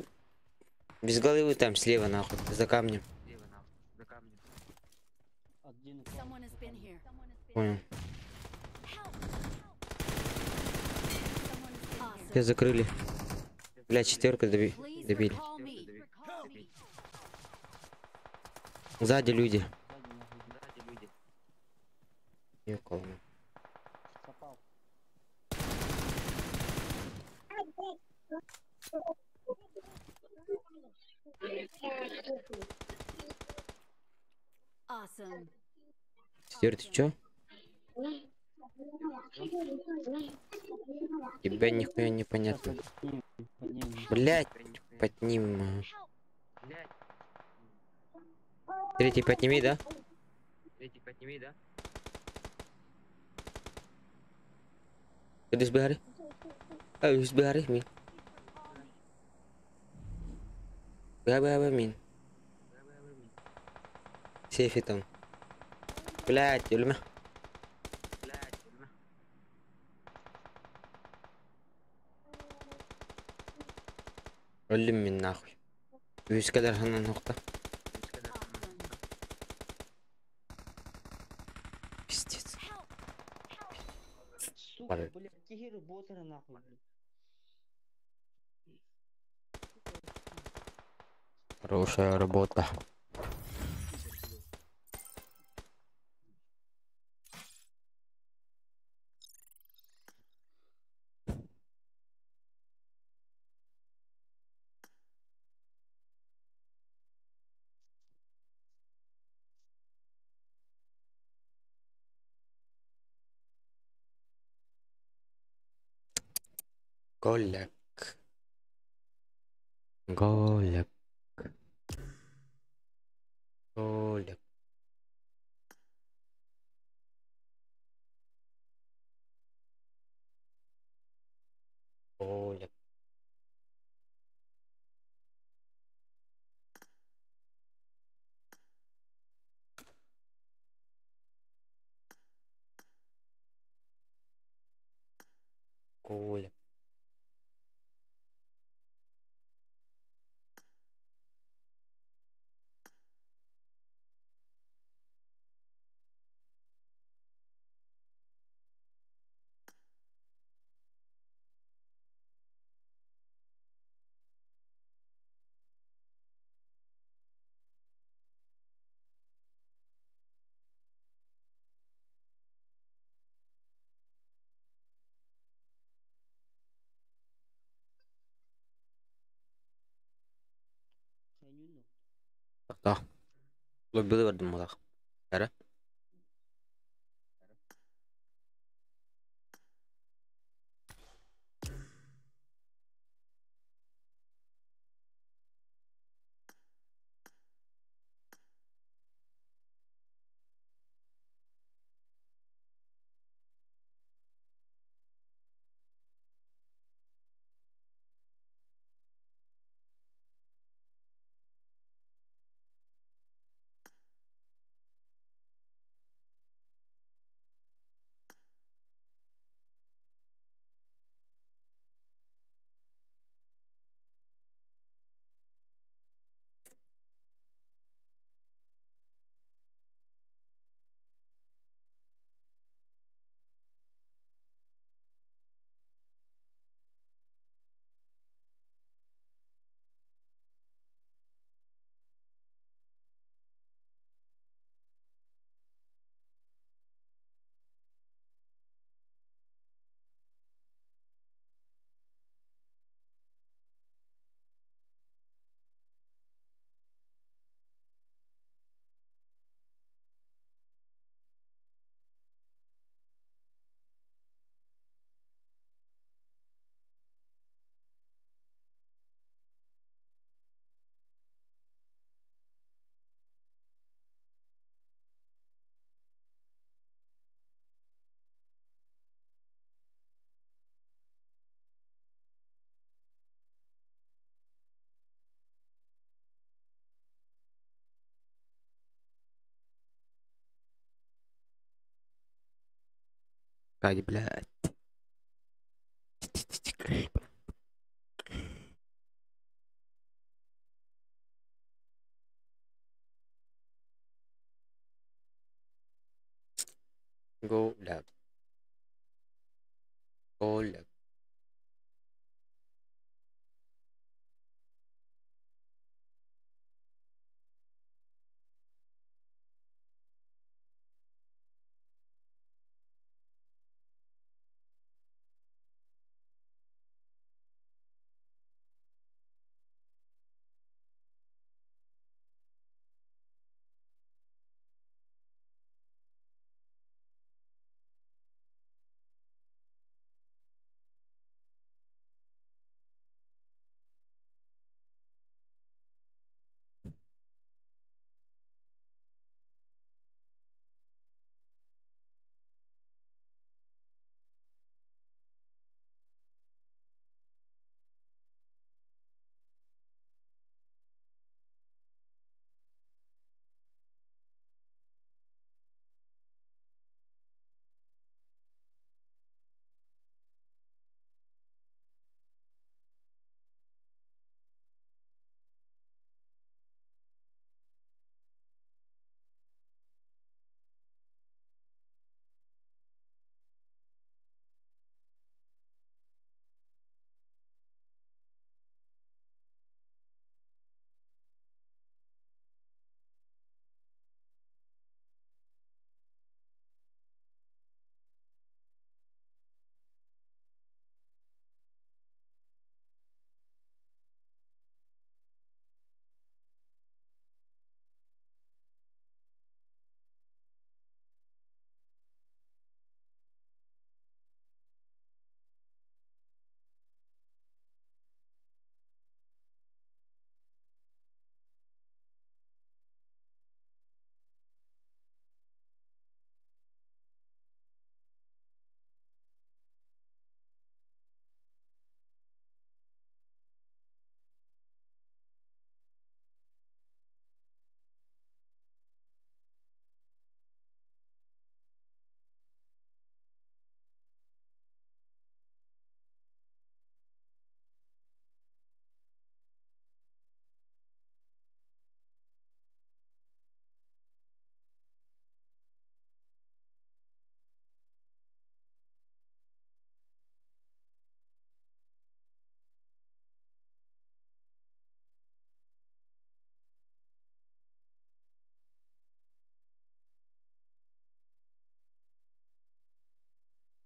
без головы там слева нахуй, за камнем. Someone has been here. Понял. Help! Someone has been here. Все закрыли. Бля, четверка Please добили. recall me. Recall me. Сзади люди. Ёкалма. Awesome. Сестер, ты чё? Тебя нихуя не понятно. Блять, подним. Третий подними, да? Terus berhari. Harus berhari, Min. Berapa, Min? Сейфе там. Блять, өлме. Өлдüm мин нахуй. Үс kadar ханан нокта. Пиздец. Сука, блядь, тигры ботеры нахуй, блядь. Хорошая работа. Голяк. Голяк. Голяк. Голяк. Тохтоо. Лоббилы бардым буолах. Эрэ. Кать, блядь. Go left. Go left.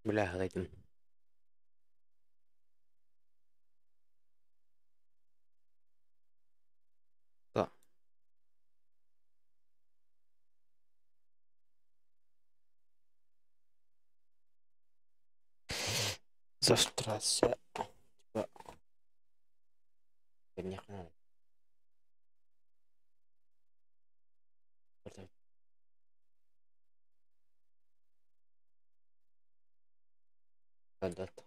Бля, этим. Да. Завтра типа көрүнүөххэ наада. Көрдөт.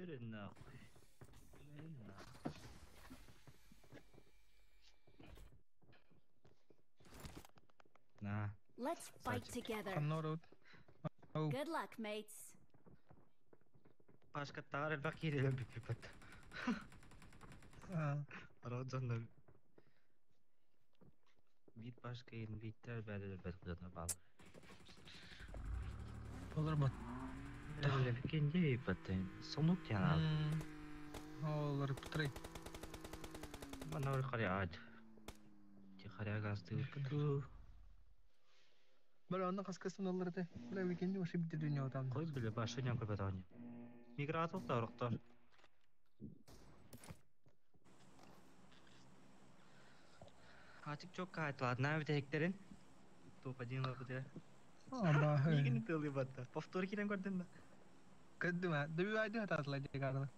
Мөрүн нахуй. Мөрүн нахуй. На. Let's fight together. Ханна Оу. Good luck, mates. Пашка таар элбэх киирэлэн бүппүт. Араа дьоннор биир Пашка иин бииттэр бэдэлэр бэт кудана баалар. Болар бат. Кенде баттын. Сонук яна. Олар пытрай. Мана ор харя ад. Ти харя гасты буту. Бля, онно хаскасын олар эте. Бля, уикенди вообще битер дүйнө отам. Кой биле башы ням көбөт Мигратор да ороктор. Ачык çok кайтылады. На бит Топ один лапы Аба. Мигин тылы батта. Повтор кирен көрдүн да. Көрдүм а. Дөбү айды хататыла дегарды.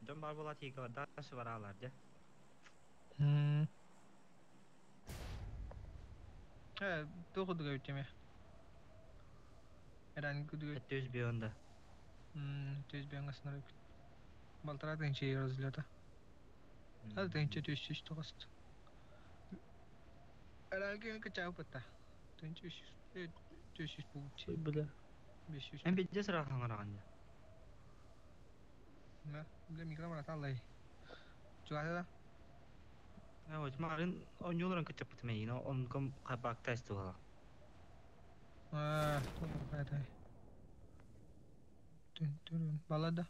Дьон бар була тига дашы бар алар же. Э, тоғудуга өтеме. Эран күдүгө. Төз бионда. Төз бионга сынар. Балтара тынчы разлета. Ал тынчы төз сүз тоғыст. Эран кен кычау пата. Тынчы сүз төз сүз булчу. Бile. 500. Эм беде сыра хаңараган. На, бile микро алай. Чугата да. Э, марын онюларын кычап битмей, но он ком кабак тест тула. А, тоғай. Түн түн балада.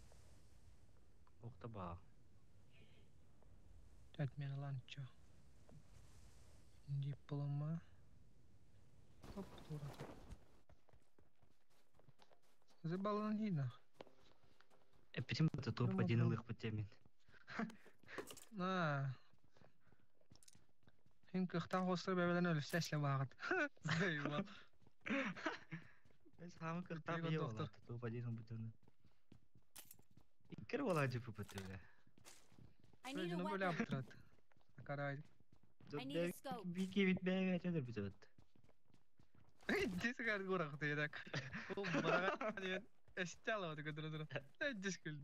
Охта ба. Пять ланчо. Диплома. Оп, тура. Забалан видно. Э, почему это топ один илых по теме? На. Хин кыхтан хостор бәбелен өлүсәшле багыт. Заебал. Эс хамы кыхтан бие доктор. Топ один бүтүнү. Иккер бола жипи бүтүнү. I need a Өзүнө бөлө weapon. аптырат. Карай. I need a scope. Бики бит бәбе чөдөр бүтөт. Дисгар гурак дедек. Ол барага деген эстяла вот көтөрө. Дискүл.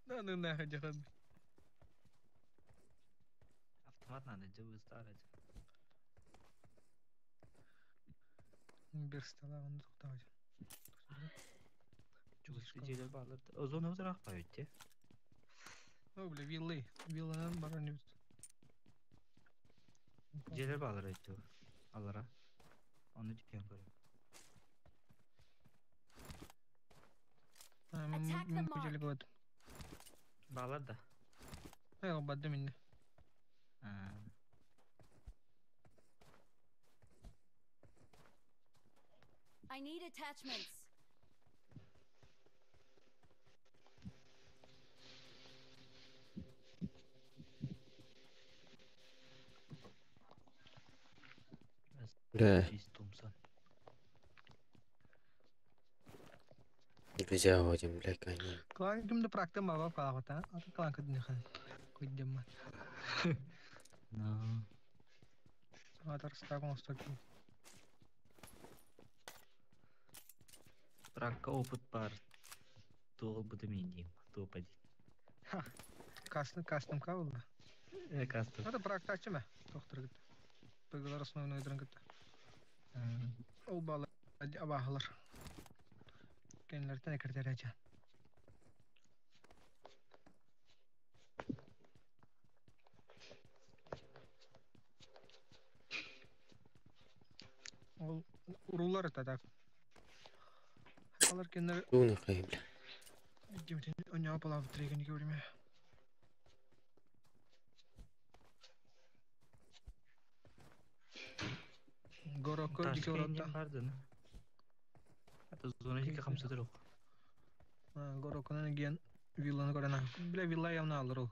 Ну ну нахуй жахан. Автомат надо, жыбы старый. Бир стола оны токтабай. Чугуstu жерлер барлар. Озон озураак ба өттө. О, бля, виллы. Вилланан бара не Жерлер барлар өттө. Алара. Оны дүкен көрөм. Attack the mark. Бу Балар да. Ай, бадды минде. I need attachments. Бля. Томсон. Друзья, вводим, бля, они. Клан кимди практым баба калагыта. Аты клан кыдны хан. Койдем. No. Атар стагон остаки. Пракка опыт бар. Тугыл буту мен дейм. Топ один. Кастым кастым кабылды. Э, кастым. Аты практа ачыма. Доктор гыт. Быгылар основной дрын гыт. Ол бала абахылар. Кенлертен экертер ача. Ол урулар это так. Алар кеннер Туны хай, бля. У него была в три время. Горокко Ташка дикоротта. инде бардын. Ата зона жеке хамсыдыр ок. Горокконан ген вилланы көрөн. Бля, вилла явно алыр ол.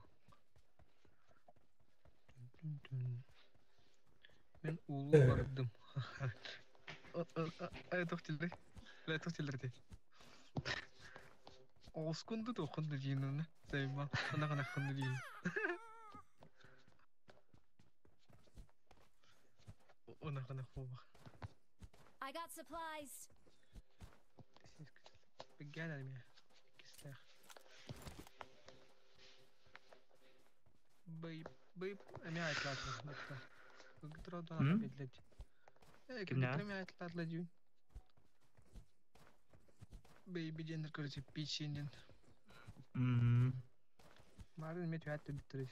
Мен улуу бардым. Ай тохтилдер. Бля, тохтилдер дейт. Оскунду тохунду дейін. Сайма. Ана гана хунду дейін. Она гана хуба. I got supplies. Бегән мин. Кистәх. Бый, бый, эми айтлатны. Кытыродон бедлет. Э, Кимнә? кытыр эми айтлатлы дию. Бейби дендер короче, печеньен. Марын мет вәтті биттірді.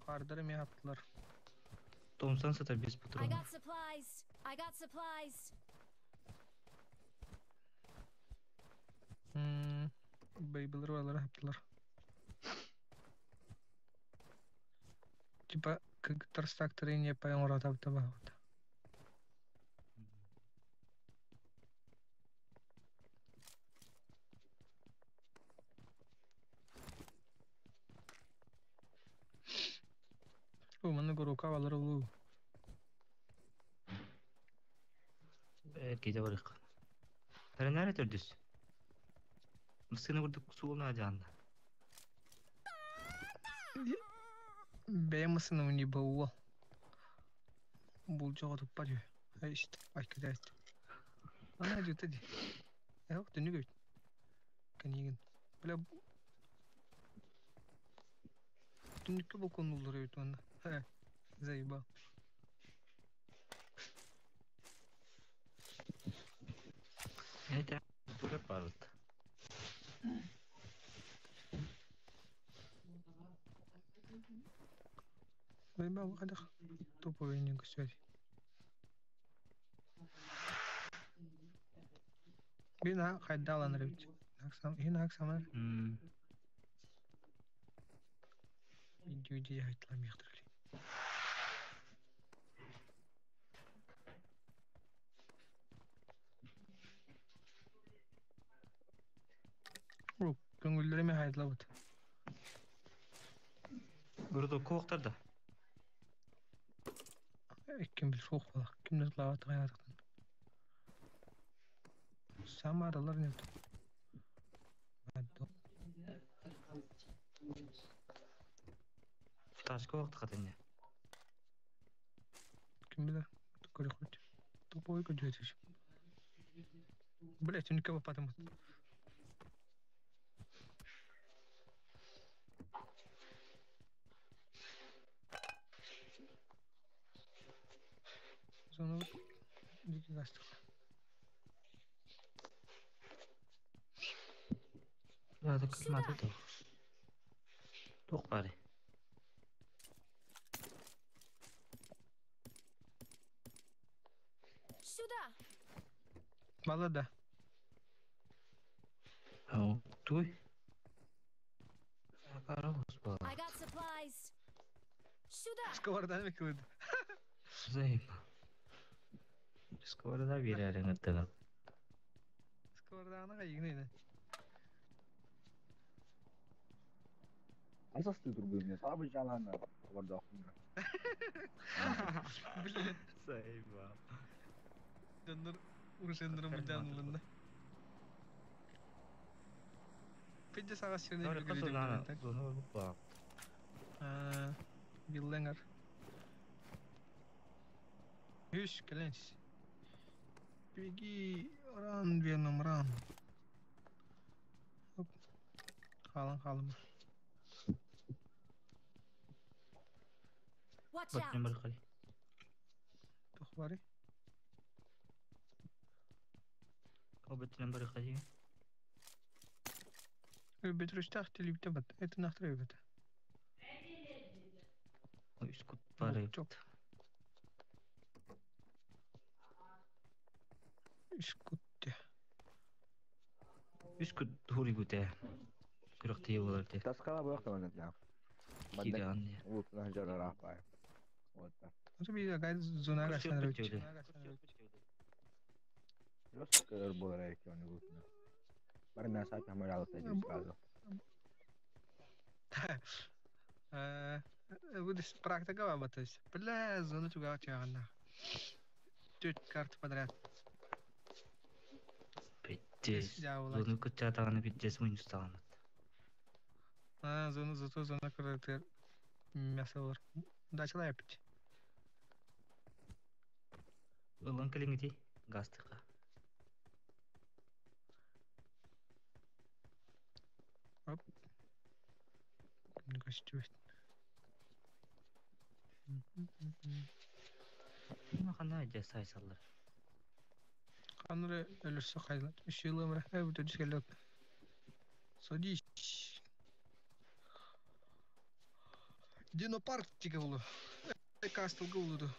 Кардыры ме аптылар. Томсан сатар без I патронов. got supplies. I got supplies. Бейбилер алар аптылар. Типа, кыгытар стактыры не пайон ратап таба. О, маны горука алар улу. Кейде барык. Тәренәре төрдүс. Мысыны күрдүк суына жанда. Бэйэ мысыны не бауа. Бул жога туппа дю. Айшт, айкадайт. Ана жута ди. Эок түнү көйт. Канигин. Бля. Түнүккө балкон улар өйт онна. Хэ. Заебал. Это турап барыт. Заебал, кадах. Топовый не связь. Бина хайдалан рыбить. Аксам, ина аксамар. Иди, иди, айтлам яхтырли. О, көңүллөрүмө хайдлабыт. Burada коктар да. Ким бил суох була. Кимдер лават каятыктан. Самаралар не. Ташка вакыт катыны. Ким билер? Көрө хоть. Топовой көжөтүш. Блять, у никого потом. Зону дикий гастык. Да, кызматы тох. Тох бары. Сюда. Балада. Ау, туй. Карабыз бала. I got supplies. Сюда. Сковородан мекилди. Заебал. Сковорода берәрин ыттыгын. Сковороданы кайгынайны. Асасты турбу сабы жаланы орда. Блин. Заебал. Донор урушендер мыданлында. Пидде сага сирне Дори кызылана, зона бу. Аа, билленгер. Үш келенс. Беги, ран веном ран. Оп. Халын халын. Watch Бат out. нөмір қали. Тух бары. О, бат нөмір қали. Бетрүштах телепте бат. Это нахтыры бат. Ой, скут бары. Чоп. Үс кут. Үс кут хури гуте. Күрөхтии болар де. Таскала буох таман да. Киирэн де. Улутuna жарара пай. Вот так. Осы bir гай зона Көрсөк гасанар бүтүле. Просто көр болар эки оны улутuna. Бар мен саат хамар алып та сразу. Будешь практика работать. Бля, зону туга чагана. Төрт карта подряд. Пиздец. Зону күтчатаганы пиздец муньустаган. А, зону зато зона характер. Мясо бар. Дача лайпить. Ылан кэлиңити гастыка. Оп. Костюм. Хана жа сайсаллар. Каныры өлөрсө кайлат. Үч жыл өмүрө өтө түшкөлөк. Садись. Динопарк тиге болу. Кастл болду.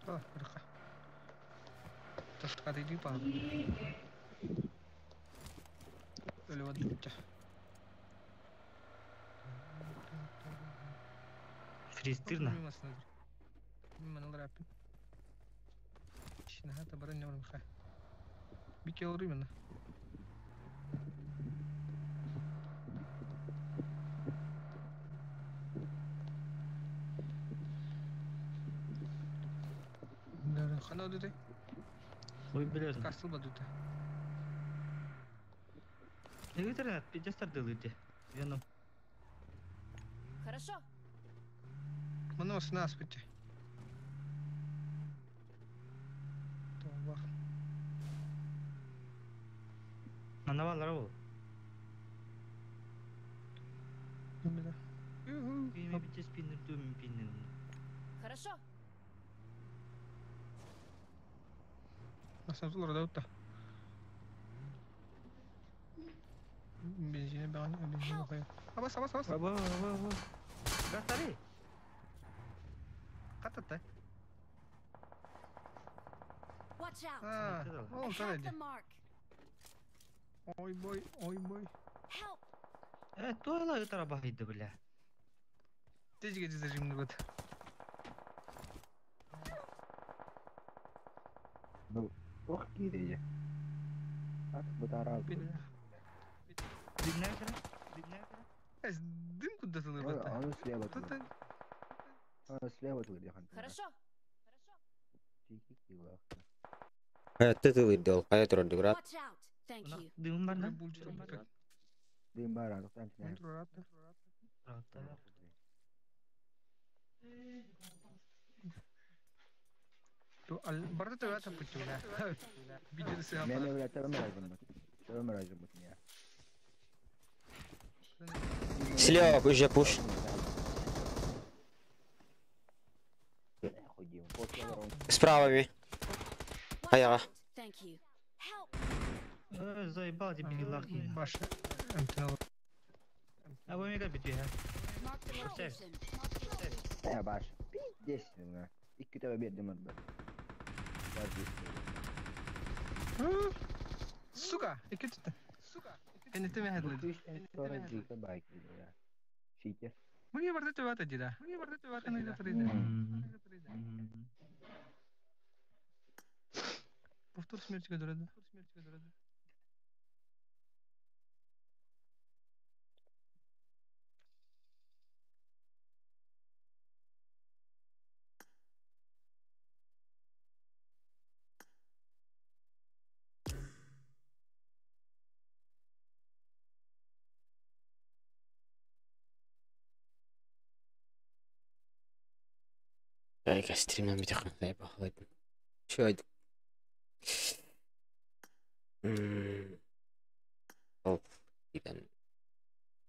А, бирка. Ташка дейди па. Өлүп атты. Фристырна. Мен Шинаха табара не орынха. Бике олар именно. Хана өдүтэ? Ой, билерин. Кастыл ба дүтэ. Негетер пиздец тардылыды. Веном. Хорошо. Мына осына аспытте. Тоба. Манавалар ол. Биле. Күйме пиздец пиннер төмін пиннер. Хорошо. Насамсылар да утта. Бензине баған, бензине қоян. Абас, абас, абас. Аба, аба, аба. Гастары. Кататта. Watch out. А, ол I have тарайды. the mark. Ой бой, ой бой. Help. Э, тойла ытара бахайды бля. Тезге зажимны год. Ну, ох кире. Ат бутара. Эс, дым куда-то лыбата. Он слева тут. Он слева тут где Хорошо. Хайатты тылырды ол, хайа турарды брат. Watch out. Thank you. Дым бар да? Дым бар, а там Барда төбә путюля. Виделся. Мен öyle тövbe бут. Тövbe бут я. Слева уже пуш. Справа ми. Аяға. Thank you. Э, заебал тебе лахи. Баш. А вы мега битви, ha? Mark the location. Я баш. Пиздец. İki tövbe бердим orada. Сука, ике tuttu. Сука. Энете мен хайдлады. Sonra жика байк я. Шикер. Муни барда төбә тадида. Муни барда төбә тадида. Повтор смерти көрөдө. Айка стримнан бите хантай бахлайтын. Чё айдык.